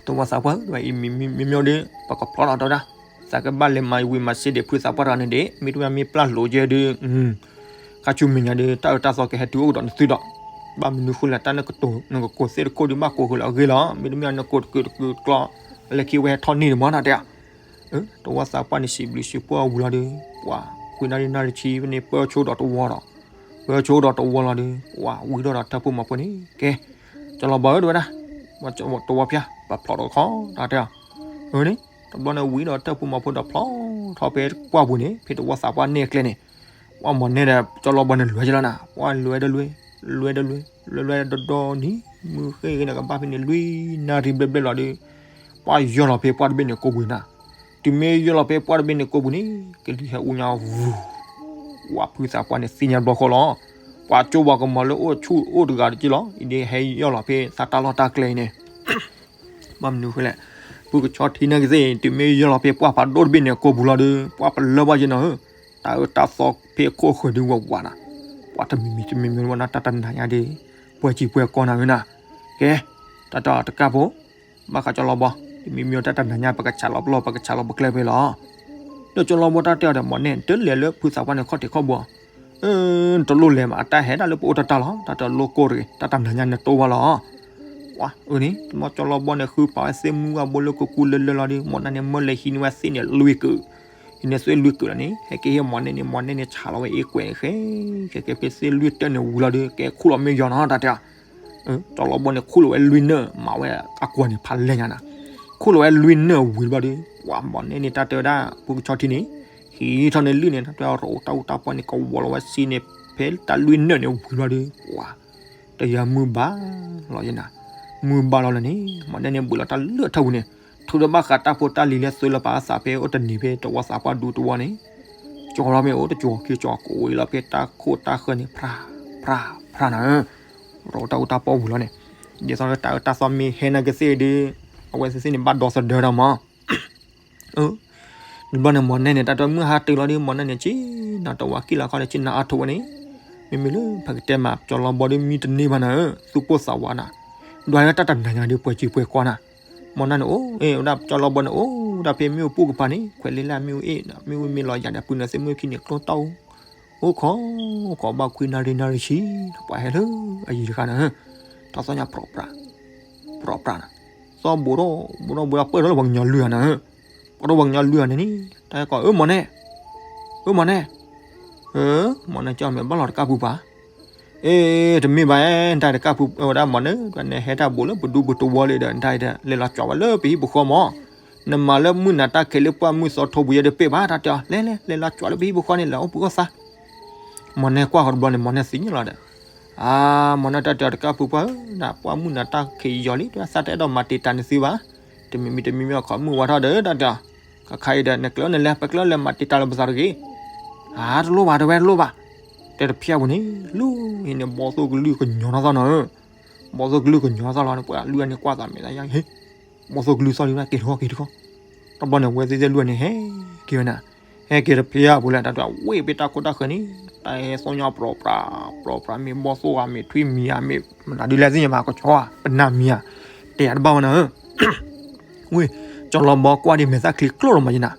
တဝီသးပှၢ်ဧၢ, မ့မ့ၢ်မ့ၢ်ဒီး ပကဖျီထီၣ်တဝဲဒၣ်, သးကဘၣ်လဲၤမၤဝံၤမၤစ့ဒံးဖုသးပှၢ်တဂၤန့ၣ်ဒံး, မ့တမ့ၢ်မ့ၢ်ပျၢ်လိာ်ကဲဒုး, ခါဆူမဲာ်ညါဒုး တၢ်အၢတၢ်သီကဟဲတုၤအိၣ်ကဒီးနသုဒီး, ဘၣ်မနုၤဃိလဲၣ် တၢ်နကတိၤ နကကိးသ့ၣ်တခိၣ်ဒုး ဘၣ်ကိးဃုာ်လၢအဂ့ၢ်လီၤ, မ့တမ့ၢ်နကိးတကုာ်တကျိၤ, အလၢခံဝဲဟဲထီၣ်န့ၢ်ဒံးမးတၢ်တဲအီၤ, တဝီသးပှၢ်န့ၣ် စံးဘျုးစံးဖှိၣ်ဝံၤလီၤဒုး, ပှၤ ခွံနၣ်ရံၣ်နၣ်ရံၣ်ဆံဖဲန့ၣ် ပၢဆိဒီးတဝီဒီး, ပၢဆိဒီးတဝီလီၤဒုး, ပှၤဝံၤဒီးဒီးတၢ်ဖိမၤဖိန့ၣ် ကဲ, ကၠီလီၤဘီဧၢ တဝဲဒၣ်, တဝီဖၠါ ပဖျီထီၣ်ခီ တၢ်တဲအီၤ, အန့ၣ် တဘျီန့ၣ် ဝံၤဒီးတၢ်ဖိမၤဖိဒီးဖျီထီၣ်ဖဲပှၢ်ပူၤန့ၣ် ဖဲတဝီသးပှၢ်န့ၣ်အကျဲန့ၣ်, ပှၤမိၢ်နဲၣ်ဒီးကၠီလီၤဘီန့ၣ် လွဲကဲလီၤနၤ, ပှၤလွဲဒီးလွဲ, လွဲဒီးလွဲ, လွဲလွဲဒီးဒီနံၤ, မုၢ်ဃ့ဂ့ၤန့ၣ် ကဘၣ်ဖဲန့ၣ် လွံၢ်နၣ်ရံၣ်ဘျဲၣ်ဘျဲၣ်လီၤဒုး, ပှၤယီၢ်လီၤဖဲပှၢ်တဘ့ၣ်န့ၣ်ကိးပူၤနၤ, တုၤမ့ၢ်ယီၢ်လီၤဖဲပှၢ်တဘ့ၣ်န့ၣ်ကိးပူၤန့ၣ် ကလံၤဟဲအူညါဝူၤ ပှၤဖုသးပှၢ်န့ၣ်သ့ၣ်ညါတဘျီဃီလီၤ, ပှၤကၠိဝၤကမီၤလၢအိၣ်ဆူၣ်အိၣ်တဂၤတက့ၢ်လီၤ, အံၤဒ်ဟဲယီၢ်လီၤဖဲသးတၢ်လီၢ်တၢ်ကျဲအံၤန့ၣ် ဘၣ်မနုၤဃိလဲၣ်, ပုၢ်ကဆီထံနာ်က့သ့ၣ် တုၤမ့ၢ်ယီၢ်လီၤဖဲပှၢ်ဖးဒိၣ်တဘ့ၣ်န့ၣ်ကိးပူၤလီၤဒုး ပှၤပလၢၢ်ဘၣ်ယဲနီၤဧၢ, တၢ်အၢတၢ်သီဖဲအခိၣ်ဃၢၤဒုးဝးဝးနၤ, ပှၤတမံၤမံၤတမံၤမံၤဝဲနီၤ တၢ်တနၤညါဒုး, ပှဲၤစံာ်ပှဲၤကီနၤဧၢနၤ, ကဲ, တၢ်တၢ်တကၢ်ဖိ ဘၣ်ဃးကၠီလီၤဘီ, တမံၤမံၤတၢ်တနၤညါ ပကဆးလီၤပျီ ပကဆးလီၤပကျဲဖဲလီၤ ဒီးကၠီလီၤဘီတၢ်တဲအီၤဒီး မိၢ်နဲၣ် တလဲၤလၢဖုသးပှၢ်န့ၣ်ခီၣ်ထံးခီၣ်ဘိ, တလိၣ်လဲၤမး အတၢ်ဟဲဒၣ်လၢပအိၣ်တၢ်တၢ်လီၤ တၢ်တလိၣ်ကိၢ်တဂ့ၤ တၢ်တနၤညါနတိၢ်ဘၣ်လီၤ, ပှၤအန့ၣ် တမီၢ်ကၠီလီၤဘီန့ၣ် ဃုပာ်ဝဲသ့ၣ်မုၢ်ဂၢ်ဘိလၢကကူလၢလၢလီၤဒီး မိၢ်နဲၣ်န့ၣ် မၢလဲၤဟံးန့ၢ်ဝဲသ့ၣ်န့ၣ်လွံၢ်ကုာ်, ဟံးန့ၢ်သ့ၣ်လွံၢ်ကုာ်လီၤန့ၣ် ဟဲက့ၤဟ့ၣ်မိၢ်နဲၣ်န့ၣ် မိၢ်နဲၣ်န့ၣ် ဆးလီၤဝဲအ့ၣ်ကွဲးန့ၣ်ဃဲ, ကဲကဲဖဲသ့ၣ်လွံၢ်တၢၢ်န့ၣ်ဝံၤလီၤဒီး ကဲခူၣ်လီၤမ့ၢ်ယီၤနီၤ တၢ်တဲအီၤ ကၠီလီၤဘီန့ၣ် ခူၣ်လီၤဝဲလွံၢ်နၢၣ် မၤဝဲအကွီၢ်န့ၣ် ဖးလဲၢ်ညါနၤ, ခူၣ်လီၤဝဲလွံၢ်နၢၣ်ဝံၤဘျီဒီး ပှၤမိၢ်နဲၣ်န့ၣ် တၢ်တဲဝဲဒၣ် ပုၢ်ကဆီထံန့ၣ် ဟံးထီၣ်န့ၢ်လွံၢ်န့ၣ် တၢ်တဲအီၤ တၢ်အူတၢ်ပီန့ၣ် ကဝီၤလီၤဝဲစ့န့ၣ် ဖဲတၢ်လွံၢ်နၢၣ်န့ၣ်ဝံၤဘျီဒီး ပှၤ တယၤမုၢ်ဘၣ်လီၤယဲနၤ, မုၢ်ဘၣ်လီၤလၢန့ၣ် မိၢ်နဲၣ်န့ၣ် ဘှံးလီၤတၢ်လၢထၢၣ်ပူၤန့ၣ် ထုးဒီးဘၣ်ဃးတၢ်ဖိတၢ်လံၤလၢသုးလၢပာ်အသးဖဲအိၣ်တနံၤဖဲတဝီသးပှၢ်ဒူတဝီန့ၣ် ကၠီလီၤမ့ၢ်အိၣ်တကၠီၤခံကၠီၤကဝံၤလီၤဖဲတၢ်ခိၣ်တၢ်ဃၢၤန့ၣ် ဖြး ဖြး ဖြးနၤဧၢ, ရီတၢ်အူတၢ်ပီဝံၤလီၤန့ၣ်, ဒ်သိးလၢတၢ်အၢတၢ်သီမ့ၢ်ဟဲနာ်က့သ့ၣ်ဒီး အဝဲသ့ၣ်သ့ၣ်န့ၣ် ဘၣ်ဒီသဒၢတၢ်မး တဘျီန့ၣ် မိၢ်နဲၣ်န့ၣ် တၢ်တဲမုၢ်ဟါတုၤလီၤဒီး မိၢ်နဲၣ်န့ၣ် ဆ့ၣ်နီၤတဝီကံၣ်လီၤခီလၢဆ့ၣ်နီၤအါထီၣ်ဝဲန့ၣ်, မ့မ့ၢ်လၢပကတဲမး ကၠီလီၤဘီဒီးမံတန့ၢ်ဘၣ်နၤဧၢ, သူၣ်ပိၢ်သးဝးနၤ, ဒွးလၢတၢ်တနၤညါဒီး ပှဲၤစံာ်ပှဲၤကီနၤ, မိၢ်နဲၣ်န့ၣ် အိၣ်ဝဲဒၣ်ကၠီလီၤဘီန့ၣ် အိၣ်ဝဲဒၣ်ဖဲမ့ၣ်အူပူၤကပၤန့ၣ် ခွဲးလ့လၢမ့ၣ်အူအ့ၣ် မ့ၣ်အူမ့ၢ်လီၤယၤဒီး ပုၢ်နၤသ့ၣ်မ့ၢ်ခံန့ၣ်ကျိတၢ်အိၣ်, အိၣ်ခိး ခိးဘၣ်ခွံနၣ်ရံၣ်နၣ်ရံၣ်ဆံ ပှၤဟဲလၢအယံၤတခါနၤဧၢ, တၢ်သီၣ်ညါ ပြးပြး ပြးပြးနၤ, သီၣ်ဘိးထီၣ် ဘိးထီၣ်ဘိးထီၣ် ပၢၢ်ထီၣ်လၢပှၤကညီလွံၢ်ဂၤနၤဧၢ, ပှၤထီၣ်ပှၤကညီလွံၢ်ဂၤန့ၣ်န့ၣ် တၢ်ဟဲကိး အၢ မိၢ်နဲၣ်, အၢ မိၢ်နဲၣ်, အၢ မိၢ်နဲၣ် ကၠီမ့ၢ်ဘၣ်လီၤတကၢ်ပူၤပှၤ, အ့ တမ့ၢ်ဘၣ် နတၢ်တကၢ်ပူၤ အဝဲဒၣ်မိၢ်နဲၣ် နဟဲတၢ်ဘိးလၢပဒူပတဝီလံဒီး နတၢ်အံၤဒီး လဲၤလီၤကွၢ်ဝဲလၢပဟံၣ်ပဃီမး, နမၤလၢမုၢ်နၤတၢ်ခံးလၢပှၢ်မုၢ်သီထိပူၤယဲဒီးပ့ၢ်ဘၣ် တၢ်တဲအီၤ လဲၤလဲၤ လဲၤလီၤကွၢ်လၢပဟံၣ်ပဃီန့ၣ် လဲၤအိၣ်ဘှံးအိၣ်သါ မိၢ်နဲၣ်ကွၢ်ဃီတဘျီန့ၣ် မိၢ်နဲၣ်သ့ၣ်ညါလီၤဒီး, အါ မိၢ်နဲၣ် တၢ်တဲအီၤတကၢ်ပူၤပှၢ်ဧၢ, နပှၢ်မုၢ်နၤတၢ်ခံးယီၤလံ တၢ်သးတအဲၣ်ဒိးမၤတံာ်တာ်နသုဘၣ်, တမံၤမံၤတမံၤမံၤ အခီၣ်မုၢ်ဝါထီၣ်ဒီး တၢ်တဲအီၤ, ခါခါအံၤဒီး နကျဲအိၣ်နလဲၤ ပကျဲအိၣ်လဲၤမၤတံာ်တာ်လၢပသးတဂ့ၤ, အါ တလိၣ်ဘၣ် တဝဲတလိၣ်ဘၣ်, တဲတဖျၢၣ်ပူၤန့ၣ် လူၤအံၤန့ၣ် ဘီသိၣ်ကလုၢ်ကညီၤထီၣ်သီၣ်နီၤဧၢ, ဘီသိၣ်ကလုၢ်ကညီၤသီၣ်လီၤန့ၣ် ပှၤလွံၢ်ဂၤန့ၣ်ကွၢ်သးမဲာ်သးယါ ဟ့ ဘီသိၣ်ကလုၢ်သီၣ်လံ က့ၤတခီ က့ၤတခီ, တဘျီန့ၣ် အဝဲသ့ၣ်သ့ၣ်လွံၢ်ဂၤန့ၣ် ဟဲက့ၤဝဲနၤ, ဟဲက့ၤတဖျါပူၤလဲၣ် တၢ်တဲဝဲ ဝ့ၢ်ဖဲတၢ်ခိၣ်တၢ်ဃၢၤန့ၣ် တၢ်ဟဲသီၣ်ညီပြိးပြး ပြိးပြး မ့ၢ်ဘီၣ်သိၣ်ဧါ မ့ၢ်ထွံၣ်မံၤဧါ မ့ၢ်မနုၤဒုလဲၣ်သ့ၣ်ညါဘၣ် ကဆီဧါ ပနၢ်မံၤဧါ တဲယၤတဘၣ်ဝဲနၤဧၢ ဝ့ၢ် ကၠီလီၤဘီကွၢ်ဒံးမဲာ်သၣ်ချံကျိၣ်လီၤမးယနၤ,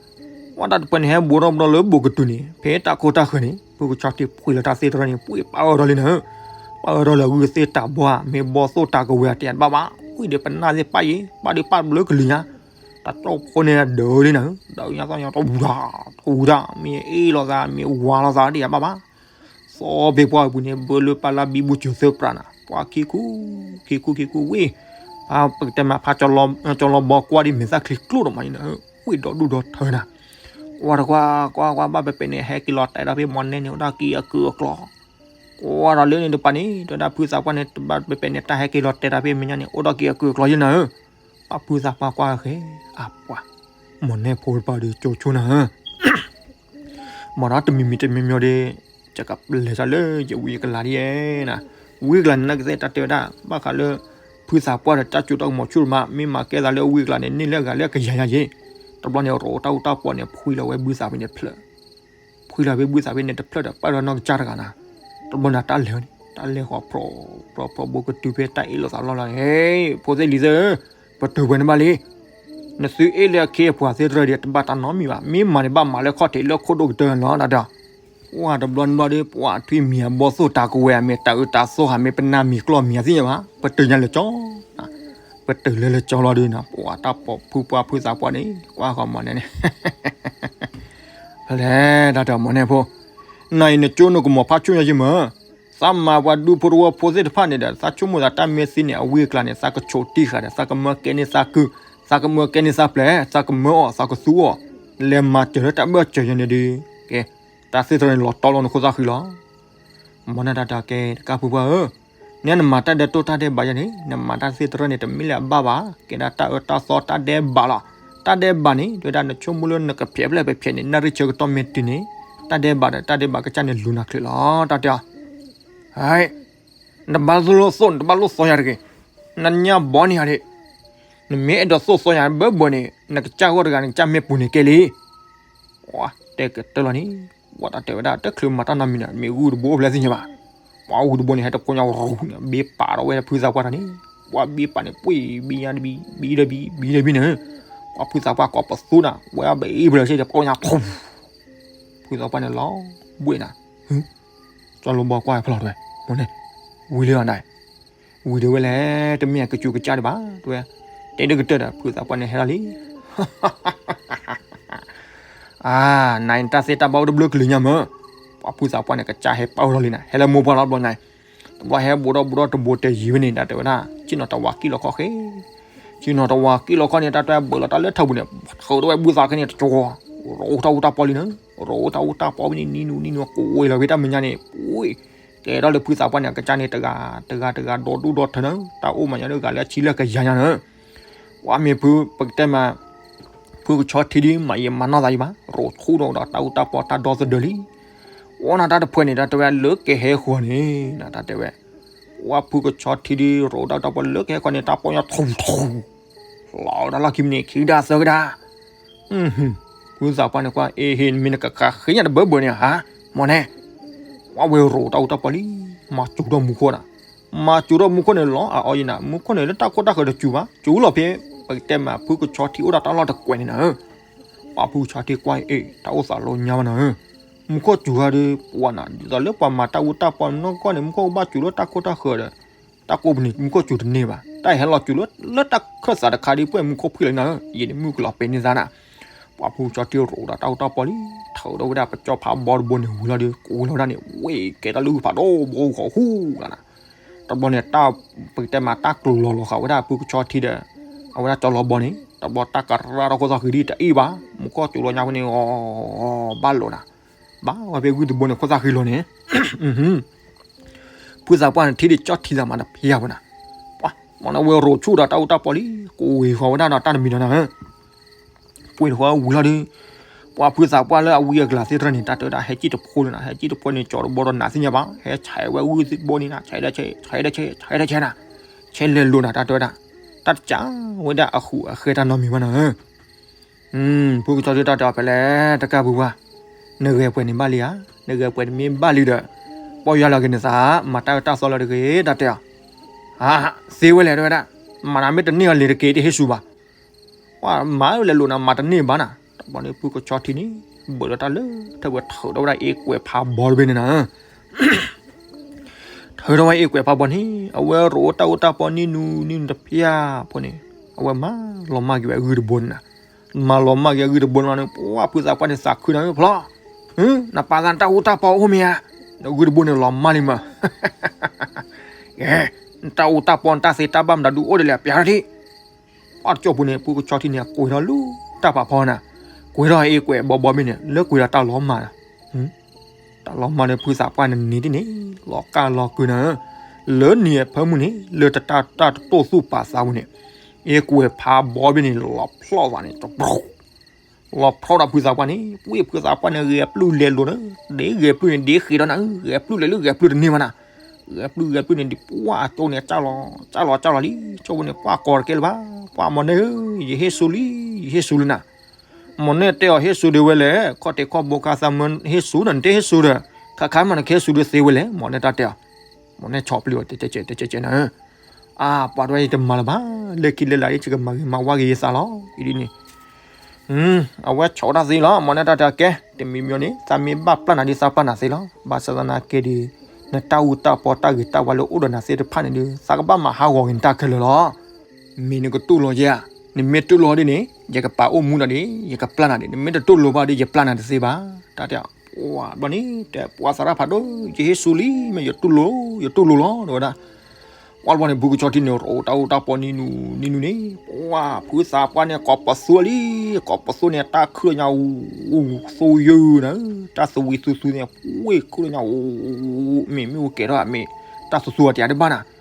ဝဲတၢ်တပှဲၤန့ၣ် ဟဲဘူးထီၣ်ဘူးထီၣ်လၢဘူးကတုၤန့ၣ် ဖဲတၢ်ခိၣ်တၢ်ဃၢၤန့ၣ် ဖုကဆီထံဖှံလီၤတၢ်သ့ၣ်တဖၣ်န့ၣ် ပှ့ၤပာ်အၢထီၣ်လံနၤဧၢ, ပာ်အၢထီၣ်လၢအဂုၢ်သ့ၣ်တၢ်ဘီဧါ မ့ၢ်ဘီၣ်သိၣ်တၢ်ကဝဲၤဧါ တဲတဘၣ်ဘၣ်, ဝံၤဒီးပနၢ်သ့ၣ်ပာ်ယံၤ ပာ်ဒုးပာ်တဘျုးကလုာ်ညါ, တၢ်ကၠီၣ်ဖိန့ၣ်ဒၢးလံနၤဧၢ, ဒၢးညါသီၣ်ညါ တဝူၤတၢ် တဝူၤတၢ် မ့ၢ်အ့ၣ်လိာ်သး မ့ၢ်ဝါလိာ်သး တဲတဘၣ်ဘၣ် သီဖဲပှၢ်ပူၤန့ၣ် ဘၢလၢပၢ်လၢဘံဘူစၢၤသၢပြးနၤ, ပှၤခံခူ ခံခူခံခူဝ့ၢ်, ပကတဲမးဖးကၠီလီၤဘီကွၢ်ဒံးမဲာ်သၣ်ချံကျိၣ်ဒီးမးန့ၣ်, ဝ့ၢ်ဒီဒူၣ်ဒီထၢနၤ, ကွၢ်တကွၢ် ကွၢ်ကွၢ်ဘၣ်ပဲပဲန့ၣ် ဟဲက့ၤလီၤတဲာ်ဒီးဖဲမီၢ်နဲန့ၣ် အိၣ်ဒီးက့ၤအကုၢ်အကျီ, ကွၢ်ဒီးလၢန့ၣ်တပၤန့ၣ် တဲဝဲဒၣ်ဖုသးပှၢ်န့ၣ် တဘၣ်ပဲပဲန့ၣ် တၢ်ဟဲက့ၤလီၤတဲာ်ဒီးဖဲမဲာ်ညါန့ၣ် အိၣ်ဒီးက့ၤအကုၢ်အကျီယဲနၤဧၢ, ပှၤဖုသးပှၢ်ကွၢ်ဃဲ, အပှၤ, မီၢ်နဲဖိတပၤဒီးကၠိဆိနၤဧၢ မ့ၢ်ဒီးတမံၤမံၤတမံၤမံၤဒီး ယကလဲၤထီၣ်လၢယဝံအကလၤဒ်ယဲနၤ, ဝံအကလၤန့ၣ် နကသ့ၣ်တၢ်တဲဝဲဒၣ် ဘၣ်ဃးလၢ ဖုသးပှၢ်ဒီးတၢ်ကၠိတၢ်ကမီၤဆူၣ်တမး မ့ၢ်မၤကဲသးလၢအဝံအကလၤန့ၣ် န့ၢ်လၢအဂၤလၢအကယၤညါယ့ၣ်, တဘျီန့ၣ် ရိးတၢ်အူတၢ်ပီန့ၣ် ဖှံလီၤဝဲဘုသးဖဲန့ၣ်တဖျၢၣ် ဖှံလီၤဖဲဘုသးဖဲန့ၣ်တဖျၢၣ်ဒီး ပာ်လီၤနီၢ်ကစၢ်တဂၤနၤ, တဘျီန့ၣ်တၢ်လဲၤန့ၣ် တၢ်လဲၤဃီၤဖြိး ဖြိး ဖြိးဘူးကတုၤဖဲတၢ်အ့ၣ်လိာ်သးလီၢ်လီၤ, ဟဲ ဖိသ့ၣ်လံၤသ့ၣ်ဧၢ, ပတုၤပှဲၤန့ၣ်ဘၣ်လံ နသုအ့ၣ်လၢအခ့အပှၤသ့ၣ်တဖၣ်ဒီး တဘၣ်တၢ်နီတမံၤဘၣ်, မ့ၢ်မၤန့ၣ်ဘၣ်မၤလၢခီၣ်ထံးလၢခိၣ်ဒိၣ်ကတၢၢ်လီၤ တၢ်တဲ, ပှၤတဘျီန့ၣ်ဘျီဒီး ပှၤထွံၣ်မံၤအဘီၣ်သိၣ်တၢ်ကဝဲၤအမ့ၢ်တၢ်အၢတၢ်သီဧါ မ့ၢ်ပနၢ်မံၤကျီၢ်မံၤအသ့ၣ်ညါဘၣ်, ပတုၤညါလၢကၠီ, ပတုၤလၢလၢကၠီလီၤဒုးနၤ, ပှၤတၢ်ပိာ်ဖုပှၢ်ဖုသးပှၢ်န့ၣ် ကွၢ်ဃီၤမီၢ်နဲန့ၣ် ဖဲလဲၣ် တၢ်တဲမီၢ်နဲဖိ, နၤအံၤနကၠိနကမီၤဖးဆူၣ်ညါယမၢ်, သးမၤပှၤဒူဖိတဝီဖိသ့ၣ်တဖၣ်န့ၣ်ဒီး သးဆိကမိၣ်သးတၢ်မ့ၢ်သ့န့ၣ် အဝံအကလၤန့ၣ် သးကဆိးတံၢ်ဃာ်ဒီး သးကမၢကဲန့ၢ်သးကုၢ်, သးကမၢကဲန့ၢ်သးပျဲၢ်, သးကမၢအီၣ်သးကသူအီၣ်, လဲၤမၤစၢၤလၢတၢ်ဘၢၣ်စၢၤယၤန့ၣ်ဒီး, ကဲ, တၢ်သ့ၣ်တဖၣ်န့ၣ်လီၤတီလီၤနခိၣ်သၣ်ဃံလီၤ မီၢ်နဲတၢ်တဲကဲ တကၢ်ဖုပှၢ်ဧၢ, နဲနမၤတၢ်ဒဲးတိၢ်တၢ်ဒဲးဘးယါန့ၣ် နမၤတၢ်သ့ၣ်တဖၣ်န့ၣ် တမ့ၢ်လၢအဘၣ်ဘၣ်, ကဲဒၣ်တၢ်အၢတၢ်သီတၢ်ဒဲးဘးလီၤ, တၢ်ဒဲးဘးန့ၣ် တဲဝဲဒၣ်နဆိကမိၣ်လၢနကဖျဲးဖျဲးဖဲဖဲန့ၣ် နၣ်ရံၣ်ဆၢကတီၢ်မ့ၢ်တုၤန့ၣ်, တၢ်ဒဲးဘးဒီးတၢ်ဒဲးဘးကစၢ်န့ၣ်လူၤနၤချ့လီၤ တၢ်တဲအီၤ နတဘၣ်လိၣ်သိၣ် နတဘၣ်လိၣ်သီယၤတဂ့ၤ, နညၣ်ဘီန့ၢ်ယၤဒၣ်, နမ့ၢ်အဲၣ်ဒိးသိၣ်သီယၤဘၣ်ဘၣ်န့ၣ် နကစၢ်ဂီၢ်တဂၤ နကစၢ်မ့ၢ်ပူၤန့ၣ်ကဲလံ, တဲကတၢၢ်လီၤန့ၣ်, ပှၤတၢ်တဲဝဲဒၣ် တချုးမၤတၢ်နီတမံၤန့ၣ် မ့ၢ်ဂုၢ်တဘိအိၣ်ဖျဲၣ်သ့ၣ်ညါဘၣ်, ပှၤဂုၢ်တဘိန့ၣ် ဟဲတဖိညါရူၤန့ၣ် ဘ့ပာ်ထီၣ်ဝဲဖုသးပှၢ်တၢ်န့ၣ်, ပှၤဘ့ပာ်န့ၣ် ပှ့ၤဘံယါတဘံ ဘံတဘံန့ၣ်, ပှၤဖုသးပှၢ်ကိးပသူနၤ ဝဲအဘ့ပလၢၤဆ့ဒီး ပှၤညါ ဖုသးပှၢ်န့ၣ်လီၤဘှ့ၣ်နၤ, ကၠီလီၤဘီကွၢ်ဖျီၣ်တဝဲ, မီၢ်န့ၣ်, ဝံၤလၢအနၤ, ဝံၤဒၣ်ဝဲလဲၣ် တမ့ၢ်အကစူးကစၢ်ဒံးဘၣ် တဝဲ, တဲဒၣ်ကတၢၢ်ဒီး ဖုသးပှၢ်န့ၣ်ဟဲလီၤလံ အါ, နၤအံၤတၢ်သ့တၢ်ဘၣ်အိၣ်တဘျုးကလုာ်ညါမၢ်, ပှၤဖုသးပှၢ်န့ၣ် ကစၢ်ဟဲပာ်အိၣ်ထီၣ်လံနၤ ဟဲလၢမိၢ်ပှၢ်လီၤတဘျီညါ, တဘျီဟဲဘူးထီၣ်ဘူးထီၣ်တဘိတဲယံၤဝဲန့ၣ် တၢ်တဲဝဲဒၣ် ဆ့ၣ်နီၤတဝၤကံၣ်လီၤခီၣ်ဃဲ, ဆ့ၣ်နီၤတဝၤကံၣ်လီၤခီၣ်န့ၣ် တၢ်တဲဘၢၣ်လီၤတၢ်လၢထၢပူၤန့ၣ် ထုးထီၣ်ဝဲဘုသးခဲန့ၣ်တကီ, ရိးတၢ်အူတၢ်ပီလံနၤ, ရိးတၢ်အူတၢ်ပီဖဲန့ၣ် နံၤနူနံၤနူ ကဝ့ၤလီၤဖဲတၢ်မဲာ်ညါန့ၣ် ပှ့ၤ, ကဲထီၣ်လၢဖုသးပှၢ်န့ၣ် အကစၢ်န့ၣ် တဂၤ တဂၤ တဂၤ ဒီဒူၣ်ဒီထၢနၤ, တၢ်အိၣ်မးညါလၢဂၤလၢအဆံလၢကယၤညါနၤ, ပှၤမ့ၢ်ဖု ပကတဲမး ဖုကဆီထံဒ်မၤယံာ်မၤနီၢ်သးယံာ်ဘၣ်, ရိးဆူၣ်ဒီးတၢ်အူတၢ်ပီတၢ်ဒီသဒၢလံ, အိၣ်နၤတၢ်တဖှဲန့ၣ် တၢ်တဲဝဲလၢကဟဲဃီၤန့ၣ် နတၢ်တဲဝဲ, ပှၤဖုကဆီထံဒ်ရိးတၢ်အူတၢ်ပီလၢကဟဲဃီၤန့ၣ် တၢ်ပီညါထူထူ လီၤတၢ်လီၢ်ခံမံးနံးခံကဒါသၢကဒါ, ဖုသးပှၢ်န့ၣ်ကွၢ် အ့ဟ့ၣ် မ့ၢ်နကဃးဃ့ညါတဘၢဘၢန့ၣ်ဧါ, မီၢ်နဲ, ပှၤဝဲရိးတၢ်အူတၢ်ပီလံ, မၤစူၤထီၣ်မူခိၣ်နၤ, မၤစူၤထီၣ်မူခိၣ်န့ၣ်လီၤအအီယံၤနၤ, မူခိၣ်န့ၣ်လၢတၢ်ခိၣ်တၢ်ဃၢၤတစူၤဘၣ်, စူၤလီၤဖဲ ပကတဲမးဖုကဆီထံအိၣ်ဒီးတၢ်လီၢ်တကွဲးန့ၣ်နၤ, ပှၤဖုကဆီထံကွၢ်အ့ၣ် တၢ်အိၣ်သးလီၤညါဘၣ်နၤ, မူခိၣ်စူၤဟါဒီး ပှၤနၤ ဒ်သိးလၢပှၤမၤတၢ်အူတၢ်ပီနီၢ်ကီၢ်န့ၣ် မူခိၣ်ကဘၣ်စူၤလၢတၢ်ခိၣ်တၢ်ဃၢၤဒီး တၢ်ကိးပူၤန့ၣ် မူခိၣ်စူၤတန့ၢ်ဘၣ်, တၢ်ဟဲလီၤစူၤလၢ လၢတၢ်ခၢၣ်သးတခါဒီး ပှဲၤမူခိၣ်ဖှံလီၤနၤ, ယံာ်န့ၣ်မုၢ်ကလီၤပဲာ်န့ၢ်သးနၤ, ပှၤဖုကဆီထံရိးဒီးတၢ်အူတၢ်ပီလံ, ထုးထီၣ်ဝဲဒၣ်ပကၠီဖးဘီတဘိန့ၣ်ဝံၤလီၤဒီး ကိးလီၤဝဲဒၣ်န့ၣ်ဝ့ၢ်ကဲတၢ်လၢဂုၢ်ဖးဒိၣ်ဘိဃီၤဟူနၤ, တဘျီန့ၣ် တၢ်ပကတဲမးတၢ်ကျိၤလီၤလီၤဃာ်ဝဲဒၣ်ဖုကဆီထံဒီး အဝဲဒၣ်ကၠီလီၤဘီန့ၣ် တဘျီတၢ်ကရၢတၢ်ခိၣ်သၣ်ဃံဒ်တအ့ၣ်ဘၣ်, မူခိၣ်စူၤလီၤညါဖဲန့ၣ် ဘၣ်လိာ်နၤ, ဘၣ်ဝဲဖဲဂုၢ်တဘိန့ၣ်ခိၣ်သၣ်ဃံလီၤန့ၣ် ဖုသးပှၢ်န့ၣ်ထံၣ်ဒံးကၠီထံသးမးတဖျါဝဲနၤ, ပှၤမီၢ်န့ၣ်ဝဲရိးဆူၣ်ဒီးတၢ်အူတၢ်ပီလံ, ကိးဝ့ၤဃီၤဝဲဒၣ်ဒီးတၢ်တမံၤဒီးနၤဧၢ, ပှ့ၤတဃီဝံၤလီၤဒီး ပှၤဖုသးပှၢ်လၢအဝံအကလၤသ့ၣ်တဖၣ်န့ၣ် တၢ်တဲဝဲဒၣ်ဟဲကံၣ်တဖိလၢနၤ, ဟဲကံၣ်တဖိန့ၣ် ကၠီတဘီဒီးနၤသ့ၣ်ညါဘၣ်, ဟဲဆဲးဝဲဂုၢ်သ့ၣ်ဘိန့ၣ်နၤ, ဆဲးဒီးဆဲး, ဆဲးဒီးဆဲး, ဆဲးဒီးဆဲးနၤ, ဆဲးလဲၤလိာ်နၤ တၢ်တဲဝဲဒၣ်, တၢ်တကးဝဲဒၣ်အဃုာ်အဃဲတၢ်နီတမံၤဘၣ်နၤဧၢ ဖုကဆီထံတၢ်တဲအီၤဖဲလဲၣ် တကၢ်ဖုပှၢ်, နဂဲၤပှဲၤန့ၣ်ဘၣ်လံဧါ, နဂဲၤပှဲၤတမ့ၢ်ဘၣ်လံဒီး ပီၢ်ယွၤလီၤက့ၤနသး, မၤတၢ်အၢတၢ်သီလၢတဂ့ၤ တၢ်တဲအီၤ, အါ, သ့ဝဲလဲၣ် တဲဝဲဒၣ်, မၤနၤမ့ၢ်တန့ၢ်အီၤလံၤတက့ၤ တဟ့ၣ်ဆူၣ်ဘၣ်, ပှၤမၤလဲၤလိာ်နၤ မၤတန့ၢ်ဘၣ်နၤ, တဘျီန့ၣ် ဖုကဆီထံန့ၣ် ဘၢးဒီးတၢ်လၢ ထဲဝဲထုးထီၣ်ဝဲဒၣ်အ့ၣ်ကွဲးဖးဘီတဘ့ၣ်န့ၣ်နၤ ထုးထီၣ်ဝဲအ့ၣ်ကွဲးဖးဘီန့ၣ် အဝဲရိးတၢ်အိၣ်တၢ်ပီနံၤနူနံၤနူတဖျၢၣ်ဖိန့ၣ်, အဝဲမၤလီၤမၢ်က့ၤဝဲအဂုၢ်တဘိန့ၣ်နၤ, မၤလီၤမၢ်က့ၤအဂုၢ်တဘိန့ၣ်လီၤန့ၣ် ပှၤဖုသးပှၢ်န့ၣ် သးခုနၤဖျီ, နပာ်သးနတၢ်အိၣ်တၢ်ပီအိၣ်မ့ၢ်ဧါ, နဂုၢ်တဘိန့ၣ်လီၤမၢ်လံမး, နတၢ်အိၣ်တၢ်ပီနတၢ်သ့တၢ်ဘၣ်မတၤဒုအိၣ်ဒ်လဲၣ် ပျးထီၣ်ထံၣ် ပှၤတကၠိၢ်ပူၤန့ၣ် ဖုကဆီထံန့ၣ် ကွံာ်ထီၣ်လူၤတၢ်ဖးဖီနၤ, ကွံာ်ထီၣ်အ့ၣ်ကွဲးဘီဘီဘ့ၣ်န့ၣ် လၢကွံာ်ဒီးတၢ်လီၤမၢ်နၤ, တၢ်လီၤမၢ်လၢဖုသးပှၢ်န့ၣ်နံၤတန့ၣ် လီၤကၢ်လီၤကုာ်နၤ, လၢနံၤအဖၢမုၢ်န့ၣ် လၢတၢ်တတိၢ်သူၣ်ပာ်သးပူၤန့ၣ်, အ့ၣ်ကွဲးဖးဘီဘ့ၣ်န့ၣ် လီၤဖျီၣ်သးန့ၣ် တပျီ လီၤဖျီၣ်ဒီးဖုသးပှၢ်န့ၣ် ဝ့ၢ်ဖုသးပှၢ်န့ၣ် ဂဲၤပျုၢ်လဲၤလိာ်နၤ, ဒ်ဂဲၤပျုၢ်န့ၣ် ဒ်ဃ့ဒီးနၤ, ဂဲၤပျုၢ်လဲၤလၢဂဲၤပျုၢ်တန့ၢ်ဘၣ်နၤ, ဂဲၤပျုၢ်ဂဲၤပျုၢ်န့ၣ် ဒ်ပှၤအကၠိန့ၣ် ကၢ်လီၤ ကၢ်လီၤကၢ်လီၤလံ, ကၠိဖိန့ၣ် ပှၤကိးတကဲလၢၤဘၣ်, ပှၤမိၢ်နဲၣ်ဧၢ, ယဟ့ၣ်ဆူၣ်လံ, ယဟ့ၣ်ဆူၣ်လံနၤ, မိၢ်နဲၣ်တဲအီၤဟ့ၣ်ဆူၣ်ဒံးဝဲလဲၣ်, ခီၣ်ထံးခီၣ်ဘိခါသးမၢဟ့ၣ်ဆူၣ်ဒီး နတဟ့ၣ်ဆူၣ်ဒီး, ခါခါမးနကဟ့ၣ်ဆူၣ်ဒံးသ့ဝဲလဲၣ်, မိၢ်နဲၣ်တၢ်တဲအီၤ မိၢ်နဲၣ်ဆီၣ်ပျံၤအီၤ တဲကဲကဲနၤ, အါ ပှၤတဝဲယတမၤလၢၤဘၣ်, လၢခံလၢလာ်ဒ်ယကမၤဂ့ၤမၤဝါက့ၤယသးလီၤ, အံၤဒ်န့ၣ်, အဝဲဆီၣ်တၢ်သ့လီၤ, မိၢ်နဲၣ်တၢ်တဲအီၤကဲ, တမံၤမံၤန့ၣ် သးမ့ၢ်ဘၣ်ပျၢ်နၤဒ်သးပျၢ်နၤသ့လီၤ, ဘၣ်ဆၣ်သနာ်က့ဒီး, နတၢ်အူတၢ်ပီတၢ်ဂ့ၤတၢ်ဝါလၢအိၣ်ဒီးနၤသ့ၣ်တဖၣ်န့ၣ်ဒီး သးကဘၣ်မၤဟးဂီၤက့ၤနတၢ်ခဲလၢာ်လီၤ မ့ၢ်နကတူၢ်လိာ်ယဲဧါ, နမ့ၢ်တူၢ်လိာ်ဒ်န့ၣ် ယကပာ်အိၣ်မူနၤဒံး, ယကပျၢ်နၤဒံး, နမ့ၢ်တတူၢ်လိာ်ဘၣ်ဒီး ယပျၢ်နၤတသ့ဘၣ်, တၢ်တဲအီၤ, ပှၤဘျီန့ၣ် တဲပှၤသရၣ်ဖးဒိၣ်, ယဟ့ၣ်ဆူၣ်လံ, မ့ၢ်ယတူၢ်လိာ်, ယတူၢ်လိာ်လီၤ တဲဝဲဒၣ်, ပှၤဘျီန့ၣ် ဖုကဆီထံန့ၣ် ရိးတၢ်အိၣ်တၢ်ပီနံၤနူနံၤနူန့ၣ်, ပှၤဖုသးပှၢ်န့ၣ် ကိးပသူလံ, ကိးပသူန့ၣ် တၢ်ခုၣ်လၢညါ, အိၣ်သိယုၢ်နၤ, တၢ်သဝံသူသူန့ၣ် ပှ့ၤခုၣ်လၢညါ, မ့ၢ်မ့ၢ်အိၣ်ကဲထီၣ်မ့ၢ်, တၢ်သူသူအတယၤတဘၣ်နၤ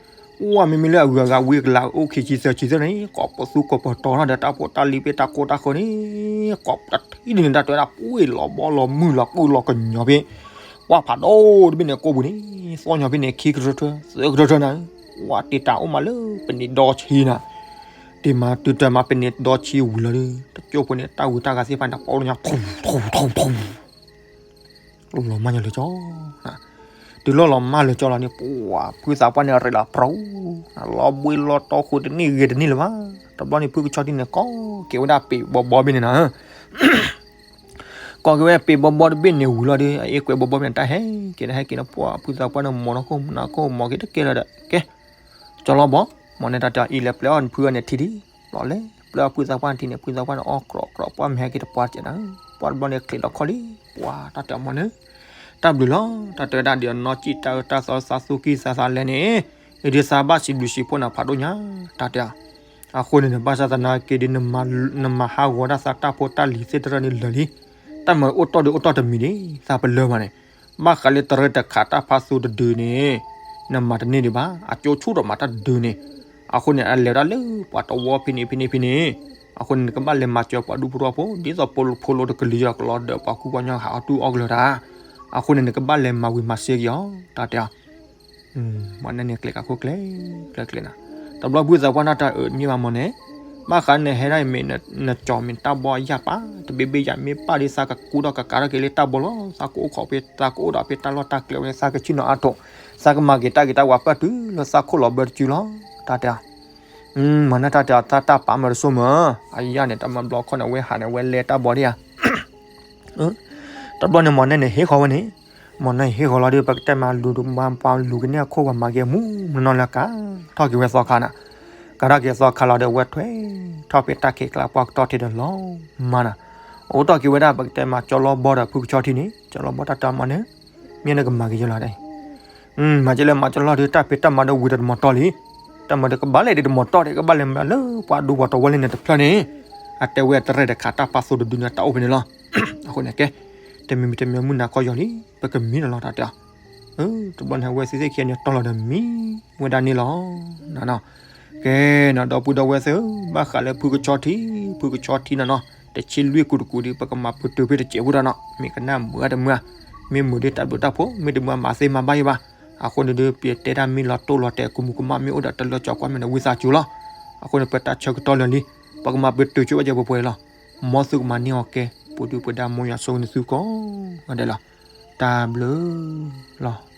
ပှၤမ့မ့ၢ်လၢအဂုၤအဂၤဝံအကလးအိၣ်ခံဆံသၢဆံသၢန့ၣ် ကိးပသူကိးပတီၤထီၣ်ဒီးတၢ်ဖိတၢ်လံၤဖဲတၢ်ကိၢ်တၢ်ဃၢၤန့ၣ်, ကိးပတထံၣ်ဒ်န့ၣ် တၢ်တဲဝဲဒၣ် ပှ့ၤလီၤဘီလီၤမုၢ်လီၤကုၢ်လီၤကညီၤဖဲ, ပှၤဖးဒိၣ်တဘ့ၣ်န့ၣ်ကိာ်ပူၤန့ၣ်, သီညီဖဲန့ၣ်ခံကထၢထၢ, သၢကထၢထၢနၤ, ပှၤတ့တၢ်အိၣ်မးလၢပနံးဒီဆံနၤ, တ့မၤတုၤတၢ်မၤပနံးဒီဆံဝံၤလီၤဒီး တကၠိဖိန့ၣ် တၢ်ဝံတၢ်ဂၤသ့ၣ်တဖၣ်န့ၣ် ပအိၣ်လၢညါ ထူၣ်ထူၣ်ထူၣ်ထူၣ် လီၤမၢ်ညီလၢကၠီ, တုၤလီၤလီၤမၢ်လၢကၠီလီၤန့ၣ် ပှၤဖုသးပှၢ်န့ၣ်ရ့လီၤပြီ, လီၤဘှံးလီၤတီဃိတန့ၢ်ဂ့ၤတန့ၢ်လၢၤဘၣ်, တဘျီန့ၣ် ဖုကဆီထံန့ၣ် ကိးက့ၤဝဲဒၣ်ပ့ၤဘီဘီတဘ့ၣ်န့ၣ်နၤ, ကိးက့ၤဝဲပ့ၤဘီဘီတဘ့ၣ်န့ၣ်ဝံၤလီၤဒီး အအ့ၣ်ကွဲးဘီဘီန့ၣ် တၢ်ဟဲက့ၤဒီးဟဲက့ၤဒီး ပှၤဖုသးပှၢ်န့ၣ် မ်နီၢ်ခိၣ်မနီၢ်ခိၣ်မီၤက့ၤတကဲလၢၤဒီး ကဲ ကၠီလီၤဘီ, မ်န့ၣ်တၢ်တဲအီၤ အံၤလဲၤပျဲအီၣ်နဖုဂၤန့ၣ်ထံဒံး, လီၤလဲၤပျဲအီၣ်ဖုသးပှၢ်ထံန့ၣ် ဖုသးပှၢ်န့ၣ် အီၣ်ကြီကြီ ပှၢ်မ့ၢ်ဟဲက့ၤတပှၢ်တကဲနၤ, ပှၢ်တဘျီန့ၣ် ချံးလီၤခီၣ်လံ, ပှၤတၢ်တဲအီၤ မ်န့ၣ် တၢ်ဘျုးလီၤ, တၢ်တဲဝဲဒၣ်ဒီး နီၢ်ကံၣ်တၢ်အၢတၢ်သီသးသူၣ်ကံၢ်သးသးလဲန့ၣ်, အံၤဒ်သးဘၣ်စံးဘျုးစံးဖှိၣ်နၤဖးဒိၣ်ညါ, တၢ်တဲအီၤ, အဃိန့ၣ်န့ၣ် ဘၣ်ဆၣ်သနာ်က့ဒီး နမၤဟးဂီၤဒၣ်သးတၢ်ဖိတၢ်လံၤသ့ၣ်တဖၣ်န့ၣ်လၢာ်လံ, တၢ်မၤအိၣ်တီၢ်ဒီးအိၣ်တီၢ်တမံၤန့ၣ် သးပလၢၢ်ဘၣ်န့ၣ်, ဘၣ်ဃးလၢတရံးတခးတၢ်ဖးသူတဒုန့ၣ်, နမၤတန့ၢ်ဒံးဘၣ်, အကၠိဆူၣ်ထီၣ်မၤတၢ်တဒုန့ၣ်, အဃိန့ၣ် အလဲၤဒၣ်လၢပှၤတဝီဖဲန့ၣ်ဖဲန့ၣ်ဖဲန့ၣ်, အဃိန့ၣ် နကဘၣ်လဲၤမၤစၢၤပှၤဒူဖိထီဖိ ဒ်သိးဖိလီၤတကလုာ် ကလီၤဒၢးပှၤကူပှၤကညီဟးအီၣ်တူၢ်အီၣ်ကလၢၤတၢ်, အဃိန့ၣ် နကဘၣ်လဲၤမၤဝံၤမၤစ့က့ၤအီၤ, တၢ်တဲအီၤ မ်န့ၣ်န့ၣ် ကျဲၤကးခိၣ်ကျဲၤ, ကျဲၤကျဲၤနၤ, တဘျီဖုသးပှၢ်န့ၣ်တၢ်အၢ မ့ၢ်ဘၣ်မ်န့ၣ်, ဘၣ်ဃးနဟဲဒၣ်အံၤမ့ၢ် နကၠီၤမ့ၢ်တၢ်ဘီအယၢ်ပာ်, တဘ့ၣ်ဘ့ၣ်ယၤမ့ၢ်ပာ်ဒီး သးကကူဒီးကကးထီၣ်က့ၤလၢတၢ်ဘီလီၤ, သးကအိၣ်ခိးဖဲ သးကအိၣ်ဒီးဖဲတၢ်လီၢ်တၢ်ကျဲဝဲန့ၣ် သးကဆ့ၣ်နီၤအါထီၣ်, သးကမၤက့ၤတၢ်ဂ့ၤတၢ်ဝါပၢၢ်တုၤလၢသးခိၣ်လီၤဘၢတစုလီၤ, တၢ်တဲအီၤ, မ်န့ၣ်တၢ်တဲအီၤ တၢ်တၢ်ပာ်မၢတစိၢ်မၢ, အယၢ်န့ၣ် တၢ်မၤဘျီခီန့ၣ် အဝဲဟးန့ၣ် အဝဲလဲၤတၢ်ဘီဒံးဧါ တဘျီန့ၣ် မ်န့ၣ်န့ၣ် ဟ့ၣ်ဃီၤဝဲန့ၣ်, မ်န့ၣ်ဟ့ၣ်ဃီၤလီၤဒီး ပကတဲမးလူၤဒုးမၤပှၤလူၤကန့ၢ်အခိၣ်ပှၤမၤက့ၤမူးမနီၤလၢကး, ထီၣ်က့ၤဝဲသီခါနၤ, ကးထီၣ်က့ၤသီခါလီၤဒီးအဝဲထွဲထီၣ်ဖဲတၢ်ခံးကျါပှၢ်ကတီၢ်ထံးဒီးလီၤမၢ်နၤ, အိၣ်ထီၣ်က့ၤဝဲဒၣ် ပကတဲမးကၠီလီၤဘီဒီးဖုကဆီထံန့ၣ်, ကၠီလီၤဘီတၢ်တဲအီၤ မ်န့ၣ်, မ့ၢ်နကမၤက့ၤယလီၤဒၣ်အံၤ မၤက့ၤလၢမၤကၠီလီၤဒီး တၢ်ဖံးတၢ်မၤဒီးဝံၤဒီးတမီၤတီၢ်လံ, တၢ်မၤဒီးကဘၣ်လဲၤဒီးတမီၤတီၢ်ဒီး ကဘၣ်လဲၤမၤလၢပှၤဒူပှၤတဝီလံန့ၣ်တဖျၢၣ်န့ၣ်, အတဲဝဲတရံးတခးတၢ်ဖးသူတဒုန့ၣ် တၢ်အိၣ်ဖဲန့ၣ်လီၤ, အဃိန့ၣ်ကဲ, တမံၤမံၤတမံၤမုၢ်နၤခီယီၤလံ, ပကမံလီၤလီၤတၢ်တဲအီၤ, တဘျီန့ၣ် အဝဲသ့ၣ်သ့ၣ်ခံဂၤန့ၣ် တီၢ်လီၤဒီးမံဝဲဒၣ်န့ၣ်လီၤ, ကဲနီၤ ဒီပုၢ်ဒီဝဲၢ်သ့ၣ်ဧၢ, ဘၣ်ဃးလၢဖုကဆီထံ, ဖုကဆီထံနီၤနီၤ, တဆံလွံၢ်ကူတကူဒီး ပကမၤပတုာ်ဖဲတစဲးဖိတၢ်နီၤ, မ့ၢ်ကနၣ်မုာ်အါတမုာ်ဧါ, မ့ၢ်မုာ်ဒီးတၢ်ဘျုးတၢ်ဖှိၣ်, မ့ၢ်တမုာ်မၤသ့မၤဘၣ်ယဘၣ်, အဃိန့ၣ်ဒီး ပတဲတၢ်မ့ၢ်လီၤတိၢ်လီၤတဲာ် ကမူၤကမၣ်မ့ၢ်အိၣ်ဒီးတလၢကၠီၤကွၢ်မ့ၢ်န့ၣ် ဝံသးစူၤလီၤ, အဃိန့ၣ် ပတၢ်ဆၢကတီၢ်လၢာ်လံ, ပကမၤပတုာ်ဆိဝဲကဲပှဲၤပှဲၤလီၤ, မ်သုကမၤန့ၢ်အီၤကဲ, ပ ပှၤဒုၣ်ပှၤဒါ မ်ယွၤဆိၣ်ဂ့ၤနသုကိးဂၤဒဲးလီၤ. တၢ်ဘျုးလီၤ.